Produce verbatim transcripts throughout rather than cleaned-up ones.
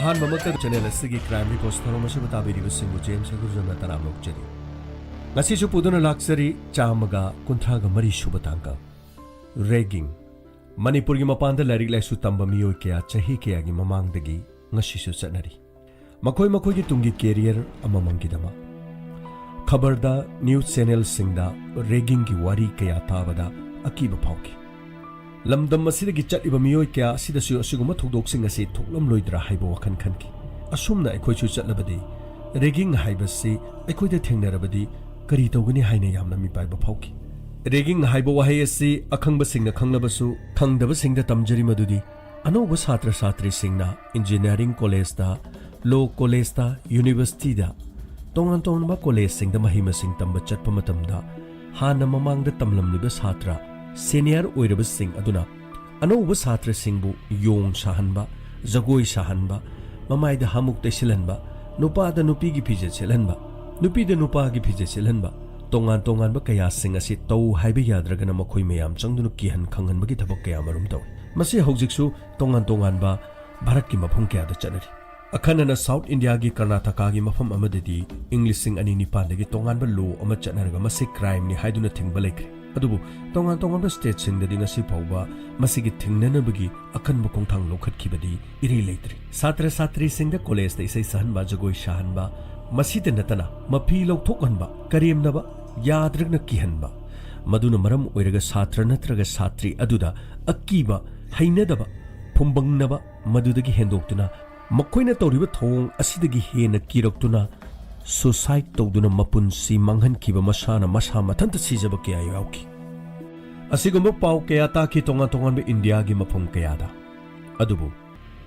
ꯑꯍꯥꯟꯕꯃꯛꯇ channel ꯑꯁꯤꯒꯤ crime reports ꯊꯧꯔꯝ ꯑꯁꯤꯕꯨ ꯇꯥꯕꯤꯔꯤꯕꯁꯤꯡꯕꯨ ꯖꯦꯝꯁ ꯍꯦꯒꯨꯔꯖꯝꯅ ꯇꯔꯥꯝꯅ ꯑꯣꯛꯆꯔꯤ꯫ ꯉꯁꯤꯁꯨ ꯄꯨꯗꯨꯅ ꯂꯥꯛꯆꯔꯤ ꯆꯥꯝꯃꯒ ꯀꯨꯟꯊ꯭ꯔꯥꯒ ꯃꯔꯤ ꯁꯨꯕ ꯇꯥꯡꯀꯛ꯫ ꯔꯦꯒꯤꯡ꯫ ꯃꯅꯤꯄꯨꯔꯒꯤ ꯃꯄꯥꯟꯗ ꯂꯥꯏꯔꯤꯛ ꯂꯥꯏꯁꯨ ꯇꯝꯕ ꯃꯤꯑꯣꯏ ꯀꯌꯥ ꯆꯍꯤ ꯀꯌꯥꯒꯤ ꯃꯃꯥꯡꯗꯒꯤ ꯉꯁꯤꯁꯨ ꯆꯠꯅꯔꯤ꯫ ꯃꯈꯣꯏ ꯃꯈꯣꯏꯒꯤ ꯇꯨꯡꯒꯤ ꯀꯦꯔꯤꯌꯔ ꯑꯃꯃꯝꯒꯤꯗꯃꯛ꯫ ꯈꯕꯔꯗ, ꯅ꯭ꯌꯨꯁ ꯆꯦꯅꯦꯜꯁꯤꯡꯗ ꯔꯦꯒꯤꯡꯒꯤ ꯋꯥꯔꯤ ꯀꯌꯥ ꯇꯥꯕꯗ ꯑꯀꯤꯕ ꯐꯥꯎꯈꯤ꯫ ꯂꯝꯗꯝ ꯑꯁꯤꯗꯒꯤ ꯆꯠꯂꯤꯕ ꯃꯤꯑꯣꯏ ꯀꯌꯥ ꯑꯁꯤꯗꯁꯨ ꯑꯁꯤꯒꯨꯝꯕ ꯊꯧꯗꯣꯛꯁꯤꯡ ꯑꯁꯤ ꯊꯣꯛꯂꯝꯂꯣꯏꯗ꯭ꯔꯥ ꯍꯥꯏꯕ ꯋꯥꯈꯜ ꯈꯟꯈꯤ꯫ ꯑꯁꯨꯝꯅ ꯑꯩꯈꯣꯏꯁꯨ ꯆꯠꯂꯕꯗꯤ, ꯔꯦꯒꯤꯡ ꯍꯥꯏꯕꯁꯤ ꯑꯩꯈꯣꯏꯗ ꯊꯦꯡꯅꯔꯕꯗꯤ ꯀꯔꯤ ꯇꯧꯒꯅꯤ ꯍꯥꯏꯅ ꯌꯥꯝꯅ ꯃꯤꯄꯥꯏꯕ ꯐꯥꯎꯈꯤ꯫ ꯔꯦꯒꯤꯡ ꯍꯥꯏꯕ ꯋꯥꯍꯩ ꯑꯁꯤ ꯑꯈꯪꯕꯁꯤꯡꯅ ꯈꯪꯂꯕꯁꯨ, ꯈꯪꯗꯕꯁꯤꯡꯗ ꯇꯝꯖꯔꯤ ꯃꯗꯨꯗꯤ, ꯑꯅꯧꯕ ꯁꯥꯇ꯭ꯔ ꯁꯥꯇ꯭ꯔꯤꯁꯤꯡꯅ ꯏꯟꯖꯤꯅꯤꯌꯥꯔꯤꯡ ꯀꯣꯂꯦꯖꯇ, ꯂꯣ ꯀꯣꯂꯦꯖꯇ, ꯌꯨꯅꯤꯚꯔꯁꯤꯇꯤꯗ, ꯇꯣꯉꯥꯟ ꯇꯣꯉꯥꯟꯕ ꯀꯣꯂꯦꯖꯁꯤꯡꯗ ꯃꯍꯩ ꯃꯁꯤꯡ ꯇꯝꯕ ꯆꯠꯄ ꯃꯇꯝꯗ, ꯍꯥꯟꯅ ꯃꯃꯥꯡꯗ ꯇꯝꯂꯝꯂꯤꯕ ꯁꯥꯇ꯭ꯔ, ꯁꯦꯅꯤꯌꯔ ꯑꯣꯏꯔꯕꯁꯤꯡ ꯑꯗꯨꯅ ꯑꯅꯧꯕ ꯁꯥꯇ꯭ꯔꯁꯤꯡꯕꯨ ꯌꯣꯡ ꯁꯥꯍꯟꯕ, ꯖꯒꯣꯏ ꯁꯥꯍꯟꯕ, ꯃꯃꯥꯏꯗ ꯍꯥꯃꯨꯛ ꯇꯩꯁꯤꯜꯍꯟꯕ, ꯅꯨꯄꯥꯗ ꯅꯨꯄꯤꯒꯤ ꯐꯤꯖꯦꯠ ꯁꯦꯠꯍꯟꯕ, ꯅꯨꯄꯤꯗ ꯅꯨꯄꯥꯒꯤ ꯐꯤꯖꯦꯠ ꯁꯦꯠꯍꯟꯕ, ꯇꯣꯉꯥꯟ ꯇꯣꯉꯥꯟꯕ ꯀꯌꯥꯁꯤꯡ ꯑꯁꯤ ꯇꯧ ꯍꯥꯏꯕ ꯌꯥꯗ꯭ꯔꯒꯅ ꯃꯈꯣꯏ ꯃꯌꯥꯝ ꯆꯪꯗꯨꯅ ꯀꯤꯍꯟ ꯈꯪꯍꯟꯕꯒꯤ ꯊꯕꯛ ꯀꯌꯥ ꯃꯔꯨꯝ ꯇꯧꯏ꯫ ꯃꯁꯤ ꯍꯧꯖꯤꯛꯁꯨ ꯇꯣꯉꯥꯟ ꯇꯣꯉꯥꯟꯕ ꯚꯥꯔꯠꯀꯤ ꯃꯐꯝ ꯀꯌꯥꯗ ꯆꯠꯅꯔꯤ꯫ ꯑꯈꯟꯅꯅ ꯁꯥꯎꯠ ꯏꯟꯗꯤꯌꯥꯒꯤ ꯀꯔꯅꯥꯇꯀꯥꯒꯤ ꯃꯐꯝ ꯑꯃꯗꯗꯤ ꯏꯪ ꯂꯤꯁꯤꯡ ꯑꯅꯤ ꯅꯤꯄꯥꯟꯗꯒꯤ ꯇꯣꯉꯥꯟꯕ ꯂꯣ ꯑꯃ ꯆꯠꯅꯔꯒ ꯃꯁꯤ ꯀ꯭ꯔꯥꯏꯝꯅꯤ ꯍꯥꯏꯗꯨꯅ ꯊꯤꯡꯕ ꯂꯩꯈ꯭ꯔꯦ꯫ ꯑꯗꯨꯕꯨ ꯇꯣꯉꯥꯟ ꯇꯣꯉꯥꯟꯕ ꯁ꯭ꯇꯦꯠꯁꯤꯡꯗꯗꯤ ꯉꯁꯤ ꯐꯥꯎꯕ ꯃꯁꯤꯒꯤ ꯊꯤꯡꯅꯅꯕꯒꯤ ꯑꯀꯟꯕ ꯈꯣꯡꯊꯥꯡ ꯂꯧꯈꯠꯈꯤꯕꯗꯤ ꯏꯔꯩ ꯂꯩꯇ꯭ꯔꯤ꯫ ꯁꯥꯇ꯭ꯔ ꯁꯥꯇ꯭ꯔꯤꯁꯤꯡꯗ ꯀꯣꯂꯦꯖꯇ ꯏꯁꯩ ꯁꯛꯍꯟꯕ, ꯖꯒꯣꯏ ꯁꯥꯍꯟꯕ, ꯃꯁꯤꯗ ꯅꯠꯇꯅ ꯃꯐꯤ ꯂꯧꯊꯣꯛꯍꯟꯕ, ꯀꯔꯦꯝꯅꯕ, ꯌꯥꯗ꯭ꯔꯒꯅ ꯀꯤꯍꯟꯕ, ꯃꯗꯨꯅ ꯃꯔꯝ ꯑꯣꯏꯔꯒ ꯁꯥꯇ꯭ꯔ ꯅꯠꯇ꯭ꯔꯒ ꯁꯥꯇ꯭ꯔꯤ ꯑꯗꯨꯗ ꯑꯀꯤꯕ, ꯍꯩꯅꯗꯕ, ꯐꯨꯝꯕꯪꯅꯕ, ꯃꯗꯨꯗꯒꯤ ꯍꯦꯟꯗꯣꯛꯇꯨꯅ ꯃꯈꯣꯏꯅ ꯇꯧꯔꯤꯕ ꯊꯧꯑꯣꯡ ꯑꯁꯤꯗꯒꯤ ꯍꯦꯟꯅ ꯀꯤꯔꯛꯇꯨꯅ ꯁꯨꯁꯥꯏꯗ ꯇꯧꯗꯨꯅ ꯃꯄꯨꯟꯁꯤ ꯃꯥꯡꯍꯟꯈꯤꯕ, ꯃꯁꯥꯅ ꯃꯁꯥ ꯃꯊꯟꯇ ꯁꯤꯖꯕ ꯀꯌꯥ ꯌꯥꯎꯈꯤ꯫ ꯑꯁꯤꯒꯨꯝꯕ ꯄꯥꯎ ꯀꯌꯥ ꯇꯥꯈꯤ ꯇꯣꯉꯥꯟ ꯇꯣꯉꯥꯟꯕ ꯏꯟꯗꯤꯌꯥꯒꯤ ꯃꯐꯝ ꯀꯌꯥꯗ꯫ ꯑꯗꯨꯕꯨ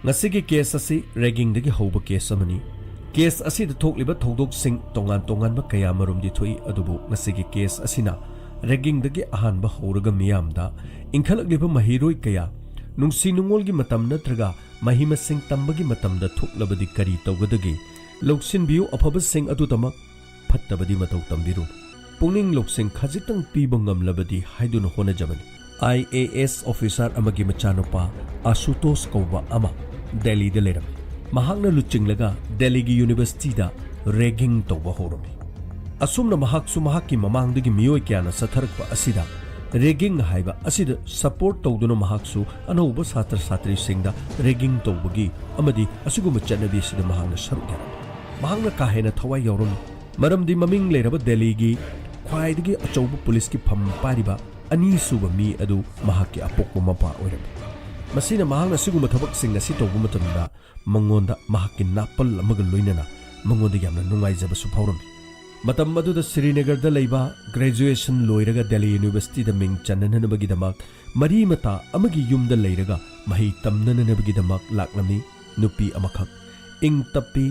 ꯉꯁꯤꯒꯤ ꯀꯦꯁ ꯑꯁꯤ ꯔꯦꯒꯤꯡꯗꯒꯤ ꯍꯧꯕ ꯀꯦꯁ ꯑꯃꯅꯤ꯫ ꯀꯦꯁ ꯑꯁꯤꯗ ꯊꯣꯛꯂꯤꯕ ꯊꯧꯗꯣꯛꯁꯤꯡ ꯇꯣꯉꯥꯟ ꯇꯣꯉꯥꯟꯕ ꯀꯌꯥ ꯃꯔꯨꯝꯗꯤ ꯊꯣꯛꯏ, ꯑꯗꯨꯕꯨ ꯉꯁꯤꯒꯤ ꯀꯦꯁ ꯑꯁꯤꯅ ꯔꯦꯒꯤꯡꯗꯒꯤ ꯑꯍꯥꯟꯕ ꯍꯧꯔꯒ ꯃꯤꯌꯥꯝꯗ ꯏꯟꯈꯠꯂꯛꯂꯤꯕ ꯃꯍꯩꯔꯣꯏ ꯀꯌꯥ ꯅꯨꯡꯁꯤ ꯅꯨꯡꯉꯣꯜꯒꯤ ꯃꯇꯝ ꯅꯠꯇ꯭ꯔꯒ ꯃꯍꯩ ꯃꯁꯤꯡ ꯇꯝꯕꯒꯤ ꯃꯇꯝꯗ ꯊꯣꯛꯂꯕꯗꯤ ꯀꯔꯤ ꯇꯧꯒꯗꯒꯦ? ꯂꯧꯁꯤꯟꯕꯤꯌꯨ ꯑꯐꯕꯁꯤꯡ ꯑꯗꯨꯗꯃꯛ, ꯐꯠꯇꯕꯗꯤ ꯃꯇꯧ ꯇꯝꯕꯤꯔꯨ꯫ ꯄꯨꯛꯅꯤꯡ ꯂꯧꯁꯤꯡ ꯈꯖꯤꯛꯇꯪ ꯄꯤꯕ ꯉꯝꯂꯕꯗꯤ ꯍꯥꯏꯗꯨꯅ ꯍꯣꯠꯅꯖꯕꯅꯤ꯫ ꯑꯥꯏ ꯑꯦ ꯑꯦꯁ ꯑꯣꯐꯤꯁꯥꯔ ꯑꯃꯒꯤ ꯃꯆꯥꯅꯨꯄꯥ ꯑꯥꯁꯨꯇꯣꯁ ꯀꯧꯕ ꯑꯃ ꯗꯦꯜꯂꯤꯗ ꯂꯩꯔꯝꯃꯤ꯫ ꯃꯍꯥꯛꯅ ꯂꯨꯆꯤꯡꯂꯒ ꯗꯦꯜꯂꯤꯒꯤ ꯌꯨꯅꯤꯚꯔꯁꯤꯇꯤꯗ ꯔꯦꯒꯤꯡ ꯇꯧꯕ ꯍꯧꯔꯝꯃꯤ꯫ ꯑꯁꯨꯝꯅ ꯃꯍꯥꯛꯁꯨ ꯃꯍꯥꯛꯀꯤ ꯃꯃꯥꯡꯗꯒꯤ ꯃꯤꯑꯣꯏ ꯀꯌꯥꯅ ꯆꯠꯊꯔꯛꯄ ꯑꯁꯤꯗ ꯔꯦꯒꯤꯡ ꯍꯥꯏꯕ ꯑꯁꯤꯗ ꯁꯄꯣꯔꯠ ꯇꯧꯗꯨꯅ ꯃꯍꯥꯛꯁꯨ ꯑꯅꯧꯕ ꯁꯥꯇ꯭ꯔ ꯁꯥꯇ꯭ꯔꯤꯁꯤꯡꯗ ꯔꯦꯒꯤꯡ ꯇꯧꯕꯒꯤ ꯑꯃꯗꯤ ꯑꯁꯤꯒꯨꯝꯕ ꯆꯠꯅꯕꯤ ꯑꯁꯤꯗ ꯃꯍꯥꯛꯅ ꯁꯔꯨꯛ ꯌꯥꯔꯝꯃꯤ꯫ ꯃꯍꯥꯛꯅ ꯀꯥ ꯍꯦꯟꯅ ꯊꯋꯥꯏ ꯌꯥꯎꯔꯝꯃꯤ, ꯃꯔꯝꯗꯤ ꯃꯃꯤꯡ ꯂꯩꯔꯕ ꯗꯦꯜꯂꯤꯒꯤ ꯈ꯭ꯋꯥꯏꯗꯒꯤ ꯑꯆꯧꯕ ꯄꯨꯂꯤꯁꯀꯤ ꯐꯝ ꯄꯥꯏꯔꯤꯕ ꯑꯅꯤꯁꯨꯕ ꯃꯤ ꯑꯗꯨ ꯃꯍꯥꯛꯀꯤ ꯑꯄꯣꯛꯄ ꯃꯄꯥ ꯑꯣꯏꯔꯝꯃꯤ꯫ ꯃꯁꯤꯅ ꯃꯍꯥꯛꯅ ꯁꯤꯒꯨꯝꯕ ꯊꯕꯛꯁꯤꯡ ꯑꯁꯤ ꯇꯧꯕ ꯃꯇꯝꯗ ꯃꯉꯣꯟꯗ ꯃꯍꯥꯛꯀꯤ ꯅꯥꯄꯜ ꯑꯃꯒ ꯂꯣꯏꯅꯅ ꯃꯉꯣꯟꯗ ꯌꯥꯝꯅ ꯅꯨꯡꯉꯥꯏꯖꯕꯁꯨ ꯐꯥꯎꯔꯝꯃꯤ꯫ ꯃꯇꯝ ꯑꯗꯨꯗ ꯁ꯭ꯔꯤꯅꯒꯔꯗ ꯂꯩꯕ ꯒ꯭ꯔꯦꯖꯨꯑꯦꯁꯟ ꯂꯣꯏꯔꯒ ꯗꯦꯜꯂꯤ ꯌꯨꯅꯤꯚꯔꯁꯤꯇꯤꯗ ꯃꯤꯡ ꯆꯟꯅꯅꯕꯒꯤꯗꯃꯛ ꯃꯔꯤ ꯃꯇꯥ ꯑꯃꯒꯤ ꯌꯨꯝꯗ ꯂꯩꯔꯒ ꯃꯍꯩ ꯇꯝꯅꯅꯕꯒꯤꯗꯃꯛ ꯂꯥꯛꯂꯝꯃꯤ ꯅꯨꯄꯤ ꯑꯃꯈꯛ꯫ ꯏꯪ ꯇꯞꯄꯤ,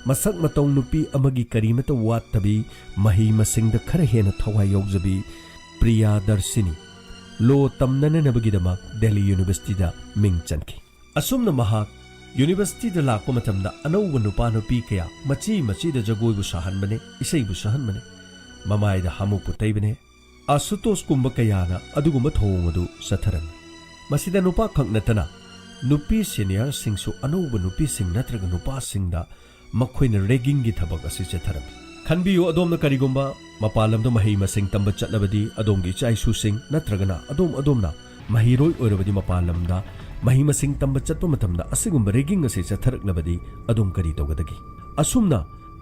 ꯃꯁꯛ ꯃꯇꯧ ꯅꯨꯄꯤ ꯑꯃꯒꯤ ꯀꯔꯤꯃꯠꯇ ꯋꯥꯠꯇꯕꯤ, ꯃꯍꯩ ꯃꯁꯤꯡꯗ ꯈꯔ ꯍꯦꯟꯅ ꯊꯋꯥꯏ ꯌꯥꯎꯖꯕꯤ ꯄ꯭ꯔꯤꯌꯥ ꯗꯔꯁꯤꯅꯤ ꯂꯣ ꯇꯝꯅꯅꯕꯒꯤꯗꯃꯛ ꯗꯦꯜꯂꯤ ꯌꯨꯅꯤꯚꯔꯁꯤꯇꯤꯗ ꯃꯤꯡ ꯆꯟꯈꯤ꯫ ꯑꯁꯨꯝꯅ ꯃꯍꯥꯛ ꯌꯨꯅꯤꯚꯔꯁꯤꯇꯤꯗ ꯂꯥꯛꯄ ꯃꯇꯝꯗ ꯑꯅꯧꯕ ꯅꯨꯄꯥ ꯅꯨꯄꯤ ꯀꯌꯥ ꯃꯆꯤ ꯃꯆꯤꯗ ꯖꯒꯣꯏꯕꯨ ꯁꯥꯍꯟꯕꯅꯦ, ꯏꯁꯩꯕꯨ ꯁꯛꯍꯟꯕꯅꯦ, ꯃꯃꯥꯏꯗ ꯍꯥꯃꯨꯛꯄꯨ ꯇꯩꯕꯅꯦ꯫ ꯑꯁꯨꯇꯣꯁꯀꯨꯝꯕ ꯀꯌꯥꯅ ꯑꯗꯨꯒꯨꯝꯕ ꯊꯧꯑꯣꯡ ꯑꯗꯨ ꯆꯠꯊꯔꯝꯃꯤ꯫ ꯃꯁꯤꯗ ꯅꯨꯄꯥ ꯈꯛ ꯅꯠꯇꯅ ꯅꯨꯄꯤ ꯁꯦꯅꯤꯌꯔꯁꯤꯡꯁꯨ ꯑꯅꯧꯕ ꯅꯨꯄꯤꯁꯤꯡ ꯅꯠꯇ꯭ꯔꯒ ꯅꯨꯄꯥꯁꯤꯡꯗ ꯃꯈꯣꯏꯅ ꯔꯦꯒꯤꯡꯒꯤ ꯊꯕꯛ ꯑꯁꯤ ꯆꯠꯊꯔꯝꯃꯤ꯫ ꯈꯟꯕꯤꯌꯨ, ꯑꯗꯣꯝꯅ ꯀꯔꯤꯒꯨꯝꯕ ꯃꯄꯥꯟ ꯂꯝꯗ ꯃꯍꯩ ꯃꯁꯤꯡ ꯇꯝꯕ ꯆꯠꯂꯕꯗꯤ, ꯑꯗꯣꯝꯒꯤ ꯏꯆꯥ ꯏꯁꯨꯁꯤꯡ ꯅꯠꯇ꯭ꯔꯒꯅ ꯑꯗꯣꯝ ꯑꯗꯣꯝꯅ ꯃꯍꯩꯔꯣꯏ ꯑꯣꯏꯔꯕꯗꯤ ꯃꯄꯥꯟ ꯂꯝꯗ ꯃꯍꯩ ꯃꯁꯤꯡ ꯇꯝꯕ ꯆꯠꯄ ꯃꯇꯝꯗ ꯑꯁꯤꯒꯨꯝꯕ ꯔꯦꯒꯤꯡ ꯑꯁꯤ ꯆꯠꯊꯔꯛꯂꯕꯗꯤ ꯑꯗꯣꯝ ꯀꯔꯤ ꯇꯧꯒꯗꯒꯦ? ꯑꯁꯨꯝꯅ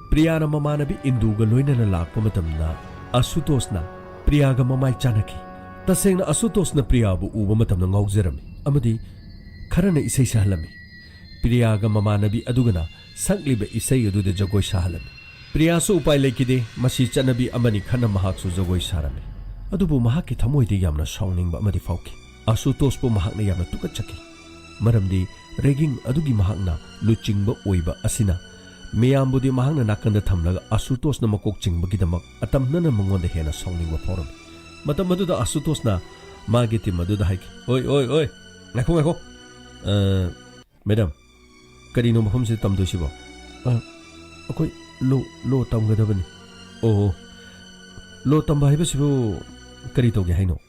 ꯄ꯭ꯔꯤꯌꯥꯅ ꯃꯃꯥꯟꯅꯕꯤ ꯏꯟꯗꯨꯒ ꯂꯣꯏꯅꯅ ꯂꯥꯛꯄ ꯃꯇꯝꯗ ꯑꯁꯨꯇꯣꯁꯅ ꯄ꯭ꯔꯤꯌꯥꯒ ꯃꯃꯥꯏ ꯆꯥꯟꯅꯈꯤ꯫ ꯇꯁꯦꯡꯅ ꯑꯁꯨꯇꯣꯁꯅ ꯄ꯭ꯔꯤꯌꯥꯕꯨ ꯎꯕ ꯃꯇꯝꯗ ꯉꯥꯎꯖꯔꯝꯃꯤ ꯑꯃꯗꯤ ꯈꯔꯅ ꯏꯁꯩ ꯁꯛꯍꯜꯂꯝꯃꯤ꯫ ꯄ꯭ꯔꯤꯌꯥꯒ ꯃꯃꯥꯟꯅꯕꯤ ꯑꯗꯨꯒꯅ ꯁꯛꯂꯤꯕ ꯏꯁꯩ ꯑꯗꯨꯗ ꯖꯒꯣꯏ ꯁꯥꯍꯜꯂꯝꯃꯤ꯫ ꯄ꯭ꯔꯤꯌꯥꯁꯨ ꯎꯄꯥꯏ ꯂꯩꯈꯤꯗꯦ꯫ ꯃꯁꯤ ꯆꯠꯅꯕꯤ ꯑꯃꯅꯤ ꯈꯟꯅ ꯃꯍꯥꯛꯁꯨ ꯖꯒꯣꯏ ꯁꯥꯔꯝꯃꯤ꯫ ꯑꯗꯨꯕꯨ ꯃꯍꯥꯛꯀꯤ ꯊꯃꯣꯏꯗ ꯌꯥꯝꯅ ꯁꯥꯎꯅꯤꯡꯕ ꯑꯃꯗꯤ ꯐꯥꯎꯈꯤ꯫ ꯑꯁꯨꯇꯣꯁꯄꯨ ꯃꯍꯥꯛꯅ ꯌꯥꯝꯅ ꯇꯨꯀꯠꯆꯈꯤ, ꯃꯔꯝꯗꯤ ꯔꯦꯒꯤꯡ ꯑꯗꯨꯒꯤ ꯃꯍꯥꯛꯅ ꯂꯨꯆꯤꯡꯕ ꯑꯣꯏꯕ ꯑꯁꯤꯅ ꯃꯤꯌꯥꯝꯕꯨꯗꯤ ꯃꯍꯥꯛꯅ ꯅꯥꯀꯟꯗ ꯊꯝꯂꯒ ꯑꯁꯨꯇꯣꯁꯅ ꯃꯀꯣꯛ ꯆꯤꯡꯕꯒꯤꯗꯃꯛ ꯑꯇꯝꯅꯅ ꯃꯉꯣꯟꯗ ꯍꯦꯟꯅ ꯁꯥꯎꯅꯤꯡꯕ ꯐꯥꯎꯔꯝꯃꯤ꯫ ꯃꯇꯝ ꯑꯗꯨꯗ ꯑꯁꯨꯇꯣꯁꯅ ꯃꯥꯒꯤ ꯇꯤꯝ ꯑꯗꯨꯗ ꯍꯥꯏꯈꯤ, "ꯑꯣꯏ, ꯑꯣꯏ, ꯑꯣꯏ, ꯉꯥꯏꯈꯣ, ꯉꯥꯏꯈꯣ꯫ ꯑ, ꯃꯦꯗꯥꯝ, ꯀꯔꯤꯅꯣ ꯃꯐꯝꯁꯤꯗ ꯇꯝꯗꯣꯏꯁꯤꯕꯣ?" "ꯑ, ꯑꯩꯈꯣꯏ ꯂꯣ, ꯂꯣ ꯇꯝꯒꯗꯕꯅꯤ꯫" "ꯑꯣ, ꯂꯣ ꯇꯝꯕ ꯍꯥꯏꯕꯁꯤꯕꯨ ꯀꯔꯤ ꯇꯧꯒꯦ ꯍꯥꯏꯅꯣ?"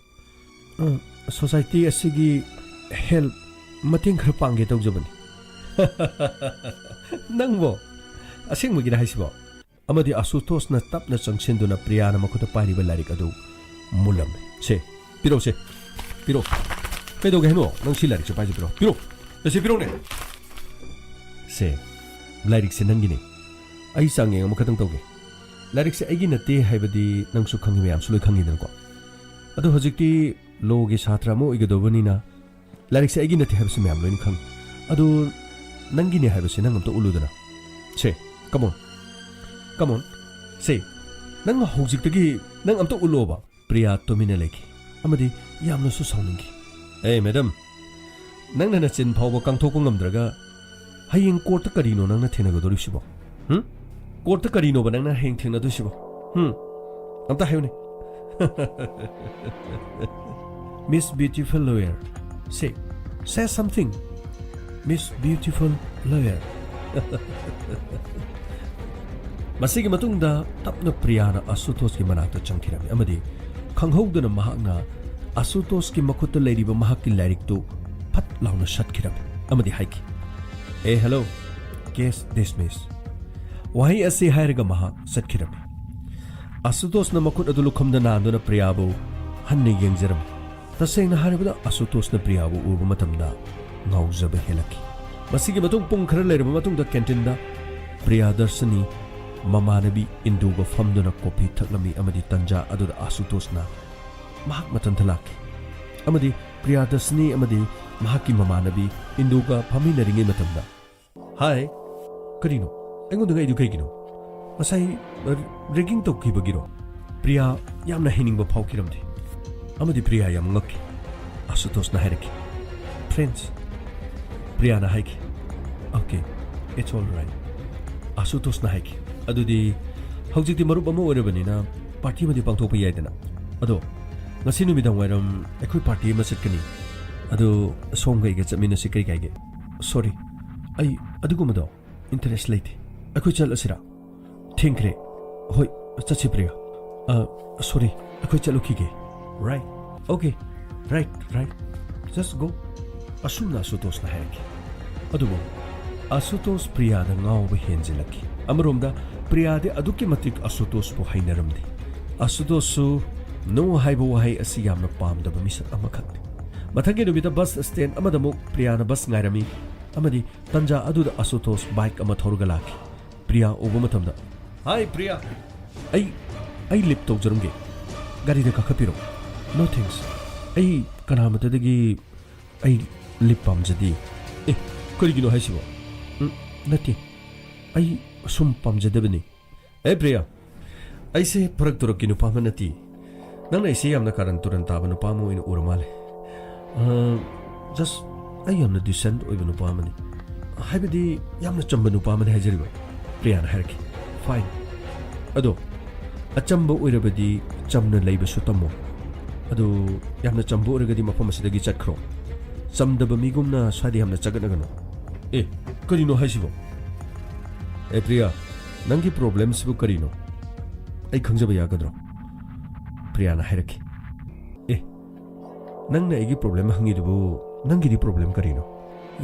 "ꯑ, ꯁꯣꯁꯥꯏꯇꯤ ꯑꯁꯤꯒꯤ ꯍꯦꯜꯞ, ꯃꯇꯦꯡ ꯈꯔ ꯄꯥꯡꯒꯦ ꯇꯧꯖꯕꯅꯤ꯫" ꯅꯪꯕꯣ? ꯑꯁꯦꯡꯕꯒꯤꯔ ꯍꯥꯏꯁꯤꯕꯣ? ꯑꯃꯗꯤ ꯑꯁꯨꯇꯣꯁꯅ ꯇꯞꯅ ꯆꯪꯁꯤꯟꯗꯨꯅ ꯄ꯭ꯔꯤꯌꯥꯅ ꯃꯈꯨꯠꯇ ꯄꯥꯏꯔꯤꯕ ꯂꯥꯏꯔꯤꯛ ꯑꯗꯨ ꯃꯨꯜꯂꯝꯃꯤ꯫ "ꯁꯦ, ꯄꯤꯔꯛꯑꯣ, ꯁꯦ, ꯄꯤꯔꯛꯑꯣ꯫ ꯀꯩꯗꯧꯒꯦ ꯍꯥꯏꯅꯣ? ꯅꯪ ꯁꯤ ꯂꯥꯏꯔꯤꯛꯁꯦ ꯄꯥꯏꯁꯦ ꯄꯤꯔꯛꯑꯣ, ꯄꯤꯔꯛꯑꯣ꯫ ꯁꯦ, ꯄꯤꯔꯛꯑꯣꯅꯦ꯫ ꯁꯦ, ꯂꯥꯏꯔꯤꯛꯁꯦ ꯅꯪꯒꯤꯅꯦ꯫ ꯑꯩ ꯆꯥꯡꯌꯦꯡ ꯑꯃꯈꯛꯇꯪ ꯇꯧꯒꯦ꯫ ꯂꯥꯏꯔꯤꯛꯁꯦ ꯑꯩꯒꯤ ꯅꯠꯇꯦ ꯍꯥꯏꯕꯗꯤ ꯅꯪꯁꯨ ꯈꯪꯉꯤ, ꯃꯌꯥꯝꯁꯨ ꯂꯣꯏ ꯈꯪꯉꯤꯗꯅꯀꯣ꯫ ꯑꯗꯣ ꯍꯧꯖꯤꯛꯇꯤ ꯂꯣꯒꯤ ꯁꯥꯇ꯭ꯔ ꯑꯃ ꯑꯣꯏꯒꯗꯧꯕꯅꯤꯅ ꯂꯥꯏꯔꯤꯛꯁꯦ ꯑꯩꯒꯤ ꯅꯠꯇꯦ ꯍꯥꯏꯕꯁꯤ ꯃꯌꯥꯝ ꯂꯣꯏꯅ ꯈꯪꯉꯤ꯫ ꯑꯗꯨ ꯅꯪꯒꯤꯅꯦ ꯍꯥꯏꯕꯁꯤ ꯅꯪ ꯑꯝꯇ ꯎꯠꯂꯨꯗꯅ꯫ ꯁꯦ, come on, come on, ꯁꯦ, ꯅꯪ ꯍꯧꯖꯤꯛꯇꯒꯤ ꯅꯪ ꯑꯝꯇ ꯎꯠꯂꯣꯕ꯫" ꯄ꯭ꯔꯤꯌꯥ ꯇꯨꯃꯤꯟꯅ ꯂꯩꯈꯤ ꯑꯃꯗꯤ ꯌꯥꯝꯅꯁꯨ ꯁꯥꯎꯅꯤꯡꯈꯤ꯫ "ꯑꯦ ꯃꯦꯗꯝ, ꯅꯪꯅ ꯅꯆꯤꯟ ꯐꯥꯎꯕ ꯀꯥꯡꯊꯣꯛꯄ ꯉꯝꯗ꯭ꯔꯒ ꯍꯌꯦꯡ ꯀꯣꯔꯠꯇ ꯀꯔꯤꯅꯣ ꯅꯪꯅ ꯊꯦꯡꯅꯒꯗꯧꯔꯤꯕꯁꯤꯕꯣ? ꯍꯨꯝ? ꯀꯣꯔꯠꯇ ꯀꯔꯤꯅꯣꯕ ꯅꯪꯅ ꯍꯌꯦꯡ ꯊꯦꯡꯅꯗꯣꯏꯁꯤꯕꯣ? ꯍꯨꯝ? ꯑꯝꯇ ꯍꯥꯏꯌꯨꯅꯦ꯫" "Miss Beautiful Lawyer, say, say something, Miss Beautiful Lawyer." ꯃꯁꯤꯒꯤ ꯃꯇꯨꯡꯗ ꯇꯞꯅ ꯄ꯭ꯔꯤꯌꯥꯅ ꯑꯁꯨꯇꯣꯁꯀꯤ ꯃꯅꯥꯛꯇ ꯆꯪꯈꯤꯔꯝꯃꯤ ꯑꯃꯗꯤ ꯈꯪꯍꯧꯗꯅ ꯃꯍꯥꯛꯅ ꯑꯁꯨꯇꯣꯁꯀꯤ ꯃꯈꯨꯠꯇ ꯂꯩꯔꯤꯕ ꯃꯍꯥꯛꯀꯤ ꯂꯥꯏꯔꯤꯛꯇꯨ ꯐꯠ ꯂꯥꯎꯅ ꯁꯠꯈꯤꯔꯝꯃꯤ ꯑꯃꯗꯤ ꯍꯥꯏꯈꯤ, "ꯑꯦ, hello, case dismiss." ꯋꯥꯍꯩ ꯑꯁꯤ ꯍꯥꯏꯔꯒ ꯃꯍꯥꯛ ꯆꯠꯈꯤꯔꯝꯃꯤ꯫ ꯑꯁꯨꯇꯣꯁꯅ ꯃꯈꯨꯠ ꯑꯗꯨ ꯂꯨꯈꯝꯗ ꯅꯥꯟꯗꯨꯅ ꯄ꯭ꯔꯤꯌꯥꯕꯨ ꯍꯟꯅ ꯌꯦꯡꯖꯔꯝꯃꯤ꯫ ꯇꯁꯦꯡꯅ ꯍꯥꯏꯔꯕꯗ, ꯑꯁꯨꯇꯣꯁꯅ ꯄ꯭ꯔꯤꯌꯥꯕꯨ ꯎꯕ ꯃꯇꯝꯗ ꯉꯥꯎꯖꯕ ꯍꯦꯜꯂꯛꯈꯤ꯫ ꯃꯁꯤꯒꯤ ꯃꯇꯨꯡ ꯄꯨꯡ ꯈꯔ ꯂꯩꯔꯕ ꯃꯇꯨꯡꯗ ꯀꯦꯟꯇꯤꯟꯗ ꯄ꯭ꯔꯤꯌꯥꯗꯔꯁꯅꯤ ꯃꯃꯥꯟꯅꯕꯤ ꯏꯟꯗꯨꯒ ꯐꯝꯗꯨꯅ ꯀꯣꯐꯤ ꯊꯛꯂꯝꯃꯤ ꯑꯃꯗꯤ ꯇꯟꯖꯥ ꯑꯗꯨꯗ ꯑꯁꯨꯇꯣꯁꯅ ꯃꯍꯥꯛ ꯃꯊꯟꯇ ꯂꯥꯛꯈꯤ ꯑꯃꯗꯤ ꯄ꯭ꯔꯤꯌꯥꯗꯔꯁꯅꯤ ꯑꯃꯗꯤ ꯃꯍꯥꯛꯀꯤ ꯃꯃꯥꯟꯅꯕꯤ ꯏꯟꯗꯨꯒ ꯐꯝꯃꯤꯟꯅꯔꯤꯉꯩ ꯃꯇꯝꯗ, "ꯍꯥꯏ, ꯀꯔꯤꯅꯣ? ꯑꯩꯉꯣꯟꯗ ꯉꯛꯏꯗꯨ ꯀꯩꯒꯤꯅꯣ?" ꯉꯁꯥꯏ ꯔꯦꯒꯤꯡ ꯇꯧꯈꯤꯕꯒꯤꯔꯣ? ꯄ꯭ꯔꯤꯌꯥ ꯌꯥꯝꯅ ꯍꯩꯅꯤꯡꯕ ꯐꯥꯎꯈꯤꯔꯝꯗꯦ ꯑꯃꯗꯤ ꯄ꯭ꯔꯤꯌꯥ ꯌꯥꯝ ꯉꯛꯈꯤ꯫ ꯑꯁꯨꯇꯣꯁꯅ ꯍꯥꯏꯔꯛꯈꯤ, "Friends," ꯄ꯭ꯔꯤꯌꯥꯅ ꯍꯥꯏꯈꯤ꯫ "Okay, it's all right," ꯑꯁꯨꯇꯣꯁꯅ ꯍꯥꯏꯈꯤ꯫ "ꯑꯗꯨꯗꯤ ꯍꯧꯖꯤꯛꯇꯤ ꯃꯔꯨꯞ ꯑꯃ ꯑꯣꯏꯔꯕꯅꯤꯅ ꯄꯥꯔꯇꯤ ꯑꯃꯗꯤ ꯄꯥꯡꯊꯣꯛꯄ ꯌꯥꯏꯗꯅ꯫ ꯑꯗꯣ ꯉꯁꯤ ꯅꯨꯃꯤꯗꯥꯡ ꯋꯥꯏꯔꯝ ꯑꯩꯈꯣꯏ ꯄꯥꯔꯇꯤ ꯑꯃ ꯆꯠꯀꯅꯤ꯫ ꯑꯗꯨ ꯁꯣꯝꯒ ꯑꯩꯒ ꯆꯠꯃꯤꯟꯅꯁꯤ, ꯀꯔꯤ ꯀꯥꯏꯒꯦ?" "Sorry, ꯑꯩ ꯑꯗꯨꯒꯨꯝꯕꯗꯣ ꯏꯟꯇꯔꯦꯁ ꯂꯩꯇꯦ꯫ ꯑꯩꯈꯣꯏ ꯆꯠꯂꯁꯤꯔꯥ?" "ꯊꯦꯡꯈ꯭ꯔꯦ꯫ ꯍꯣꯏ, ꯆꯠꯁꯤ ꯄ꯭ꯔꯤꯌꯥ꯫ ꯑ, sorry, ꯑꯩꯈꯣꯏ ꯆꯠꯂꯨꯈꯤꯒꯦ꯫" "Right, okay, right, right, just go," ꯑꯁꯨꯝꯅ ꯑꯁꯨꯇꯣꯁꯅ ꯍꯥꯏꯔꯛꯈꯤ꯫ ꯑꯗꯨꯕꯨ ꯑꯁꯨꯇꯣꯁ ꯄ꯭ꯔꯤꯌꯥꯗ ꯉꯥꯎꯕ ꯍꯦꯟꯖꯤꯜꯂꯛꯈꯤ꯫ ꯑꯃꯔꯣꯝꯗ ꯄ꯭ꯔꯤꯌꯥꯗꯤ ꯑꯗꯨꯛꯀꯤ ꯃꯇꯤꯛ ꯑꯁꯨꯇꯣꯁꯄꯨ ꯍꯩꯅꯔꯝꯗꯦ꯫ ꯑꯁꯨꯇꯣꯁꯁꯨ "no" ꯍꯥꯏꯕ ꯋꯥꯍꯩ ꯑꯁꯤ ꯌꯥꯝꯅ ꯄꯥꯝꯗꯕ ꯃꯤꯁꯛ ꯑꯃꯈꯛꯅꯤ꯫ ꯃꯊꯪꯒꯤ ꯅꯨꯃꯤꯠꯇ ꯕꯁ ꯁ꯭ꯇꯦꯟꯗ ꯑꯃꯗ ꯑꯃꯨꯛ ꯄ꯭ꯔꯤꯌꯥꯅ ꯕꯁ ꯉꯥꯏꯔꯝꯃꯤ, ꯑꯃꯗꯤ ꯇꯟꯖꯥ ꯑꯗꯨꯗ ꯑꯁꯨꯇꯣꯁ ꯕꯥꯏꯛ ꯑꯃ ꯊꯧꯔꯒ ꯂꯥꯛꯈꯤ꯫ ꯄ꯭ꯔꯤꯌꯥ ꯎꯕ ꯃꯇꯝꯗ, "ꯍꯥꯏ ꯄ꯭ꯔꯤꯌꯥ, ꯑꯩ, ꯑꯩ ꯂꯤꯐ ꯇꯧꯖꯔꯝꯒꯦ, ꯒꯥꯔꯤꯗ ꯀꯥꯈꯠꯄꯤꯔꯣ"꯫ "No thanks, ꯑꯩ ꯀꯅꯥꯃꯠꯇꯗꯒꯤ ꯑꯩ ꯂꯤꯐ ꯄꯥꯝꯖꯗꯦ"꯫ "ꯑꯦ, ꯀꯔꯤꯒꯤꯅꯣ ꯍꯥꯏꯁꯤꯕꯣ?" "ꯎꯝ, ꯅꯠꯇꯦ, ꯑꯩ ꯁꯨꯝ ꯄꯥꯝꯖꯗꯕꯅꯤ"꯫ "ꯑꯦ ꯄ꯭ꯔꯤꯌꯥ, ꯑꯩꯁꯦ ꯐꯔꯛ ꯇꯨꯔꯛꯀꯤ ꯅꯨꯄꯥ ꯑꯃ ꯅꯠꯇꯦ꯫ ꯅꯪꯅ ꯑꯩꯁꯦ ꯌꯥꯝꯅ ꯀꯥꯔꯟ ꯇꯨꯔꯟ ꯇꯥꯕ ꯅꯨꯄꯥ ꯑꯃ ꯑꯣꯏꯅ ꯎꯔ ꯃꯥꯜꯂꯦ꯫ ꯑ, just ꯑꯩ ꯌꯥꯝꯅ ꯗꯤꯁꯦꯟꯠ ꯑꯣꯏꯕ ꯅꯨꯄꯥ ꯑꯃꯅꯤ꯫ ꯍꯥꯏꯕꯗꯤ ꯌꯥꯝꯅ ꯆꯝꯕ ꯅꯨꯄꯥ ꯑꯃꯅꯤ ꯍꯥꯏꯖꯔꯤꯕ"꯫ ꯄ꯭ꯔꯤꯌꯥꯅ ꯍꯥꯏꯔꯛꯈꯤ꯫ "ꯐꯥꯏꯟ꯫ ꯑꯗꯣ ꯑꯆꯝꯕ ꯑꯣꯏꯔꯕꯗꯤ ꯆꯝꯅ ꯂꯩꯕꯁꯨ ꯇꯝꯃꯣ꯫ ꯑꯗꯨ ꯌꯥꯝꯅ ꯆꯝꯕ ꯑꯣꯏꯔꯒꯗꯤ ꯃꯐꯝ ꯑꯁꯤꯗꯒꯤ ꯆꯠꯈ꯭ꯔꯣ꯫ ꯆꯝꯗꯕ ꯃꯤꯒꯨꯝꯅ ꯁ꯭ꯋꯥꯏꯗ ꯌꯥꯝꯅ ꯆꯒꯠꯅꯒꯅꯨ"꯫ "ꯑꯦ, ꯀꯔꯤꯅꯣ ꯍꯥꯏꯁꯤꯕꯣ?" "ꯑꯦ ꯄ꯭ꯔꯤꯌꯥ, ꯅꯪꯒꯤ ꯄ꯭ꯔꯣꯕ꯭ꯂꯦꯝꯁꯤꯕꯨ ꯀꯔꯤꯅꯣ? ꯑꯩ ꯈꯪꯖꯕ ꯌꯥꯒꯗ꯭ꯔꯣ?" ꯄ꯭ꯔꯤꯌꯥꯅ ꯍꯥꯏꯔꯛꯈꯤ꯫ "ꯑꯦ, ꯅꯪꯅ ꯑꯩꯒꯤ ꯄ꯭ꯔꯣꯕ꯭ꯂꯦꯝ ꯍꯪꯉꯤꯗꯨꯕꯨ ꯅꯪꯒꯤꯗꯤ ꯄ꯭ꯔꯣꯕ꯭ꯂꯦꯝ ꯀꯔꯤꯅꯣ?"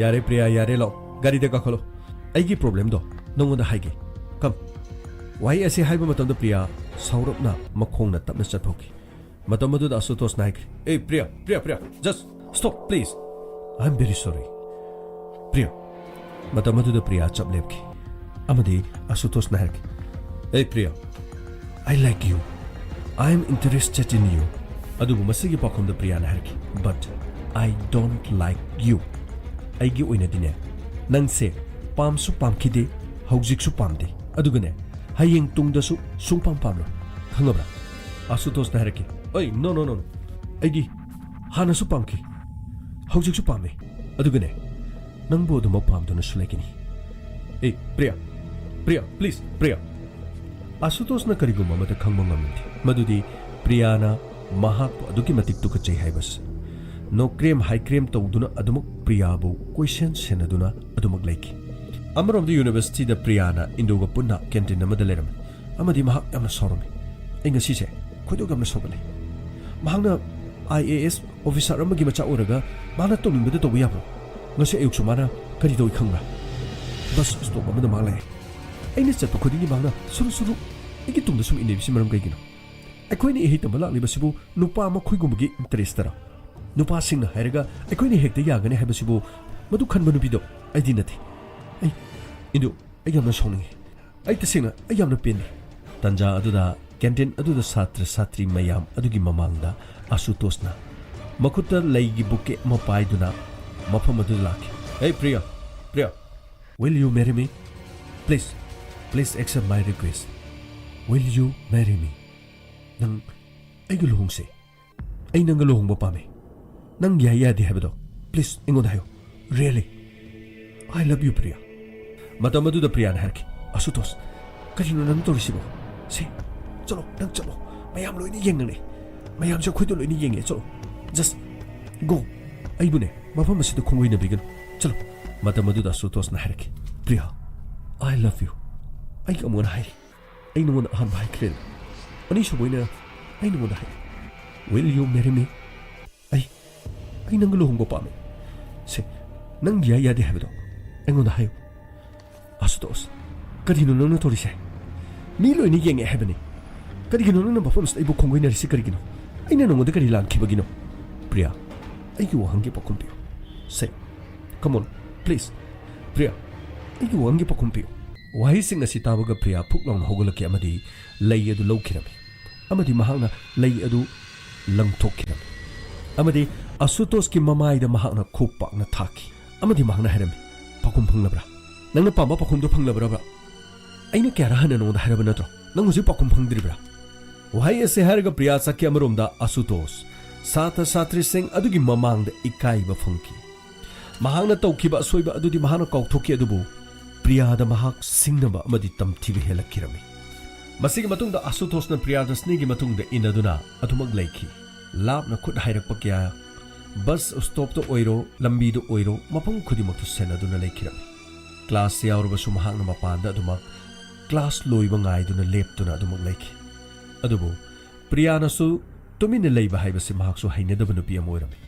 "ꯌꯥꯔꯦ ꯄ꯭ꯔꯤꯌꯥ, ꯌꯥꯔꯦ, ꯂꯥꯛꯑꯣ, ꯒꯥꯔꯤꯗ ꯀꯥꯈꯠꯂꯣ꯫ ꯑꯩꯒꯤ ꯄ꯭ꯔꯣꯕ꯭ꯂꯦꯝꯗꯣ ꯅꯪꯉꯣꯟꯗ ꯍꯥꯏꯒꯦ꯫ ꯀꯝ"꯫ ꯋꯥꯍꯩ ꯑꯁꯤ ꯍꯥꯏꯕ ꯃꯇꯝꯗ ꯄ꯭ꯔꯤꯌꯥ ꯁꯥꯎꯔꯞꯅ ꯃꯈꯣꯡꯅ ꯇꯞꯅ ꯆꯠꯊꯣꯛꯈꯤ꯫ ꯃꯇꯝ ꯑꯗꯨꯗ ꯑꯁꯨꯇꯣꯁꯅ ꯍꯥꯏꯈ꯭ꯔꯦ, "ꯑꯦ Priya, Priya, Priya, just stop please, I am very sorry, Priya". ꯃꯇꯝ ꯑꯗꯨꯗ ꯄ꯭ꯔꯤꯌꯥ ꯆꯞ ꯂꯦꯞꯈꯤ ꯑꯃꯗꯤ ꯑꯁꯨꯇꯣꯁꯅ ꯍꯥꯏꯔꯛꯈꯤ, "ꯑꯦ Priya, I like you, I am interested in you"꯫ ꯑꯗꯨꯕꯨ ꯃꯁꯤꯒꯤ ꯄꯥꯎꯈꯨꯝꯗ ꯄ꯭ꯔꯤꯌꯥꯅ ꯍꯥꯏꯔꯛꯈꯤ, "But I don't like you꯫ ꯑꯩꯒꯤ ꯑꯣꯏꯅꯗꯤꯅꯦ, ꯅꯪꯁꯦ ꯄꯥꯝꯁꯨ ꯄꯥꯝꯈꯤꯗꯦ, ꯍꯧꯖꯤꯛꯁꯨ ꯄꯥꯝꯗꯦ, ꯑꯗꯨꯒꯅꯦ, ꯍꯌꯦꯡ ꯇꯨꯡꯗꯁꯨ ꯁꯨꯡꯄꯥꯝ ꯄꯥꯝꯂꯣꯏ, ꯈꯪꯉꯕ꯭ꯔꯥ?" ꯑꯁꯨꯇꯣꯁꯅ ꯍꯥꯏꯔꯛꯈꯤ, "ꯑꯩ, no, no, no, no, ꯑꯩꯗꯤ ꯍꯥꯟꯅꯁꯨ ꯄꯥꯝꯈꯤ, ꯍꯧꯖꯤꯛꯁꯨ ꯄꯥꯝꯃꯤ, ꯑꯗꯨꯒꯅꯦ, ꯅꯪꯕꯨ ꯑꯗꯨꯃꯛ ꯄꯥꯝꯗꯨꯅꯁꯨ ꯂꯩꯒꯅꯤ꯫ ꯑꯦ, ꯄ꯭ꯔꯤꯌꯥ, ꯄ꯭ꯔꯤꯌꯥ, please, ꯄ꯭ꯔꯤꯌꯥ"꯫ ꯑꯁꯨꯇꯣꯁꯅ ꯀꯔꯤꯒꯨꯝꯕ ꯑꯃꯠꯇ ꯈꯪꯕ ꯉꯝꯂꯝꯗꯦ, ꯃꯗꯨꯗꯤ ꯄ꯭ꯔꯤꯌꯥꯅ ꯃꯍꯥꯛꯄꯨ ꯑꯗꯨꯛꯀꯤ ꯃꯇꯤꯛ ꯇꯨꯀꯠꯆꯩ ꯍꯥꯏꯕꯁꯤ꯫ ꯅꯣꯀ꯭ꯔꯦꯝ ꯍꯥꯏꯀ꯭ꯔꯦꯝ ꯇꯧꯗꯨꯅ ꯑꯗꯨꯃꯛ ꯄ꯭ꯔꯤꯌꯥꯕꯨ ꯀꯣꯏꯁꯦꯟ ꯁꯦꯟꯅꯗꯨꯅ ꯑꯗꯨꯃꯛ ꯂꯩꯈꯤ꯫ ꯑꯃꯔꯣꯝꯗ ꯌꯨꯅꯤꯚꯔꯁꯤꯇꯤꯗ ꯄ꯭ꯔꯤꯌꯥꯅ ꯏꯟꯗꯨꯒ ꯄꯨꯟꯅ ꯀꯦꯟꯇꯤꯟ ꯑꯃꯗ ꯂꯩꯔꯝꯃꯤ ꯑꯃꯗꯤ ꯃꯍꯥꯛ ꯌꯥꯝꯅ ꯁꯥꯎꯔꯝꯃꯤ꯫ "ꯑꯩ ꯉꯁꯤꯁꯦ ꯈꯣꯏꯗꯧ ꯌꯥꯝꯅ ꯁꯥꯎꯒꯠꯂꯦ꯫ ꯃꯍꯥꯛꯅ ꯑꯥꯏ ꯑꯦ ꯑꯦꯁ ꯑꯣꯐꯤꯁꯥꯔ ꯑꯃꯒꯤ ꯃꯆꯥ ꯑꯣꯏꯔꯒ ꯃꯥꯅ ꯇꯧꯅꯤꯡꯕꯗ ꯇꯧꯕ ꯌꯥꯕ꯭ꯔꯣ? ꯉꯁꯤ ꯑꯌꯨꯛꯁꯨ ꯃꯥꯅ ꯀꯔꯤ ꯇꯧꯏ ꯈꯪꯕ꯭ꯔꯥ?" ꯕꯁ ꯁ꯭ꯇꯣꯞ ꯑꯃꯗ ꯃꯍꯥꯛ ꯂꯩꯔꯦ꯫ ꯑꯩꯅ ꯆꯠꯄ ꯈꯨꯗꯤꯡꯒꯤ ꯃꯍꯥꯛꯅ ꯁꯨꯔꯨ ꯁꯨꯔꯨ ꯑꯩꯒꯤ ꯇꯨꯡꯗ ꯁꯨꯝ ꯏꯟꯅꯔꯤꯕꯁꯤ ꯃꯔꯝ ꯀꯩꯒꯤꯅꯣ? ꯑꯩꯈꯣꯏꯅ ꯏꯍꯩ ꯇꯝꯕ ꯂꯥꯛꯂꯤꯕꯁꯤꯕꯨ ꯅꯨꯄꯥ ꯃꯈꯣꯏꯒꯨꯝꯕꯒꯤ ꯏꯟꯇꯔꯦꯁꯇꯔ? ꯅꯨꯄꯥꯁꯤꯡꯅ ꯍꯥꯏꯔꯒ ꯑꯩꯈꯣꯏꯅ ꯍꯦꯛꯇ ꯌꯥꯒꯅꯤ ꯍꯥꯏꯕꯁꯤꯕꯨ ꯃꯗꯨ ꯈꯟꯕ ꯅꯨꯄꯤꯗꯣ ꯑꯩꯗꯤ ꯅꯠꯇꯦ꯫ ꯑꯩ, ꯏꯟꯗꯨ, ꯑꯩ ꯌꯥꯝꯅ ꯁꯥꯎꯅꯤꯡꯉꯤ꯫ ꯑꯩ ꯇꯁꯦꯡꯅ ꯑꯩ ꯌꯥꯝꯅ ꯄꯦꯟꯗꯦ꯫ ꯇꯟꯖꯥ ꯑꯗꯨꯗ ꯀꯦꯟꯇꯤꯟ ꯑꯗꯨꯗ ꯁꯥꯇ꯭ꯔ ꯁꯥꯇ꯭ꯔꯤ ꯃꯌꯥꯝ ꯑꯗꯨꯒꯤ ꯃꯃꯥꯡꯗ ꯑꯁꯨꯇꯣꯁꯅ ꯃꯈꯨꯠꯇ ꯂꯩꯒꯤ ꯕꯨꯀꯦ ꯑꯃ ꯄꯥꯏꯗꯨꯅ ꯃꯐꯝ ꯑꯗꯨꯗ ꯂꯥꯛꯈꯤ꯫ "Hey, Priya, Priya, will you marry me? Please, please accept my request. Will you marry me? ꯅꯪ ꯑꯩꯒ ꯂꯨꯍꯣꯡꯁꯦ꯫ ꯑꯩ ꯅꯪꯒ ꯂꯨꯍꯣꯡꯕ ꯄꯥꯝꯃꯦ꯫ ꯅꯪ ꯌꯥꯏ ꯌꯥꯗꯦ ꯍꯥꯏꯕꯗꯣ please ꯑꯩꯉꯣꯟꯗ ꯍꯥꯏꯌꯨ꯫ Really, I love you, Priya." ꯃꯇꯝ ꯑꯗꯨꯗ ꯄ꯭ꯔꯤꯌꯥꯅ ꯍꯥꯏꯔꯛꯈꯤ, "ꯑꯁꯨꯇꯣꯁ, ꯀꯔꯤꯅꯣ ꯅꯪ ꯇꯧꯔꯤꯁꯤꯕꯣ? ꯁꯦ, ꯆꯠꯂꯣ, ꯅꯪ ꯆꯠꯂꯣ꯫ ꯃꯌꯥꯝ ꯂꯣꯏꯅ ꯌꯦꯡꯅꯔꯦ꯫ ꯃꯌꯥꯝꯁꯦ ꯑꯩꯈꯣꯏꯗ ꯂꯣꯏꯅ ꯌꯦꯡꯉꯦ꯫ ꯆꯠꯂꯣ, just go꯫ ꯑꯩꯕꯨꯅꯦ, ꯃꯐꯝ ꯑꯁꯤꯗ ꯈꯣꯡꯒꯣꯏꯅꯕꯤꯒꯅꯨ꯫ ꯆꯠꯂꯣ꯫" ꯃꯇꯝ ꯑꯗꯨꯗ ꯑꯁꯨꯇꯣꯁꯅ ꯍꯥꯏꯔꯛꯈꯤ, "ꯄ꯭ꯔꯤꯌꯥ, I love you꯫ ꯑꯩꯒ ꯑꯃꯨꯛ ꯍꯟꯅ ꯍꯥꯏꯔꯤ꯫ ꯑꯩ ꯅꯉꯣꯟꯗ ꯑꯍꯥꯟꯕ ꯍꯥꯏꯈ꯭ꯔꯦ꯫ ꯑꯅꯤꯁꯨꯕ ꯑꯣꯏꯅ ꯑꯩ ꯅꯉꯣꯟꯗ ꯍꯥꯏꯔꯤ꯫ Will you marry me? ꯑꯩ, ꯑꯩ ꯅꯪꯒ ꯂꯨꯍꯣꯡꯕ ꯄꯥꯝꯃꯤ꯫ ꯁꯦ, ꯅꯪ ꯌꯥꯏ ꯌꯥꯗꯦ ꯍꯥꯏꯕꯗꯣ ꯑꯩꯉꯣꯟꯗ ꯍꯥꯏꯌꯨ꯫" "ꯑꯁꯨꯇꯣꯁ, ꯀꯔꯤꯅꯣ ꯅꯪꯅ ꯇꯧꯔꯤꯁꯦ? ꯃꯤ ꯂꯣꯏꯅ ꯌꯦꯡꯉꯦ ꯍꯥꯏꯕꯅꯤ꯫ ꯀꯔꯤꯒꯤꯅꯣ ꯅꯪꯅ ꯃꯐꯝꯁꯤꯗ ꯑꯩꯕꯨ ꯈꯣꯡꯒꯣꯏꯅꯔꯤꯁꯤ ꯀꯔꯤꯒꯤꯅꯣ? ꯑꯩꯅ ꯅꯉꯣꯟꯗ ꯀꯔꯤ ꯂꯥꯟꯈꯤꯕꯒꯤꯅꯣ? ꯄ꯭ꯔꯤꯌꯥ, ꯑꯩꯒꯤ ꯋꯥꯍꯪꯒꯤ ꯄꯥꯎꯈꯨꯝ ꯄꯤꯌꯨ꯫ Say, come on, please꯫ Priya, ꯑꯩꯒꯤ ꯋꯥꯍꯪꯒꯤ ꯄꯥꯎꯈꯨꯝ ꯄꯤꯌꯨ꯫" ꯋꯥꯍꯩꯁꯤꯡ ꯑꯁꯤ ꯇꯥꯕꯒ ꯄ꯭ꯔꯤꯌꯥ ꯐꯨꯛ ꯂꯥꯎꯅ ꯍꯧꯒꯠꯂꯛꯈꯤ ꯑꯃꯗꯤ ꯂꯩ ꯑꯗꯨ ꯂꯧꯈꯤꯔꯝꯃꯤ꯫ ꯑꯃꯗꯤ ꯃꯍꯥꯛꯅ ꯂꯩ ꯑꯗꯨ ꯂꯪꯊꯣꯛꯈꯤꯔꯝꯃꯤ꯫ ꯑꯃꯗꯤ ꯑꯁꯨꯇꯣꯁꯀꯤ ꯃꯃꯥꯏꯗ ꯃꯍꯥꯛꯅ ꯈꯨꯄꯥꯛꯅ ꯊꯥꯈꯤ꯫ ꯑꯃꯗꯤ ꯃꯍꯥꯛꯅ ꯍꯥꯏꯔꯝꯃꯤ, "ꯄꯥꯎꯈꯨꯝ ꯐꯪꯂꯕ꯭ꯔꯥ? ꯅꯪꯅ ꯄꯥꯝꯕ ꯄꯥꯎꯈꯨꯝꯗꯣ ꯐꯪꯂꯕ꯭ꯔꯕ꯭ꯔꯥ? ꯑꯩꯅ ꯀꯌꯥꯔꯛ ꯍꯟꯅ ꯅꯉꯣꯟꯗ ꯍꯥꯏꯔꯕ ꯅꯠꯇ꯭ꯔꯣ? ꯅꯪ ꯍꯧꯖꯤꯛ ꯄꯥꯎꯈꯨꯝ ꯐꯪꯗ꯭ꯔꯤꯕ꯭ꯔꯥ?" ꯋꯥꯍꯩ ꯑꯁꯤ ꯍꯥꯏꯔꯒ ꯄ꯭ꯔꯤꯌꯥ ꯆꯠꯈꯤ꯫ ꯑꯃꯔꯣꯝꯗ ꯑꯁꯨꯇꯣꯁ ꯁꯥꯇ꯭ꯔ ꯁꯥꯇ꯭ꯔꯤꯁꯤꯡ ꯑꯗꯨꯒꯤ ꯃꯃꯥꯡꯗ ꯏꯀꯥꯏꯕ ꯐꯪꯈꯤ꯫ ꯃꯍꯥꯛꯅ ꯇꯧꯈꯤꯕ ꯑꯁꯣꯏꯕ ꯑꯗꯨꯗꯤ ꯃꯍꯥꯛꯅ ꯀꯥꯎꯊꯣꯛꯈꯤ, ꯑꯗꯨꯕꯨ ꯄ꯭ꯔꯤꯌꯥꯗ ꯃꯍꯥꯛ ꯁꯤꯡꯅꯕ ꯑꯃꯗꯤ ꯇꯝꯊꯤꯕ ꯍꯦꯜꯂꯛꯈꯤꯔꯝꯃꯤ꯫ ꯃꯁꯤꯒꯤ ꯃꯇꯨꯡꯗ ꯑꯁꯨꯇꯣꯁꯅ ꯄ꯭ꯔꯤꯌꯥꯗꯁꯅꯤꯒꯤ ꯃꯇꯨꯡꯗ ꯏꯟꯅꯗꯨꯅ ꯑꯗꯨꯃꯛ ꯂꯩꯈꯤ꯫ ꯂꯥꯞꯅ ꯈꯨꯠ ꯍꯥꯏꯔꯛꯄ ꯀꯌꯥ, ꯕꯁ ꯁ꯭ꯇꯣꯞꯇ ꯑꯣꯏꯔꯣ, ꯂꯝꯕꯤꯗ ꯑꯣꯏꯔꯣ, ꯃꯐꯝ ꯈꯨꯗꯤꯡꯃꯛꯇ ꯁꯦꯟꯅꯗꯨꯅ ꯂꯩꯈꯤꯔꯝꯃꯤ꯫ ꯀ꯭ꯂꯥꯁ ꯌꯥꯎꯔꯕꯁꯨ ꯃꯍꯥꯛꯅ ꯃꯄꯥꯟꯗ ꯑꯗꯨꯃꯛ ꯀ꯭ꯂꯥꯁ ꯂꯣꯏꯕ ꯉꯥꯏꯗꯨꯅ ꯂꯦꯞꯇꯨꯅ ꯑꯗꯨꯃꯛ ꯂꯩꯈꯤ꯫ ꯑꯗꯨꯕꯨ ꯄ꯭ꯔꯤꯌꯥꯅꯁꯨ ꯇꯨꯃꯤꯟꯅ ꯂꯩꯕ ꯍꯥꯏꯕꯁꯤ ꯃꯍꯥꯛꯁꯨ ꯍꯩꯅꯗꯕ ꯅꯨꯄꯤ ꯑꯃ ꯑꯣꯏꯔꯝꯃꯤ꯫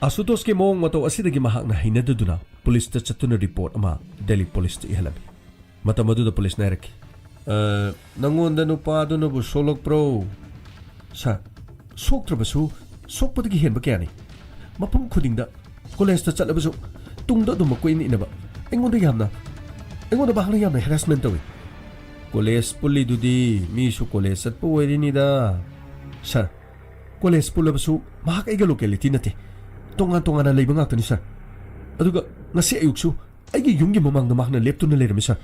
ꯑꯁꯨꯇꯣꯁꯀꯤ ꯃꯑꯣꯡ ꯃꯇꯧ ꯑꯁꯤꯗꯒꯤ ꯃꯍꯥꯛꯅ ꯍꯩꯅꯗꯗꯨꯅ ꯄꯨꯂꯤꯁꯇ ꯆꯠꯇꯨꯅ ꯔꯤꯄꯣꯔꯠ ꯑꯃ ꯗꯦꯜꯂꯤ ꯄꯨꯂꯤꯁꯇ ꯏꯍꯜꯂꯝꯃꯤ꯫ ꯃꯇꯝ ꯑꯗꯨꯗ ꯄꯨꯂꯤꯁꯅ ꯍꯥꯏꯔꯛꯈꯤ, "ꯑ, ꯅꯪꯉꯣꯟꯗ ꯅꯨꯄꯥꯗꯨꯅꯕꯨ ꯁꯣꯛꯂꯛꯄ꯭ꯔꯣ?" "ꯁꯥꯔ, ꯁꯣꯛꯇ꯭ꯔꯕꯁꯨ ꯁꯣꯛꯄꯗꯒꯤ ꯍꯦꯟꯕ ꯀꯌꯥꯅꯤ꯫ ꯃꯐꯝ ꯈꯨꯗꯤꯡꯗ, ꯀꯣꯂꯦꯖꯇ ꯆꯠꯂꯕꯁꯨ ꯇꯨꯡꯗ ꯑꯗꯨꯝ ꯃꯀꯣꯏꯅ ꯏꯟꯅꯕ꯫ ꯑꯩꯉꯣꯟꯗ ꯌꯥꯝꯅ, ꯑꯩꯉꯣꯟꯗ ꯃꯍꯥꯛꯅ ꯌꯥꯝꯅ ꯍꯦꯔꯥꯁꯃꯦꯟ ꯇꯧꯏ꯫ ꯀꯣꯂꯦꯖ ꯄꯨꯜꯂꯤꯗꯨꯗꯤ ꯃꯤꯁꯨ ꯀꯣꯂꯦꯖ ꯆꯠꯄ ꯑꯣꯏꯔꯤꯅꯤꯗ꯫" "ꯁꯥꯔ, ꯀꯣꯂꯦꯖ ꯄꯨꯜꯂꯕꯁꯨ ꯃꯍꯥꯛ ꯑꯩꯒ ꯂꯣꯀꯦꯂꯤꯇꯤ ꯅꯠꯇꯦ, ꯇꯣꯉꯥꯟ ꯇꯣꯉꯥꯟꯅ ꯂꯩꯕ ꯉꯥꯛꯇꯅꯤ ꯁꯥꯔ꯫ ꯑꯗꯨꯒ ꯉꯁꯤ ꯑꯌꯨꯛꯁꯨ ꯑꯩꯒꯤ ꯌꯨꯝꯒꯤ ꯃꯃꯥꯡꯗ ꯃꯍꯥꯛꯅ ꯂꯦꯞꯇꯨꯅ ꯂꯩꯔꯝꯃꯤ ꯁꯥꯔ꯫"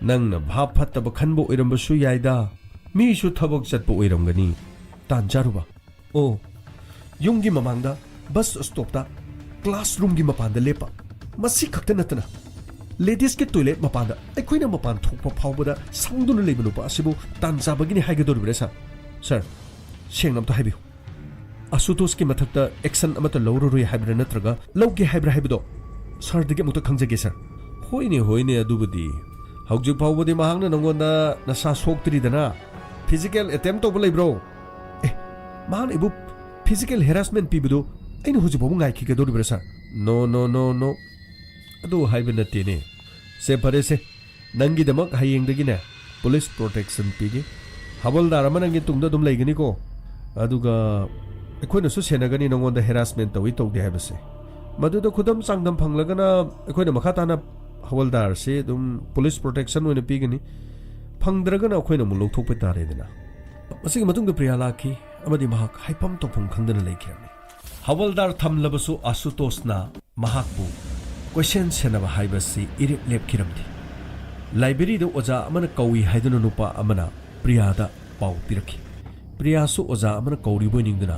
"ꯅꯪꯅ ꯚꯥꯞ ꯐꯠꯇꯕ ꯈꯟꯕ ꯑꯣꯏꯔꯝꯕꯁꯨ ꯌꯥꯏꯗ, ꯃꯤꯁꯨ ꯊꯕꯛ ꯆꯠꯄ ꯑꯣꯏꯔꯝꯒꯅꯤ꯫ ꯇꯥꯟ ꯆꯥꯔꯨꯕ꯫ ꯑꯣ, ꯌꯨꯝꯒꯤ ꯃꯃꯥꯡꯗ ꯕꯁ ꯁ꯭ꯇꯣꯞꯇ ꯀ꯭ꯂꯥꯁꯔꯨꯝꯒꯤ ꯃꯄꯥꯟꯗ ꯂꯦꯞꯄ, ꯃꯁꯤ ꯈꯛꯇ ꯅꯠꯇꯅ ꯂꯦꯗꯤꯁꯀꯤ ꯇꯣꯏꯂꯦꯠ ꯃꯄꯥꯟꯗ ꯑꯩꯈꯣꯏꯅ ꯃꯄꯥꯟ ꯊꯣꯛꯄ ꯐꯥꯎꯕꯗ ꯁꯪꯗꯨꯅ ꯂꯩꯕ ꯅꯨꯄꯥ ꯑꯁꯤꯕꯨ ꯇꯥꯟ ꯆꯥꯕꯒꯤꯅꯤ ꯍꯥꯏꯒꯗꯧꯔꯤꯕ꯭ꯔꯥ ꯁꯥꯔ? ꯁꯥꯔ, ꯁꯦꯡꯅ ꯑꯝꯇ ꯍꯥꯏꯕꯤꯌꯨ, ꯑꯁꯨꯇꯣꯁꯀꯤ ꯃꯊꯛꯇ ꯑꯦꯛꯁꯟ ꯑꯃꯠꯇ ꯂꯧꯔꯔꯣꯏ ꯍꯥꯏꯕ꯭ꯔꯥ ꯅꯠꯇ꯭ꯔꯒ ꯂꯧꯒꯦ ꯍꯥꯏꯕ꯭ꯔꯥ ꯍꯥꯏꯕꯗꯣ ꯁꯥꯔꯗꯒꯤ ꯑꯃꯨꯛꯇ ꯈꯪꯖꯒꯦ ꯁꯥꯔ꯫" "ꯍꯣꯏꯅꯦ, ꯍꯣꯏꯅꯦ, ꯑꯗꯨꯕꯨꯗꯤ ꯍꯧꯖꯤꯛ ꯐꯥꯎꯕꯗꯤ ꯃꯍꯥꯛꯅ ꯅꯪꯉꯣꯟꯗ ꯅꯁꯥ ꯁꯣꯛꯇ꯭ꯔꯤꯗꯅ꯫ ꯐꯤꯖꯤꯀꯦꯜ ꯑꯦꯇꯦꯝ ꯇꯧꯕ ꯂꯩꯕ꯭ꯔꯣ?" "ꯑꯦ, ꯃꯍꯥꯛꯅ ꯑꯩꯕꯨ ꯐꯤꯖꯤꯀꯦꯜ ꯍꯦꯔꯥꯁꯃꯦꯟ ꯄꯤꯕꯗꯨ ꯑꯩꯅ ꯍꯧꯖꯤꯛ ꯐꯥꯎꯕ ꯉꯥꯏꯈꯤꯒꯗꯧꯔꯤꯕ꯭ꯔꯥ ꯁꯥꯔ?" "ꯅꯣ, ꯅꯣ, ꯅꯣ, ꯅꯣ, ꯑꯗꯨ ꯍꯥꯏꯕ ꯅꯠꯇꯦꯅꯦ꯫ ꯁꯦ, ꯐꯔꯦꯁꯦ, ꯅꯪꯒꯤꯗꯃꯛ ꯍꯌꯦꯡꯗꯒꯤꯅꯦ ꯄꯨꯂꯤꯁ ꯄ꯭ꯔꯣꯇꯦꯛꯁꯟ ꯄꯤꯒꯦ꯫ ꯍꯋꯜꯗꯥꯔ ꯑꯃ ꯅꯪꯒꯤ ꯇꯨꯡꯗ ꯑꯗꯨꯝ ꯂꯩꯒꯅꯤꯀꯣ꯫ ꯑꯗꯨꯒ ꯑꯩꯈꯣꯏꯅꯁꯨ ꯁꯦꯟꯅꯒꯅꯤ ꯅꯉꯣꯟꯗ ꯍꯦꯔꯥꯁꯃꯦꯟ ꯇꯧꯏ ꯇꯧꯗꯦ ꯍꯥꯏꯕꯁꯦ꯫ ꯃꯗꯨꯗ ꯈꯨꯗꯝ ꯆꯥꯡꯗꯝ ꯐꯪꯂꯒꯅ ꯑꯩꯈꯣꯏꯅ ꯃꯈꯥ ꯇꯥꯅ ꯍꯋꯜꯗꯥꯔꯁꯤ ꯑꯗꯨꯝ ꯄꯨꯂꯤꯁ ꯄ꯭ꯔꯣꯇꯦꯛꯁꯟ ꯑꯣꯏꯅ ꯄꯤꯒꯅꯤ, ꯐꯪꯗ꯭ꯔꯒꯅ ꯑꯩꯈꯣꯏꯅ ꯑꯃꯨꯛ ꯂꯧꯊꯣꯛꯄ ꯇꯥꯔꯦꯗꯅ꯫" ꯃꯁꯤꯒꯤ ꯃꯇꯨꯡꯗ ꯄ꯭ꯔꯤꯌꯥ ꯂꯥꯛꯈꯤ ꯑꯃꯗꯤ ꯃꯍꯥꯛ ꯍꯥꯏꯐꯝ ꯇꯧꯐꯝ ꯈꯪꯗꯅ ꯂꯩꯈꯤꯔꯝꯃꯤ꯫ ꯍꯋꯜꯗꯥꯔ ꯊꯝꯂꯕꯁꯨ ꯑꯁꯨꯇꯣꯁꯅ ꯃꯍꯥꯛꯄꯨ ꯀꯣꯏꯁꯦꯟ ꯁꯦꯟꯅꯕ ꯍꯥꯏꯕꯁꯤ ꯏꯔꯦꯞ ꯂꯦꯞꯈꯤꯔꯝꯗꯦ꯫ ꯂꯥꯏꯕ꯭ꯔꯦꯔꯤꯗ ꯑꯣꯖꯥ ꯑꯃꯅ ꯀꯧꯏ ꯍꯥꯏꯗꯨꯅ ꯅꯨꯄꯥ ꯑꯃꯅ ꯄ꯭ꯔꯤꯌꯥꯗ ꯄꯥꯎ ꯄꯤꯔꯛꯈꯤ꯫ ꯄ꯭ꯔꯤꯌꯥꯁꯨ ꯑꯣꯖꯥ ꯑꯃꯅ ꯀꯧꯔꯤꯕꯣꯏ ꯅꯤꯡꯗꯨꯅ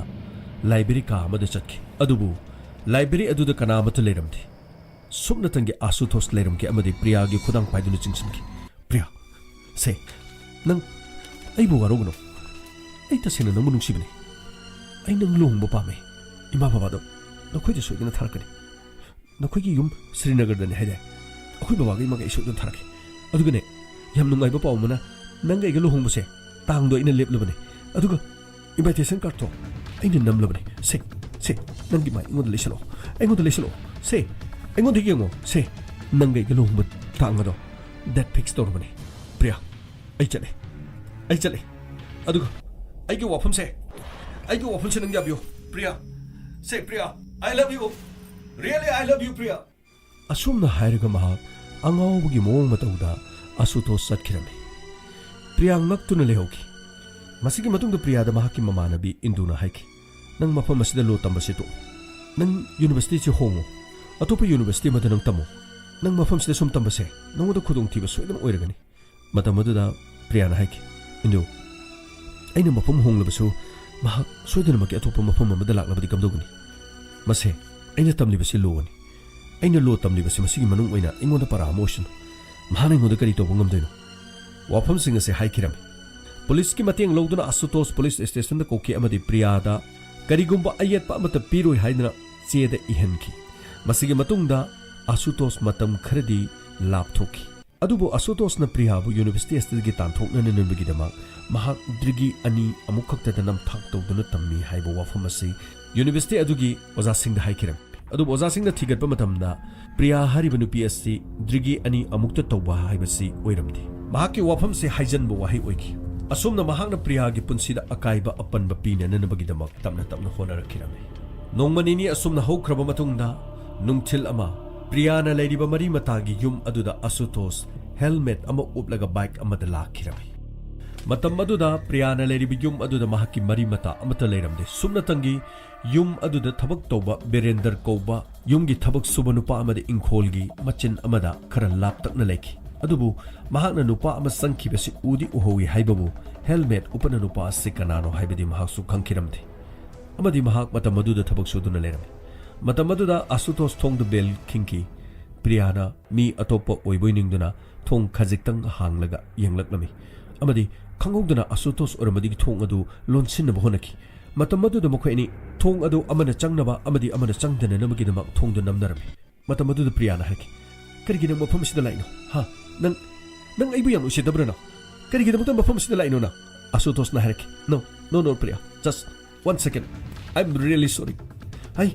ꯂꯥꯏꯕ꯭ꯔꯦꯔꯤ ꯀꯥ ꯑꯃꯗ ꯆꯠꯈꯤ꯫ ꯑꯗꯨꯕꯨ ꯂꯥꯏꯕ꯭ꯔꯦꯔꯤ ꯑꯗꯨꯗ ꯀꯅꯥ ꯑꯃꯠꯇ ꯂꯩꯔꯝꯗꯦ꯫ ꯁꯨꯞꯅꯇꯪꯒꯤ ꯑꯥꯁꯨꯇꯣꯁ ꯂꯩꯔꯝꯈꯤ ꯑꯃꯗꯤ ꯄ꯭ꯔꯤꯌꯥꯒꯤ ꯈꯨꯗꯥꯡ ꯄꯥꯏꯗꯨꯅ ꯆꯤꯡꯁꯤꯟꯈꯤ꯫ "ꯄ꯭ꯔꯤꯌꯥ, ꯁꯦ, ꯅꯪ ꯑꯩꯕꯨ ꯋꯥꯔꯧꯒꯅꯨ꯫ ꯑꯩ ꯇꯁꯦꯡꯅ ꯅꯪꯕꯨ ꯅꯨꯡꯁꯤꯕꯅꯤ꯫ ꯑꯩ ꯅꯪ ꯂꯨꯍꯣꯡꯕ ꯄꯥꯝꯃꯦ꯫ ꯏꯃꯥ ꯕꯕꯥꯗꯣ ꯅꯈꯣꯏꯗ ꯁꯣꯏꯗꯅ ꯊꯥꯔꯛꯀꯅꯤ꯫ ꯅꯈꯣꯏꯒꯤ ꯌꯨꯝ ꯁ꯭ꯔꯤꯅꯒꯔꯗꯅꯤ ꯍꯥꯏꯗꯥꯏ? ꯑꯩꯈꯣꯏ ꯕꯕꯥꯒ ꯏꯃꯥꯒ ꯑꯩ ꯁꯣꯏꯗꯅ ꯊꯥꯔꯛꯀꯦ꯫ ꯑꯗꯨꯒꯅꯦ, ꯌꯥꯝ ꯅꯨꯡꯉꯥꯏꯕ ꯄꯥꯎ ꯑꯃꯅ, ꯅꯪꯒ ꯑꯩꯒ ꯂꯨꯍꯣꯡꯕꯁꯦ ꯇꯥꯡꯗꯣ ꯑꯩꯅ ꯂꯦꯞꯂꯕꯅꯦ꯫ ꯑꯗꯨꯒ ꯏꯟꯚꯥꯏꯇꯦꯁꯟ ꯀꯥꯔꯗꯇꯣ ꯑꯩꯅ ꯅꯝꯂꯕꯅꯦ꯫ ꯁꯦ, ꯁꯦ, ꯅꯪꯒꯤ ꯃꯥꯏ ꯑꯩꯉꯣꯟꯗ ꯂꯩꯁꯜꯂꯛꯑꯣ, ꯑꯩꯉꯣꯟꯗ ꯂꯩꯁꯜꯂꯛꯑꯣ꯫ ꯁꯦ, ꯑꯩꯉꯣꯟꯗ ꯌꯦꯡꯉꯣ ꯁꯦ, ꯅꯪꯒ ꯑꯩꯒ ꯂꯨꯍꯣꯡꯕ ꯇꯥꯡ ꯑꯗꯣ ꯗꯦꯠ ꯐꯤꯛꯁ ꯇꯧꯔꯕꯅꯦ꯫ ꯄ꯭ꯔꯤꯌꯥ, ꯑꯩ ꯆꯠꯂꯦ, ꯑꯩ ꯆꯠꯂꯦ꯫ ꯑꯗꯨꯒ ꯑꯩꯒꯤ ꯋꯥꯐꯝꯁꯦ, ꯑꯩꯒꯤ ꯋꯥꯐꯝꯁꯦ ꯅꯪ ꯌꯥꯕꯤꯌꯨ꯫ ꯄ꯭ꯔꯤꯌꯥ, ꯁꯦ Priya, I love you, really I love you Priya. ꯑꯁꯨꯝꯅ ꯍꯥꯏꯔꯒ ꯃꯍꯥꯛ ꯑꯉꯥꯎꯕꯒꯤ ꯃꯑꯣꯡ ꯃꯇꯧꯗ ꯑꯁꯨꯇꯣꯁ ꯆꯠꯈꯤꯔꯝꯃꯤ꯫ ꯄ꯭ꯔꯤꯌꯥ ꯉꯛꯇꯨꯅ ꯂꯩꯍꯧꯈꯤ꯫ ꯃꯁꯤꯒꯤ ꯃꯇꯨꯡꯗ ꯄ꯭ꯔꯤꯌꯥꯗ ꯃꯍꯥꯛꯀꯤ ꯃꯃꯥꯟꯅꯕꯤ ꯏꯟꯗꯨꯅ ꯍꯥꯏꯈꯤ, "ꯅꯪ ꯃꯐꯝ ꯑꯁꯤꯗ ꯂꯣ ꯇꯝꯕꯁꯤ ꯇꯣꯛꯎ꯫ ꯅꯪ ꯌꯨꯅꯤꯚꯔꯁꯤꯇꯤꯁꯤ ꯍꯣꯡꯉꯨ꯫ ꯑꯇꯣꯞꯄ ꯌꯨꯅꯤꯚꯔꯁꯤꯇꯤ ꯑꯃꯗ ꯅꯪ ꯇꯝꯃꯨ꯫ ꯅꯪ ꯃꯐꯝꯁꯤꯗ ꯁꯨꯝ ꯇꯝꯕꯁꯦ ꯅꯉꯣꯟꯗ ꯈꯨꯗꯣꯡꯊꯤꯕ ꯁꯣꯏꯗꯅ ꯑꯣꯏꯔꯒꯅꯤ꯫" ꯃꯇꯝ ꯑꯗꯨꯗ ꯄ꯭ꯔꯤꯌꯥꯅ ꯍꯥꯏꯈꯤ, "ꯏꯟꯗꯨ, ꯑꯩꯅ ꯃꯐꯝ ꯍꯣꯡꯂꯕꯁꯨ ꯃꯍꯥꯛ ꯁꯣꯏꯗꯅꯃꯛꯀꯤ ꯑꯇꯣꯞꯄ ꯃꯐꯝ ꯑꯃꯗ ꯂꯥꯛꯂꯕꯗꯤ ꯀꯝꯗꯧꯒꯅꯤ? ꯃꯁꯦ, ꯑꯩꯅ ꯇꯝꯂꯤꯕꯁꯤ ꯂꯣꯅꯤ꯫ ꯑꯩꯅ ꯂꯣ ꯇꯝꯂꯤꯕꯁꯤ ꯃꯁꯤꯒꯤ ꯃꯅꯨꯡ ꯑꯣꯏꯅ ꯑꯩꯉꯣꯟꯗ ꯄꯔꯥ ꯑꯃ ꯑꯣꯏꯁꯅꯨ꯫ ꯃꯍꯥꯛꯅ ꯑꯩꯉꯣꯟꯗ ꯀꯔꯤ ꯇꯧꯕ ꯉꯝꯗꯣꯏꯅꯣ?" ꯋꯥꯐꯝꯁꯤꯡ ꯑꯁꯤ ꯍꯥꯏꯈꯤꯔꯝꯃꯤ꯫ ꯄꯨꯂꯤꯁꯀꯤ ꯃꯇꯦꯡ ꯂꯧꯗꯨꯅ ꯑꯁꯨꯇꯣꯁ ꯄꯨꯂꯤꯁ ꯁ꯭ꯇꯦꯁꯟꯗ ꯀꯧꯈꯤ ꯑꯃꯗꯤ ꯄ꯭ꯔꯤꯌꯥꯗ ꯀꯔꯤꯒꯨꯝꯕ ꯑꯌꯦꯠꯄ ꯑꯃꯠꯇ ꯄꯤꯔꯣꯏ ꯍꯥꯏꯗꯨꯅ ꯆꯦꯗ ꯏꯍꯟꯈꯤ꯫ ꯃꯁꯤꯒꯤ ꯃꯇꯨꯡꯗ ꯑꯁꯨꯇꯣꯁ ꯃꯇꯝ ꯈꯔꯗꯤ ꯂꯥꯞꯊꯣꯛꯈꯤ꯫ ꯑꯗꯨꯕꯨ ꯑꯁꯨꯇꯣꯁꯅ ꯄ꯭ꯔꯤꯌꯥꯕꯨ ꯌꯨꯅꯤꯚꯔꯁꯤꯇꯤ ꯑꯁꯤꯗꯒꯤ ꯇꯥꯟꯊꯣꯛꯅꯅꯕꯒꯤꯗꯃꯛ ꯃꯍꯥꯛ ꯗꯤꯒ꯭ꯔꯤ ꯑꯅꯤ ꯑꯃꯨꯛꯈꯛꯇꯗ ꯅꯝꯊꯥꯛ ꯇꯧꯗꯨꯅ ꯇꯝꯃꯤ ꯍꯥꯏꯕ ꯋꯥꯐꯝ ꯑꯁꯤ ꯌꯨꯅꯤꯚꯔꯁꯤꯇꯤ ꯑꯗꯨꯒꯤ ꯑꯣꯖꯥꯁꯤꯡꯗ ꯍꯥꯏꯈꯤꯔꯝꯃꯤ꯫ ꯑꯗꯨꯕꯨ ꯑꯣꯖꯥꯁꯤꯡꯅ ꯊꯤꯒꯠꯄ ꯃꯇꯝꯗ ꯄ꯭ꯔꯤꯌꯥ ꯍꯥꯏꯔꯤꯕ ꯅꯨꯄꯤ ꯑꯁꯤ ꯗꯤꯒ꯭ꯔꯤ ꯑꯅꯤ ꯑꯃꯨꯛꯇ ꯇꯧꯕ ꯍꯥꯏꯕꯁꯤ ꯑꯣꯏꯔꯝꯗꯦ꯫ ꯃꯍꯥꯛꯀꯤ ꯋꯥꯐꯝꯁꯤ ꯍꯥꯏꯖꯟꯕ ꯋꯥꯍꯩ ꯑꯣꯏꯈꯤ꯫ ꯑꯁꯨꯝꯅ ꯃꯍꯥꯛꯅ ꯄ꯭ꯔꯤꯌꯥꯒꯤ ꯄꯨꯟꯁꯤꯗ ꯑꯀꯥꯏꯕ ꯑꯄꯟꯕ ꯄꯤꯅꯅꯕꯒꯤꯗꯃꯛ ꯇꯞꯅ ꯇꯞꯅ ꯍꯣꯠꯅꯔꯛꯈꯤꯔꯝꯃꯤ꯫ ꯅꯣꯡꯃ ꯅꯤꯅꯤ ꯑꯁꯨꯝꯅ ꯍꯧꯈ꯭ꯔꯕ ꯃꯇꯨꯡꯗ ꯅꯨꯡꯊꯤꯜ ꯑꯃ ꯄ꯭ꯔꯤꯌꯥꯅ ꯂꯩꯔꯤꯕ ꯃꯔꯤ ꯃꯇꯥꯒꯤ ꯌꯨꯝ ꯑꯗꯨꯗ ꯑꯁꯨꯇꯣꯁ ꯍꯦꯜꯃꯦꯠ ꯑꯃ ꯎꯞꯂꯒ ꯕꯥꯏꯛ ꯑꯃꯗ ꯂꯥꯛꯈꯤꯔꯝꯃꯤ꯫ ꯃꯇꯝ ꯑꯗꯨꯗ ꯄ꯭ꯔꯤꯌꯥꯅ ꯂꯩꯔꯤꯕ ꯌꯨꯝ ꯑꯗꯨꯗ ꯃꯍꯥꯛꯀꯤ ꯃꯔꯤ ꯃꯇꯥ ꯑꯃꯠꯇ ꯂꯩꯔꯝꯗꯦ꯫ ꯁꯨꯞꯅꯇꯪꯒꯤ ꯌꯨꯝ ꯑꯗꯨꯗ ꯊꯕꯛ ꯇꯧꯕ ꯕꯤꯔꯦꯟꯗꯔ ꯀꯧꯕ ꯌꯨꯝꯒꯤ ꯊꯕꯛ ꯁꯨꯕ ꯅꯨꯄꯥ ꯑꯃꯗꯤ ꯏꯪꯈꯣꯜꯒꯤ ꯃꯆꯤꯟ ꯑꯃꯗ ꯈꯔ ꯂꯥꯞꯇꯛꯅ ꯂꯩꯈꯤ꯫ ꯑꯗꯨꯕꯨ ꯃꯍꯥꯛꯅ ꯅꯨꯄꯥ ꯑꯃ ꯆꯪꯈꯤꯕꯁꯤ ꯎꯗꯤ ꯎꯍꯧꯏ ꯍꯥꯏꯕꯕꯨ ꯍꯦꯜꯃꯦꯠ ꯎꯞꯄꯅ ꯅꯨꯄꯥ ꯑꯁꯤ ꯀꯅꯥꯅꯣ ꯍꯥꯏꯕꯗꯤ ꯃꯍꯥꯛꯁꯨ ꯈꯪꯈꯤꯔꯝꯗꯦ꯫ ꯑꯃꯗꯤ ꯃꯍꯥꯛ ꯃꯇꯝ ꯑꯗꯨꯗ ꯊꯕꯛ ꯁꯨꯗꯨꯅ ꯂꯩꯔꯝꯃꯤ꯫ ꯃꯇꯝ ꯑꯗꯨꯗ ꯑꯁꯨꯇꯣꯁ ꯊꯣꯡꯗ ꯕꯦꯜ ꯈꯤꯡꯈꯤ꯫ ꯄ꯭ꯔꯤꯌꯥꯅ ꯃꯤ ꯑꯇꯣꯞꯄ ꯑꯣꯏꯕꯣꯏ ꯅꯤꯡꯗꯨꯅ ꯊꯣꯡ ꯈꯖꯤꯛꯇꯪ ꯍꯥꯡꯂꯒ ꯌꯦꯡꯂꯛꯂꯝꯃꯤ ꯑꯃꯗꯤ ꯈꯪꯍꯧꯗꯅ ꯑꯁꯨꯇꯣꯁ ꯑꯣꯏꯔꯝꯕꯗꯒꯤ ꯊꯣꯡ ꯑꯗꯨ ꯂꯣꯟꯁꯤꯟꯅꯕ ꯍꯣꯠꯅꯈꯤ꯫ ꯃꯇꯝ ꯑꯗꯨꯗ ꯃꯈꯣꯏ ꯑꯅꯤ ꯊꯣꯡ ꯑꯗꯨ ꯑꯃꯅ ꯆꯪꯅꯕ ꯑꯃꯗꯤ ꯑꯃꯅ ꯆꯪꯗꯅꯅꯕꯒꯤꯗꯃꯛ ꯊꯣꯡꯗꯨ ꯅꯝꯅꯔꯝꯃꯤ꯫ ꯃꯇꯝ ꯑꯗꯨꯗ ꯄ꯭ꯔꯤꯌꯥꯅ ꯍꯥꯏꯈꯤ, "ꯀꯔꯤꯒꯤ ꯅꯪ ꯃꯐꯝ ꯑꯁꯤꯗ ꯂꯥꯛꯏꯅꯣ? ꯍꯥ? ꯅꯪ, ꯅꯪ ꯑꯩꯕꯨ ꯌꯥꯝ ꯎꯁꯤꯠꯇꯕ꯭ꯔꯥ ꯅꯪ? ꯀꯔꯤꯒꯤꯗꯃꯛꯇ ꯃꯐꯝ ꯑꯁꯤꯗ ꯂꯥꯛꯏꯅꯣ ꯅꯪ?" ꯑꯁꯨꯇꯣꯁꯅ ꯍꯥꯏꯔꯛꯈꯤ, "No, no, no, Priya, just one second. I am really sorry. ꯑꯩ,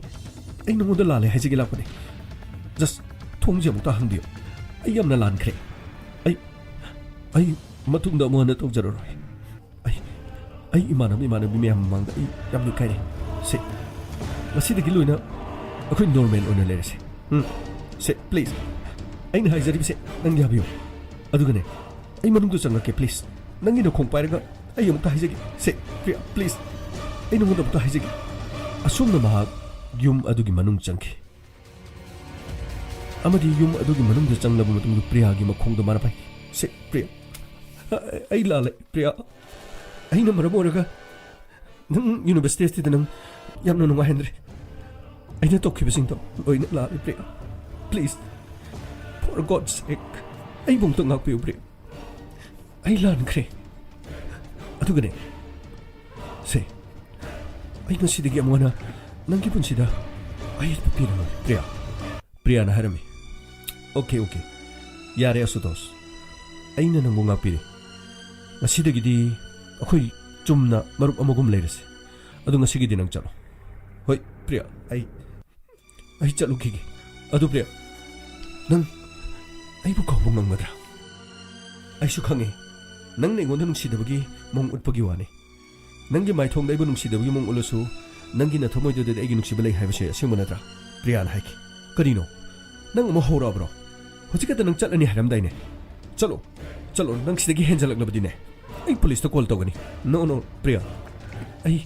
ꯑꯩ ꯅꯉꯣꯟꯗ ꯂꯥꯜꯂꯦ ꯍꯥꯏꯖꯒꯦ ꯂꯥꯛꯄꯅꯦ꯫ Just ꯊꯣꯡꯁꯦ ꯑꯃꯨꯛꯇ ꯍꯥꯡꯕꯤꯌꯨ꯫ ꯑꯩ ꯌꯥꯝꯅ ꯂꯥꯟꯈ꯭ꯔꯦ꯫ ꯑꯩ, ꯑꯩ ꯃꯇꯨꯡꯗ ꯑꯃꯨꯛ ꯍꯟꯅ ꯇꯧꯖꯔꯔꯣꯏ꯫ ꯑꯩ, ꯑꯩ ꯏꯃꯥꯟꯅꯕ ꯏꯃꯥꯟꯅꯕꯤ ꯃꯌꯥꯝ ꯃꯃꯥꯡꯗ ꯑꯩ ꯌꯥꯝꯅ ꯏꯀꯥꯏꯔꯦ꯫ ꯁꯦ, ꯉꯁꯤꯗꯒꯤ ꯂꯣꯏꯅ ꯑꯩꯈꯣꯏ ꯅꯣꯔꯃꯦꯜ ꯑꯣꯏꯅ ꯂꯩꯔꯁꯦ꯫ ꯎꯝ, ꯁꯦ, ꯄ꯭ꯂꯤꯖ, ꯑꯩꯅ ꯍꯥꯏꯖꯔꯤꯕꯁꯦ ꯅꯪ ꯌꯥꯕꯤꯌꯨ꯫ ꯑꯗꯨꯒꯅꯦ, ꯑꯩ ꯃꯅꯨꯡꯗ ꯆꯪꯉꯛꯀꯦ, ꯄ꯭ꯂꯤꯖ꯫ ꯅꯪꯒꯤ ꯅꯈꯣꯡ ꯄꯥꯏꯔꯒ ꯑꯩ ꯑꯃꯨꯛꯇ ꯍꯥꯏꯖꯒꯦ꯫ ꯁꯦ, ꯄ꯭ꯔꯤꯌꯥ, ꯄ꯭ꯂꯤꯖ, ꯑꯩ ꯅꯉꯣꯟꯗ ꯑꯃꯨꯛꯇ ꯍꯥꯏꯖꯒꯦ꯫ ꯑꯁꯨꯝꯅ ꯃꯍꯥꯛ ꯌꯨꯝ ꯑꯗꯨꯒꯤ ꯃꯅꯨꯡ ꯆꯪꯈꯤ꯫ ꯑꯃꯗꯤ ꯌꯨꯝ ꯑꯗꯨꯒꯤ ꯃꯅꯨꯡꯗ ꯆꯪꯂꯕ ꯃꯇꯨꯡꯗ ꯄ꯭ꯔꯤꯌꯥꯒꯤ ꯃꯈꯣꯡꯗ ꯃꯥꯅ ꯄꯥꯏ꯫ "ꯁꯦ, ꯄ꯭ꯔꯤꯌꯥ, ꯑ-, ꯑꯩ ꯂꯥꯜꯂꯦ, ꯄ꯭ꯔꯤꯌꯥ꯫ ꯑꯩꯅ ꯃꯔꯝ ꯑꯣꯏꯔꯒ ꯅꯪ ꯌꯨꯅꯤꯚꯔꯁꯤꯇꯤ ꯑꯁꯤꯗ ꯅꯪ ꯌꯥꯝꯅ ꯅꯨꯡꯉꯥꯏꯍꯟꯗ꯭ꯔꯦ꯫ ꯑꯩꯅ ꯇꯧꯈꯤꯕꯁꯤꯡꯗꯣ ꯂꯣꯏꯅ ꯂꯥꯜꯂꯦ, Priya. Please, for God's sake, ꯑꯩꯕꯨ ꯑꯃꯨꯛꯇ ꯉꯥꯛꯄꯤꯌꯨ, ꯄ꯭ꯔꯤꯌꯥ꯫ ꯑꯩ ꯂꯥꯟꯈ꯭ꯔꯦ꯫ ꯑꯗꯨꯒꯅꯦ, ꯁꯦ, ꯑꯩ ꯉꯁꯤꯗꯒꯤ ꯑꯃꯨꯛ ꯍꯟꯅ ꯅꯪꯒꯤ ꯄꯨꯟꯁꯤꯗ ꯑꯍꯦꯟꯕ ꯄꯤꯔꯔꯣꯏ, ꯄ꯭ꯔꯤꯌꯥ꯫" ꯄ꯭ꯔꯤꯌꯥꯅ ꯍꯥꯏꯔꯝꯃꯤ꯫ "Okay, okay. ꯌꯥꯔꯦ, ꯑꯁꯨꯇꯣꯁ꯫ ꯑꯩꯅ ꯅꯪꯕꯨ ꯉꯥꯛꯄꯤꯔꯦ꯫ ꯉꯁꯤꯗꯒꯤꯗꯤ ꯑꯩꯈꯣꯏ ꯆꯨꯝꯅ ꯃꯔꯨꯞ ꯑꯃꯒꯨꯝ ꯂꯩꯔꯁꯤ꯫ ꯑꯗꯨ ꯉꯁꯤꯒꯤꯗꯤ ꯅꯪ ꯆꯠꯂꯣ꯫" "ꯍꯣꯏ, ꯄ꯭ꯔꯤꯌꯥ, ꯑꯩ, ꯑꯩ ꯆꯠꯂꯨꯈꯤꯒꯦ꯫ ꯑꯗꯨ ꯄ꯭ꯔꯤꯌꯥ, ꯅꯪ ꯑꯩꯕꯨ ꯀꯥꯎꯕ ꯉꯝꯒꯗ꯭ꯔꯥ?" "ꯑꯩꯁꯨ ꯈꯪꯉꯦ, ꯅꯪꯅ ꯑꯩꯉꯣꯟꯗ ꯅꯨꯡꯁꯤꯗꯕꯒꯤ ꯃꯑꯣꯡ ꯎꯠꯄꯒꯤ ꯋꯥꯅꯤ꯫ ꯅꯪꯒꯤ ꯃꯥꯏꯊꯣꯡꯗ ꯑꯩꯕꯨ ꯅꯨꯡꯁꯤꯗꯕꯒꯤ ꯃꯑꯣꯡ ꯎꯠꯂꯁꯨ, ꯅꯪꯒꯤ ꯅꯊꯃꯣꯏꯗꯨꯗꯗꯤ ꯑꯩꯒꯤ ꯅꯨꯡꯁꯤꯕ ꯂꯩ ꯍꯥꯏꯕꯁꯦ ꯑꯁꯦꯡꯕ ꯅꯠꯇ꯭ꯔꯥ?" ꯄ꯭ꯔꯤꯌꯥꯅ ꯍꯥꯏꯈꯤ꯫ "ꯀꯔꯤꯅꯣ? ꯅꯪ ꯑꯃꯨꯛ ꯍꯧꯔꯛꯑꯕ꯭ꯔꯣ? ꯍꯧꯖꯤꯛ ꯈꯛꯇ ꯅꯪ ꯆꯠꯂꯅꯤ ꯍꯥꯏꯔꯝꯗꯥꯏꯅꯦ? ꯆꯠꯂꯣ, ꯆꯠꯂꯣ, ꯅꯪ ꯁꯤꯗꯒꯤ ꯍꯦꯟꯖꯜꯂꯛꯂꯕꯗꯤꯅꯦ, ꯑꯩ ꯄꯨꯂꯤꯁꯇ ꯀꯣꯜ ꯇꯧꯒꯅꯤ꯫" "ꯅꯣ, ꯅꯣ, ꯄ꯭ꯔꯤꯌꯥ, ꯑꯩ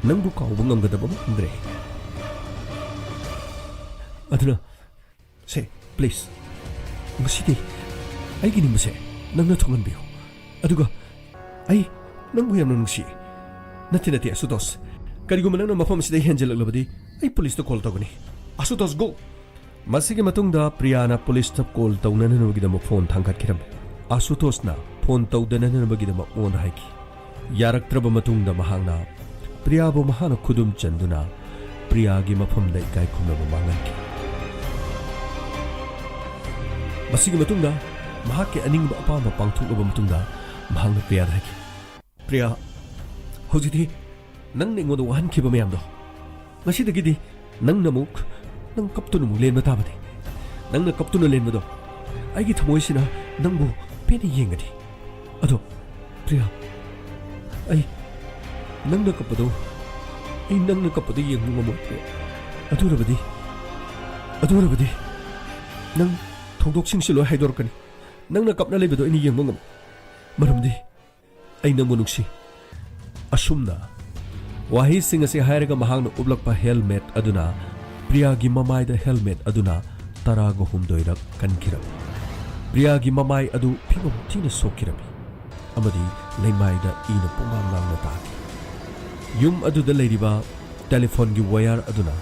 ꯅꯪꯕꯨ ꯀꯥꯎꯕ ꯉꯝꯒꯗꯕ ꯃꯥꯟꯗ꯭ꯔꯦ꯫ ꯑꯗꯨꯅ, ꯁꯦ, ꯄ꯭ꯂꯤꯖ, ꯉꯁꯤꯗꯤ ꯑꯩꯒꯤ ꯅꯤꯡꯕꯁꯦ ꯅꯪꯅ ꯊꯨꯡꯍꯟꯕꯤꯌꯨ꯫ ꯑꯗꯨꯒ ꯑꯩ ꯅꯪꯕꯨ ꯌꯥꯝꯅ ꯅꯨꯡꯁꯤ꯫" "ꯅꯠꯇꯦ, ꯅꯠꯇꯦ, ꯑꯁꯨꯇꯣꯁ꯫ ꯀꯔꯤꯒꯨꯝꯕ ꯅꯪꯅ ꯃꯐꯝ ꯑꯁꯤꯗ ꯍꯦꯟꯖꯜꯂꯛꯂꯕꯗꯤ ꯑꯩ ꯄꯨꯂꯤꯁꯇ ꯀꯣꯜ ꯇꯧꯒꯅꯤ꯫ ꯑꯁꯨꯇꯣꯁ, ꯒꯣ!" ꯃꯁꯤꯒꯤ ꯃꯇꯨꯡꯗ ꯄ꯭ꯔꯤꯌꯥꯅ ꯄꯨꯂꯤꯁꯇ ꯀꯣꯜ ꯇꯧꯅꯅꯕꯒꯤꯗꯃꯛ ꯐꯣꯟ ꯊꯥꯡꯒꯠꯈꯤꯔꯝꯃꯤ꯫ ꯑꯁꯨꯇꯣꯁꯅ ꯐꯣꯟ ꯇꯧꯗꯅꯅꯕꯒꯤꯗꯃꯛ ꯃꯉꯣꯟꯗ ꯍꯥꯏꯈꯤ꯫ ꯌꯥꯔꯛꯇ꯭ꯔꯕ ꯃꯇꯨꯡꯗ ꯃꯍꯥꯛꯅ ꯄ꯭ꯔꯤꯌꯥꯕꯨ ꯃꯍꯥꯛꯅ ꯈꯨꯗꯨꯝ ꯆꯟꯗꯨꯅ ꯄ꯭ꯔꯤꯌꯥꯒꯤ ꯃꯐꯝꯗ ꯏꯀꯥꯏ ꯈꯨꯝꯅꯕ ꯃꯥꯡꯍꯟꯈꯤ꯫ ꯃꯁꯤꯒꯤ ꯃꯇꯨꯡꯗ ꯃꯍꯥꯛꯀꯤ ꯑꯅꯤꯡꯕ ꯑꯄꯥꯝꯕ ꯄꯥꯡꯊꯣꯛꯂꯕ ꯃꯇꯨꯡꯗ ꯃꯍꯥꯛꯅ ꯄ꯭ꯔꯤꯌꯥꯗ ꯍꯥꯏꯈꯤ, "ꯄ꯭ꯔꯤꯌꯥ, ꯍꯧꯖꯤꯛꯇꯤ ꯅꯪꯅ ꯑꯩꯉꯣꯟꯗ ꯋꯥꯍꯟꯈꯤꯕ ꯃꯌꯥꯝꯗꯣ, ꯉꯁꯤꯗꯒꯤꯗꯤ ꯅꯪꯅ ꯑꯃꯨꯛ ꯅꯪ ꯀꯞꯇꯨꯅ ꯑꯃꯨꯛ ꯂꯦꯟꯕ ꯇꯥꯕꯅꯤ꯫ ꯅꯪꯅ ꯀꯞꯇꯨꯅ ꯂꯦꯟꯕꯗꯣ ꯑꯩꯒꯤ ꯊꯃꯣꯏꯁꯤꯅ ꯅꯪꯕꯨ ꯄꯦꯟꯅ ꯌꯦꯡꯒꯅꯤ꯫ ꯑꯗꯣ ꯄ꯭ꯔꯤꯌꯥ, ꯑꯩ ꯅꯪꯅ ꯀꯞꯄꯗꯣ, ꯑꯩ ꯅꯪꯅ ꯀꯞꯄꯗꯣ ꯌꯦꯡꯕ ꯉꯝꯃꯣꯏ ꯄ꯭ꯔꯤꯌꯥ꯫ ꯑꯗꯨꯔꯕꯗꯤ, ꯑꯗꯨꯔꯕꯗꯤ ꯅꯪ ꯊꯧꯗꯣꯛꯁꯤꯡꯁꯤ ꯂꯣꯏ ꯍꯥꯏꯗꯣꯔꯛꯀꯅꯤ꯫ ꯅꯪꯅ ꯀꯞꯅ ꯂꯩꯕꯗꯣ ꯑꯩꯅ ꯌꯦꯡꯕ ꯉꯝꯃꯣꯏ꯫ ꯃꯔꯝꯗꯤ ꯑꯩ ꯅꯪꯕꯨ ꯅꯨꯡꯁꯤ꯫ ꯑꯁꯨꯝꯅ ꯋꯥꯍꯩꯁꯤꯡ ꯑꯁꯤ ꯍꯥꯏꯔꯒ ꯃꯍꯥꯛꯅ ꯎꯞꯂꯛꯄ ꯍꯦꯜꯃꯦꯠ ꯑꯗꯨꯅ ꯄ꯭ꯔꯤꯌꯥꯒꯤ ꯃꯃꯥꯏꯗ ꯍꯦꯜꯃꯦꯠ ꯑꯗꯨꯅ ꯇꯔꯥꯒ ꯍꯨꯝꯗꯣꯏꯔꯛ ꯀꯟꯈꯤꯔꯝꯃꯤ꯫ ꯄ꯭ꯔꯤꯌꯥꯒꯤ ꯃꯃꯥꯏ ꯑꯗꯨ ꯐꯤꯕꯝ ꯊꯤꯅ ꯁꯣꯛꯈꯤꯔꯝꯃꯤ ꯑꯃꯗꯤ ꯂꯩꯃꯥꯏꯗ ꯏꯅ ꯄꯨꯡꯂꯥꯡ ꯂꯥꯡꯅ ꯇꯥꯈꯤ꯫ ꯌꯨꯝ ꯑꯗꯨꯗ ꯂꯩꯔꯤꯕ ꯇꯦꯂꯤꯐꯣꯟꯒꯤ ꯋꯥꯌꯔ ꯑꯗꯨꯅ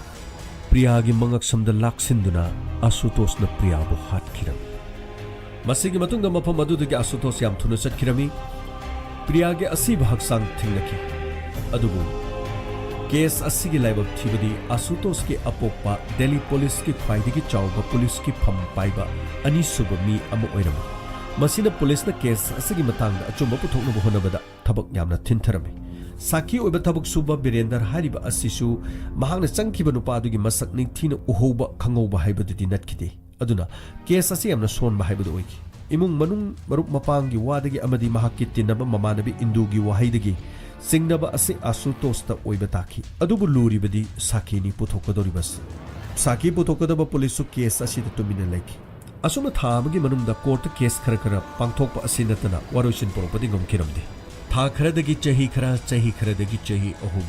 ꯄ꯭ꯔꯤꯌꯥꯒꯤ ꯃꯉꯛꯁꯝꯗ ꯂꯥꯛꯁꯤꯟꯗꯨꯅ ꯑꯁꯨꯇꯣꯁꯅ ꯄ꯭ꯔꯤꯌꯥꯕꯨ ꯍꯥꯠꯈꯤꯔꯝꯃꯤ꯫ ꯃꯁꯤꯒꯤ ꯃꯇꯨꯡꯗ ꯃꯐꯝ ꯑꯗꯨꯗꯒꯤ ꯑꯁꯨꯇꯣꯁ ꯌꯥꯝ ꯊꯨꯅ ꯆꯠꯈꯤꯔꯝꯃꯤ꯫ ꯄ꯭ꯔꯤꯌꯥꯒꯤ ꯑꯁꯤꯕ ꯍꯛꯆꯥꯡ ꯊꯦꯡꯅꯈꯤ꯫ ꯑꯗꯨꯕꯨ ꯀꯦꯁ ꯑꯁꯤꯒꯤ ꯂꯥꯏꯕꯛ ꯊꯤꯕꯗꯤ ꯑꯁꯨꯇꯣꯁꯀꯤ ꯑꯄꯣꯛꯄ ꯗꯦꯜꯂꯤ ꯄꯨꯂꯤꯁꯀꯤ ꯈ꯭ꯋꯥꯏꯗꯒꯤ ꯆꯥꯎꯕ ꯄꯨꯂꯤꯁꯀꯤ ꯐꯝ ꯄꯥꯏꯕ ꯑꯅꯤꯁꯨꯕ ꯃꯤ ꯑꯃ ꯑꯣꯏꯔꯝꯃꯤ꯫ ꯃꯁꯤꯅ ꯄꯨꯂꯤꯁꯅ ꯀꯦꯁ ꯑꯁꯤꯒꯤ ꯃꯇꯥꯡꯗ ꯑꯆꯨꯝꯕ ꯄꯨꯊꯣꯛꯅꯕ ꯍꯣꯠꯅꯕꯗ ꯊꯕꯛ ꯌꯥꯝꯅ ꯊꯤꯟꯊꯔꯝꯃꯤ꯫ ꯁꯥꯈꯤ ꯑꯣꯏꯕ ꯊꯕꯛ ꯁꯨꯕ ꯕꯤꯔꯦꯟꯗꯔ ꯍꯥꯏꯔꯤꯕ ꯑꯁꯤꯁꯨ ꯃꯍꯥꯛꯅ ꯆꯪꯈꯤꯕ ꯅꯨꯄꯥ ꯑꯗꯨꯒꯤ ꯃꯁꯛ ꯅꯤꯡꯊꯤꯅ ꯎꯍꯧꯕ ꯈꯪꯍꯧꯕ ꯍꯥꯏꯕꯗꯨꯗꯤ ꯅꯠꯈꯤꯗꯦ꯫ ꯑꯗꯨꯅ ꯀꯦꯁ ꯑꯁꯤ ꯌꯥꯝꯅ ꯁꯣꯟꯕ ꯍꯥꯏꯕꯗꯨ ꯑꯣꯏꯈꯤ꯫ ꯏꯃꯨꯡ ꯃꯅꯨꯡ, ꯃꯔꯨꯞ ꯃꯄꯥꯡꯒꯤ ꯋꯥꯗꯒꯤ ꯑꯃꯗꯤ ꯃꯍꯥꯛꯀꯤ ꯇꯤꯟꯅꯕ ꯃꯃꯥꯟꯅꯕꯤ ꯏꯟꯗꯨꯒꯤ ꯋꯥꯍꯩꯗꯒꯤ ꯆꯤꯡꯅꯕ ꯑꯁꯤ ꯑꯁꯨꯇꯣꯁꯇ ꯑꯣꯏꯕ ꯇꯥꯈꯤ꯫ ꯑꯗꯨꯕꯨ ꯂꯨꯔꯤꯕꯗꯤ ꯁꯥꯈꯤꯅꯤ ꯄꯨꯊꯣꯛꯀꯗꯧꯔꯤꯕꯁꯤ꯫ ꯁꯥꯈꯤ ꯄꯨꯊꯣꯛꯀꯗꯕ ꯄꯨꯂꯤꯁꯁꯨ ꯀꯦꯁ ꯑꯁꯤꯗ ꯇꯨꯃꯤꯟꯅ ꯂꯩꯈꯤ꯫ ꯑꯁꯨꯝꯅ ꯊꯥ ꯑꯃꯒꯤ ꯃꯅꯨꯡꯗ ꯀꯣꯔꯠꯇ ꯀꯦꯁ ꯈꯔ ꯈꯔ ꯄꯥꯡꯊꯣꯛꯄ ꯑꯁꯤ ꯅꯠꯇꯅ ꯋꯥꯔꯣꯏꯁꯤꯟ ꯄꯨꯔꯛꯄꯗꯤ ꯉꯝꯈꯤꯔꯝꯗꯦ꯫ ꯊꯥ ꯈꯔꯗꯒꯤ ꯆꯍꯤ ꯈꯔ, ꯆꯍꯤ ꯈꯔꯗꯒꯤ ꯆꯍꯤ ꯑꯍꯨꯝ,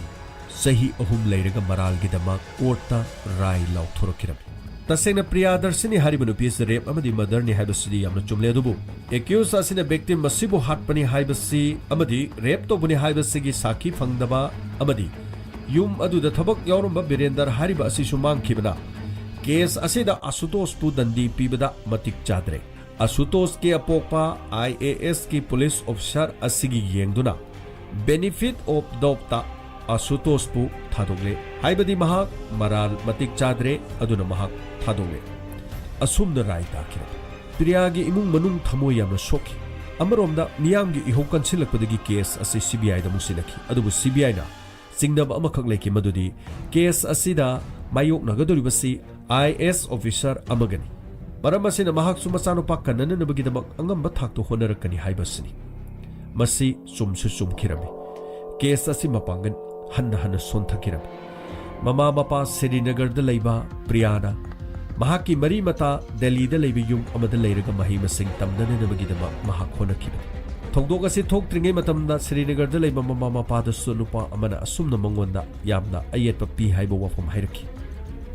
ꯆꯍꯤ ꯑꯍꯨꯝ ꯂꯩꯔꯒ ꯃꯔꯥꯜꯒꯤꯗꯃꯛ ꯀꯣꯔꯠꯇ ꯔꯥꯏ ꯂꯥꯎꯊꯣꯔꯛꯈꯤꯔꯝꯃꯤ꯫ ꯇꯁꯦꯡꯅ ꯄ꯭ꯔꯤꯌꯥꯗꯔꯁꯤꯅꯤ ꯍꯥꯏꯔꯤꯕ ꯅꯨꯄꯤ ꯑꯁꯤ ꯔꯦꯞ ꯑꯃꯗꯤ ꯃꯔꯗꯔꯅꯤ ꯍꯥꯏꯕꯁꯤꯗꯤ ꯌꯥꯝꯅ ꯆꯨꯝꯂꯦ, ꯑꯗꯨꯕꯨ ꯑꯦꯀ꯭ꯌꯨꯁ ꯑꯁꯤꯅ ꯚꯤꯛꯇꯤꯝ ꯑꯁꯤꯕꯨ ꯍꯥꯠꯄꯅꯤ ꯍꯥꯏꯕꯁꯤ ꯑꯃꯗꯤ ꯔꯦꯞ ꯇꯧꯕꯅꯤ ꯍꯥꯏꯕꯁꯤꯒꯤ ꯁꯥꯈꯤ ꯐꯪꯗꯕ ꯑꯃꯗꯤ ꯌꯨꯝ ꯑꯗꯨꯗ ꯊꯕꯛ ꯌꯥꯎꯔꯝꯕ ꯕꯤꯔꯦꯟꯗꯔ ꯍꯥꯏꯔꯤꯕ ꯑꯁꯤꯁꯨ ꯃꯥꯡꯈꯤꯕꯅ ꯀꯦꯁ ꯑꯁꯤꯗ ꯑꯁꯨꯇꯣꯁꯄꯨ ꯗꯟꯗꯤ ꯄꯤꯕꯗ ꯃꯇꯤꯛ ꯆꯥꯗ꯭ꯔꯦ꯫ ꯑꯁꯨꯇꯣꯁꯀꯤ ꯑꯄꯣꯛꯄ ꯑꯥꯏ ꯑꯦ ꯑꯦꯁꯀꯤ ꯄꯨꯂꯤꯁ ꯑꯣꯐꯤꯁꯥꯔ ꯑꯁꯤꯒꯤ ꯌꯦꯡꯗꯨꯅ ꯕꯦꯅꯤꯐꯤꯠ ꯑꯣꯐ ꯗꯥꯎꯠꯇ ꯑꯁꯨꯇꯣꯁꯄꯨ ꯊꯥꯗꯣꯛꯂꯦ, ꯍꯥꯏꯕꯗꯤ ꯃꯍꯥꯛ ꯃꯔꯥꯜ ꯃꯇꯤꯛ ꯆꯥꯗ꯭ꯔꯦ, ꯑꯗꯨꯅ ꯃꯍꯥꯛ ꯊꯥꯗꯣꯛꯂꯦ꯫ ꯑꯁꯨꯝꯅ ꯔꯥꯏ ꯇꯥꯈꯤꯔꯝꯃꯤ꯫ ꯄ꯭ꯔꯤꯌꯥꯒꯤ ꯏꯃꯨꯡ ꯃꯅꯨꯡ ꯊꯃꯣꯏ ꯌꯥꯝꯅ ꯁꯣꯛꯈꯤ꯫ ꯑꯃꯔꯣꯝꯗ ꯃꯤꯌꯥꯝꯒꯤ ꯏꯍꯧ ꯀꯟꯁꯤꯜꯂꯛꯄꯗꯒꯤ ꯀꯦꯁ ꯑꯁꯤ ꯁꯤ ꯕꯤ ꯑꯥꯏꯗ ꯑꯃꯨꯛ ꯁꯤꯟꯅꯈꯤ, ꯑꯗꯨꯕꯨ ꯁꯤ ꯕꯤ ꯑꯥꯏꯅ ꯆꯤꯡꯅꯕ ꯑꯃꯈꯛ ꯂꯩꯈꯤ, ꯃꯗꯨꯗꯤ ꯀꯦꯁ ꯑꯁꯤꯗ ꯃꯥꯌꯣꯛꯅꯒꯗꯧꯔꯤꯕꯁꯤ ꯑꯥꯏ ꯑꯦ ꯑꯦꯁ ꯑꯣꯐꯤꯁꯥꯔ ꯑꯃꯒꯅꯤ꯫ ꯃꯔꯝ ꯑꯁꯤꯅ ꯃꯍꯥꯛꯁꯨ ꯃꯆꯥꯅꯨꯄꯥ ꯀꯟꯅꯅꯅꯕꯒꯤꯗꯃꯛ ꯑꯉꯝꯕ ꯊꯥꯛꯇ ꯍꯣꯠꯅꯔꯛꯀꯅꯤ ꯍꯥꯏꯕꯁꯤꯅꯤ꯫ ꯃꯁꯤ ꯆꯨꯝꯁꯨ ꯆꯨꯝꯈꯤꯔꯝꯃꯤ꯫ ꯀꯦꯁ ꯑꯁꯤ ꯃꯄꯥꯡꯒꯜ ꯍꯟꯅ ꯍꯟꯅ ꯁꯣꯟꯊꯈꯤꯔꯝꯃꯤ꯫ ꯃꯃꯥ ꯃꯄꯥ ꯁ꯭ꯔꯤꯅꯒꯔꯗ ꯂꯩꯕ ꯄ꯭ꯔꯤꯌꯥꯅ ꯃꯍꯥꯛꯀꯤ ꯃꯔꯤ ꯃꯇꯥ ꯗꯦꯜꯂꯤꯗ ꯂꯩꯕ ꯌꯨꯝ ꯑꯃꯗ ꯂꯩꯔꯒ ꯃꯍꯩ ꯃꯁꯤꯡ ꯇꯝꯅꯅꯕꯒꯤꯗꯃꯛ ꯃꯍꯥꯛ ꯍꯣꯠꯅꯈꯤꯕꯅꯤ꯫ ꯊꯧꯗꯣꯛ ꯑꯁꯤ ꯊꯣꯛꯇ꯭ꯔꯤꯉꯩ ꯃꯇꯝꯗ ꯁ꯭ꯔꯤꯅꯒꯔꯗ ꯂꯩꯕ ꯃꯃꯥ ꯃꯄꯥꯗꯁꯨ ꯅꯨꯄꯥ ꯑꯃꯅ ꯑꯁꯨꯝꯅ ꯃꯉꯣꯟꯗ ꯌꯥꯝꯅ ꯑꯌꯦꯠꯄ ꯄꯤ ꯍꯥꯏꯕ ꯋꯥꯐꯝ ꯍꯥꯏꯔꯛꯈꯤ꯫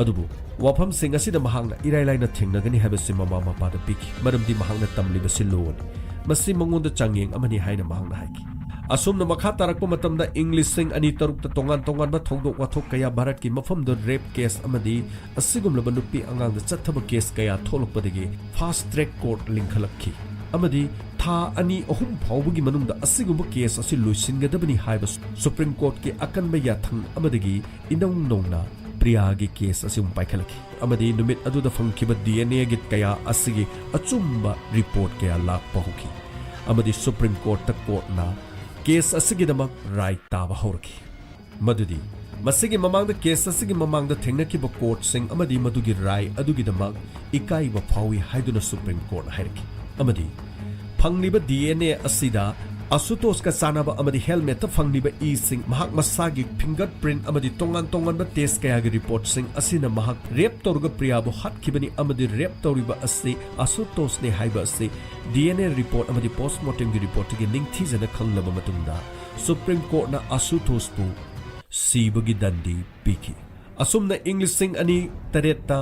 ꯑꯗꯨꯕꯨ ꯋꯥꯐꯝꯁꯤꯡ ꯑꯁꯤꯗ ꯃꯍꯥꯛꯅ ꯏꯔꯥꯏ ꯂꯥꯏꯅ ꯊꯦꯡꯅꯒꯅꯤ ꯍꯥꯏꯕꯁꯤ ꯃꯃꯥ ꯃꯄꯥꯗ ꯄꯤꯈꯤ, ꯃꯔꯝꯗꯤ ꯃꯍꯥꯛꯅ ꯇꯝꯂꯤꯕꯁꯤ ꯂꯣꯅꯤ꯫ ꯃꯁꯤ ꯃꯉꯣꯟꯗ ꯆꯥꯡꯌꯦꯡ ꯑꯃꯅꯤ ꯍꯥꯏꯅ ꯃꯍꯥꯛꯅ ꯍꯥꯏꯈꯤ꯫ ꯑꯁꯨꯝꯅ ꯃꯈꯥ ꯇꯥꯔꯛꯄ ꯃꯇꯝꯗ ꯏꯪ ꯂꯤꯁꯤꯡ ꯑꯅꯤ ꯇꯔꯨꯛꯇ ꯇꯣꯉꯥꯟ ꯇꯣꯉꯥꯟꯕ ꯊꯧꯗꯣꯛ ꯋꯥꯊꯣꯛ ꯀꯌꯥ ꯚꯥꯔꯠꯀꯤ ꯃꯐꯝꯗ ꯔꯦꯞ ꯀꯦꯁ ꯑꯃꯗꯤ ꯑꯁꯤꯒꯨꯝꯂꯕ ꯅꯨꯄꯤ ꯑꯉꯥꯡꯗ ꯆꯠꯊꯕ ꯀꯦꯁ ꯀꯌꯥ ꯊꯣꯛꯂꯛꯄꯗꯒꯤ ꯐꯥꯁꯠ ꯇ꯭ꯔꯦꯛ ꯀꯣꯔꯠ ꯂꯤꯡꯈꯠꯂꯛꯈꯤ ꯑꯃꯗꯤ ꯊꯥ ꯑꯅꯤ ꯑꯍꯨꯝ ꯐꯥꯎꯕꯒꯤ ꯃꯅꯨꯡꯗ ꯑꯁꯤꯒꯨꯝꯕ ꯀꯦꯁ ꯑꯁꯤ ꯂꯣꯏꯁꯤꯟꯒꯗꯕꯅꯤ ꯍꯥꯏꯕ ꯁꯨꯄ꯭ꯔꯤꯝ ꯀꯣꯔꯠꯀꯤ ꯑꯀꯟꯕ ꯌꯥꯊꯪ ꯑꯃꯗꯒꯤ ꯏꯅꯧ ꯅꯧꯅ ꯄ꯭ꯔꯤꯌꯥꯒꯤ ꯀꯦꯁ ꯑꯁꯤ ꯑꯃꯨꯛ ꯄꯥꯏꯈꯠꯂꯛꯈꯤ ꯑꯃꯗꯤ ꯅꯨꯃꯤꯠ ꯑꯗꯨꯗ ꯐꯪꯈꯤꯕ ꯗꯤ ꯑꯦꯟ ꯑꯦꯒꯤ ꯀꯌꯥ ꯑꯁꯤꯒꯤ ꯑꯆꯨꯝꯕ ꯔꯤꯄꯣꯔꯠ ꯀꯌꯥ ꯂꯥꯛꯄ ꯍꯧꯈꯤ ꯑꯃꯗꯤ ꯁꯨꯄ꯭ꯔꯤꯝ ꯀꯣꯔꯠꯇ ꯀꯣꯔꯠꯅ ꯀꯦꯁ ꯑꯁꯤꯒꯤꯗꯃꯛ ꯔꯥꯏ ꯇꯥꯕ ꯍꯧꯔꯛꯈꯤ꯫ ꯃꯗꯨꯗꯤ ꯃꯁꯤꯒꯤ ꯃꯃꯥꯡꯗ ꯀꯦꯁ ꯑꯁꯤꯒꯤ ꯃꯃꯥꯡꯗ ꯊꯦꯡꯅꯈꯤꯕ ꯀꯣꯔꯠꯁꯤꯡ ꯑꯃꯗꯤ ꯃꯗꯨꯒꯤ ꯔꯥꯏ ꯑꯗꯨꯒꯤꯗꯃꯛ ꯏꯀꯥꯏꯕ ꯐꯥꯎꯏ ꯍꯥꯏꯗꯨꯅ ꯁꯨꯄ꯭ꯔꯤꯝ ꯀꯣꯔꯠꯅ ꯍꯥꯏꯔꯛꯈꯤ ꯑꯃꯗꯤ ꯐꯪꯂꯤꯕ ꯗꯤ ꯑꯦꯟ ꯑꯦ ꯑꯁꯤꯗ ꯑꯁꯨꯇꯣꯁꯀ ꯆꯥꯟꯅꯕ ꯑꯃꯗꯤ ꯍꯦꯜꯃꯦꯠꯇ ꯐꯪꯂꯤꯕ ꯏꯁꯤꯡ, ꯃꯍꯥꯛ ꯃꯁꯥꯒꯤ ꯐꯤꯡꯒꯔ ꯄ꯭ꯔꯤꯟꯠ ꯑꯃꯗꯤ ꯇꯣꯉꯥꯟ ꯇꯣꯉꯥꯟꯕ ꯇꯦꯁ ꯀꯌꯥꯒꯤ ꯔꯤꯄꯣꯔꯠꯁꯤꯡ ꯑꯁꯤꯅ ꯃꯍꯥꯛ ꯔꯦꯞ ꯇꯧꯔꯒ ꯄ꯭ꯔꯤꯌꯥꯕꯨ ꯍꯥꯠꯈꯤꯕꯅꯤ ꯑꯃꯗꯤ ꯔꯦꯞ ꯇꯧꯔꯤꯕ ꯑꯁꯤ ꯑꯁꯨꯇꯣꯁꯅꯤ ꯍꯥꯏꯕ ꯑꯁꯤ ꯗꯤ ꯑꯦꯟ ꯑꯦ ꯔꯤꯄꯣꯔꯠ ꯑꯃꯗꯤ ꯄꯣꯁꯠꯃꯣꯔꯇꯦꯝꯒꯤ ꯔꯤꯄꯣꯔꯠꯇꯒꯤ ꯅꯤꯡꯊꯤꯖꯅ ꯈꯪꯂꯕ ꯃꯇꯨꯡꯗ ꯁꯨꯄ꯭ꯔꯤꯝ ꯀꯣꯔꯠꯅ ꯑꯁꯨꯇꯣꯁꯄꯨ ꯁꯤꯕꯒꯤ ꯗꯟꯗꯤ ꯄꯤꯈꯤ꯫ ꯑꯁꯨꯝꯅ ꯏꯪ ꯂꯤꯁꯤꯡ ꯑꯅꯤ ꯇꯔꯦꯠꯇ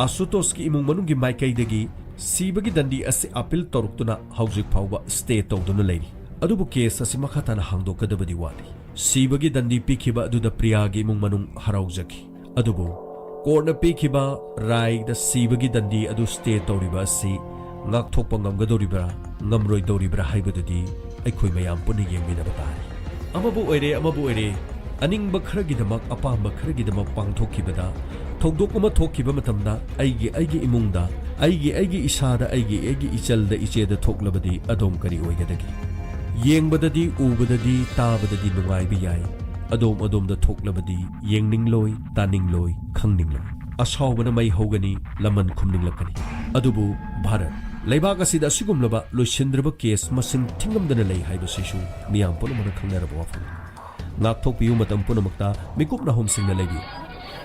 ꯑꯁꯨꯇꯣꯁꯀꯤ ꯏꯃꯨꯡ ꯃꯅꯨꯡꯒꯤ ꯃꯥꯏꯀꯩꯗꯒꯤ ꯁꯤꯕꯒꯤ ꯗꯟꯗꯤ ꯑꯁꯤ ꯑꯄꯤꯜ ꯇꯧꯔꯛꯇꯨꯅ ꯍꯧꯖꯤꯛ ꯐꯥꯎꯕ ꯁ꯭ꯇꯦ ꯇꯧꯗꯨꯅ ꯂꯩꯔꯤ꯫ ꯑꯗꯨꯕꯨ ꯀꯦꯁ ꯑꯁꯤ ꯃꯈꯥ ꯇꯥꯅ ꯍꯥꯡꯗꯣꯛꯀꯗꯕꯗꯤ ꯋꯥꯠꯂꯤ꯫ ꯁꯤꯕꯒꯤ ꯗꯟꯗꯤ ꯄꯤꯈꯤꯕ ꯑꯗꯨꯗ ꯄ꯭ꯔꯤꯌꯥꯒꯤ ꯏꯃꯨꯡ ꯃꯅꯨꯡ ꯍꯔꯥꯎꯖꯈꯤ꯫ ꯑꯗꯨꯕꯨ ꯀꯣꯔꯠꯅ ꯄꯤꯈꯤꯕ ꯔꯥꯏꯗ ꯁꯤꯕꯒꯤ ꯗꯟꯗꯤ ꯑꯗꯨ ꯁ꯭ꯇꯦ ꯇꯧꯔꯤꯕ ꯑꯁꯤ ꯉꯥꯛꯊꯣꯛꯄ ꯉꯝꯒꯗꯧꯔꯤꯕ꯭ꯔꯥ ꯉꯝꯔꯣꯏꯗꯧꯔꯤꯕ꯭ꯔꯥ ꯍꯥꯏꯕꯗꯨꯗꯤ ꯑꯩꯈꯣꯏ ꯃꯌꯥꯝ ꯄꯨꯟꯅ ꯌꯦꯡꯃꯤꯟꯅꯕ ꯇꯥꯔꯤ꯫ ꯑꯃꯕꯨ ꯑꯣꯏꯔꯦ, ꯑꯃꯕꯨ ꯑꯣꯏꯔꯦ, ꯑꯅꯤꯡꯕ ꯈꯔꯒꯤꯗꯃꯛ, ꯑꯄꯥꯝꯕ ꯈꯔꯒꯤꯗꯃꯛ ꯄꯥꯡꯊꯣꯛꯈꯤꯕꯗ, ꯊꯧꯗꯣꯛ ꯑꯃ ꯊꯣꯛꯈꯤꯕ ꯃꯇꯝꯗ ꯑꯩꯒꯤ, ꯑꯩꯒꯤ ꯏꯃꯨꯡꯗ, ꯑꯩꯒꯤ, ꯑꯩꯒꯤ ꯏꯁꯥꯗ, ꯑꯩꯒꯤ, ꯑꯩꯒꯤ ꯏꯆꯜꯗ, ꯏꯆꯦꯗ ꯊꯣꯛꯂꯕꯗꯤ ꯑꯗꯣꯝ ꯀꯔꯤ ꯑꯣꯏꯒꯗꯒꯦ? ꯌꯦꯡꯕꯗꯗꯤ, ꯎꯕꯗꯗꯤ, ꯇꯥꯕꯗꯗꯤ ꯅꯨꯡꯉꯥꯏꯕ ꯌꯥꯏ꯫ ꯑꯗꯣꯝ ꯑꯗꯣꯝꯗ ꯊꯣꯛꯂꯕꯗꯤ ꯌꯦꯡꯅꯤꯡꯂꯣꯏ, ꯇꯥꯅꯤꯡꯂꯣꯏ, ꯈꯪꯅꯤꯡꯂꯣꯏ꯫ ꯑꯁꯥꯎꯕꯅ ꯃꯩ ꯍꯧꯒꯅꯤ, ꯂꯃꯟ ꯈꯨꯝꯅꯤꯡꯂꯛꯀꯅꯤ꯫ ꯑꯗꯨꯕꯨ ꯚꯥꯔꯠ ꯂꯩꯕꯥꯛ ꯑꯁꯤꯗ ꯑꯁꯤꯒꯨꯝꯂꯕ ꯂꯣꯏꯁꯤꯟꯗ꯭ꯔꯕ ꯀꯦꯁ ꯃꯁꯤꯡ ꯊꯤꯉꯝꯗꯅ ꯂꯩ ꯍꯥꯏꯕꯁꯤꯁꯨ ꯃꯤꯌꯥꯝ ꯄꯨꯝꯅꯃꯛꯅ ꯈꯪꯅꯔꯕ ꯋꯥꯐꯝꯅꯤ꯫ ꯉꯥꯛꯊꯣꯛꯄꯤꯌꯨ, ꯃꯇꯝ ꯄꯨꯝꯅꯃꯛꯇ ꯃꯤꯀꯨꯞ ꯅꯥꯍꯣꯝꯁꯤꯡꯅ ꯂꯩꯕꯤꯌꯨ꯫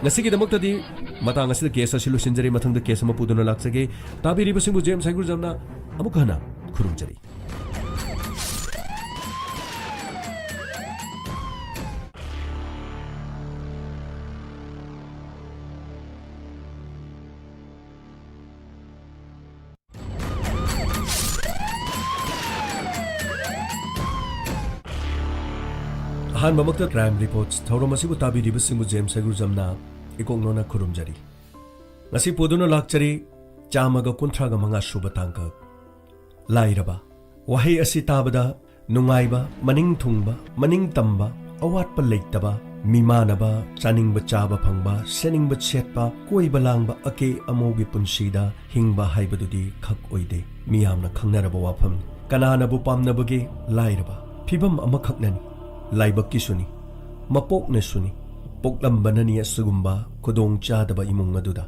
ꯉꯁꯤꯒꯤꯗꯃꯛꯇꯗꯤ ꯃꯇꯥꯡ ꯑꯁꯤꯗ ꯀꯦꯁ ꯑꯁꯤ ꯂꯣꯏꯁꯤꯟꯖꯔꯦ꯫ ꯃꯊꯪꯗ ꯀꯦꯁ ꯑꯃ ꯄꯨꯗꯨꯅ ꯂꯥꯛꯆꯒꯦ꯫ ꯇꯥꯕꯤꯔꯤꯕꯁꯤꯡꯕꯨ ꯖꯦꯝꯁ ꯍꯩꯒ꯭ꯔꯨꯖꯝꯅ ꯑꯃꯨꯛ ꯍꯟꯅ ꯈꯨꯔꯨꯝꯖꯔꯤ꯫ ꯑꯍꯥꯟꯕꯃꯛꯇ Crime Reports ꯊꯧꯔꯝ ꯑꯁꯤꯕꯨ ꯇꯥꯕꯤꯔꯤꯕꯁꯤꯡꯕꯨ ꯖꯦꯝꯁ ꯍꯩꯒ꯭ꯔꯨꯖꯝꯅ ꯏꯀꯣꯛꯅꯣꯅ ꯈꯨꯔꯨꯝꯖꯔꯤ꯫ ꯉꯁꯤ ꯄꯨꯗꯨꯅ ꯂꯥꯛꯆꯔꯤ ꯆꯥꯝꯃꯒ ꯀꯨꯟꯊ꯭ꯔꯥꯒ ꯃꯉꯥ ꯁꯨꯕ ꯇꯥꯡꯀꯛ, ꯂꯥꯏꯔꯕ꯫ ꯋꯥꯍꯩ ꯑꯁꯤ ꯇꯥꯕꯗ ꯅꯨꯡꯉꯥꯏꯕ, ꯃꯅꯤꯡ ꯊꯨꯡꯕ, ꯃꯅꯤꯡ ꯇꯝꯕ, ꯑꯋꯥꯠꯄ ꯂꯩꯇꯕ, ꯃꯤꯃꯥꯟꯅꯕ, ꯆꯥꯅꯤꯡꯕ ꯆꯥꯕ ꯐꯪꯕ, ꯁꯦꯠꯅꯤꯡꯕ ꯁꯦꯠꯄ, ꯀꯣꯏꯕ ꯂꯥꯡꯕ, ꯑꯀꯦ ꯑꯃꯧꯒꯤ ꯄꯨꯟꯁꯤꯗ ꯍꯤꯡꯕ ꯍꯥꯏꯕꯗꯨꯗꯤ ꯈꯛ ꯑꯣꯏꯗꯦ꯫ ꯃꯤꯌꯥꯝꯅ ꯈꯪꯅꯔꯕ ꯋꯥꯐꯝꯅꯤ꯫ ꯀꯅꯥꯅꯕꯨ ꯄꯥꯝꯅꯕꯒꯦ ꯂꯥꯏꯔꯕ? ꯐꯤꯕꯝ ꯑꯃꯈꯛꯅꯅꯤ꯫ ꯂꯥꯏꯕꯛꯀꯤꯁꯨꯅꯤ, ꯃꯄꯣꯛꯅꯁꯨꯅꯤ꯫ ꯄꯣꯛꯂꯝꯕꯅꯅꯤ ꯑꯁꯤꯒꯨꯝꯕ ꯈꯨꯗꯣꯡ ꯆꯥꯗꯕ ꯏꯃꯨꯡ ꯑꯗꯨꯗ꯫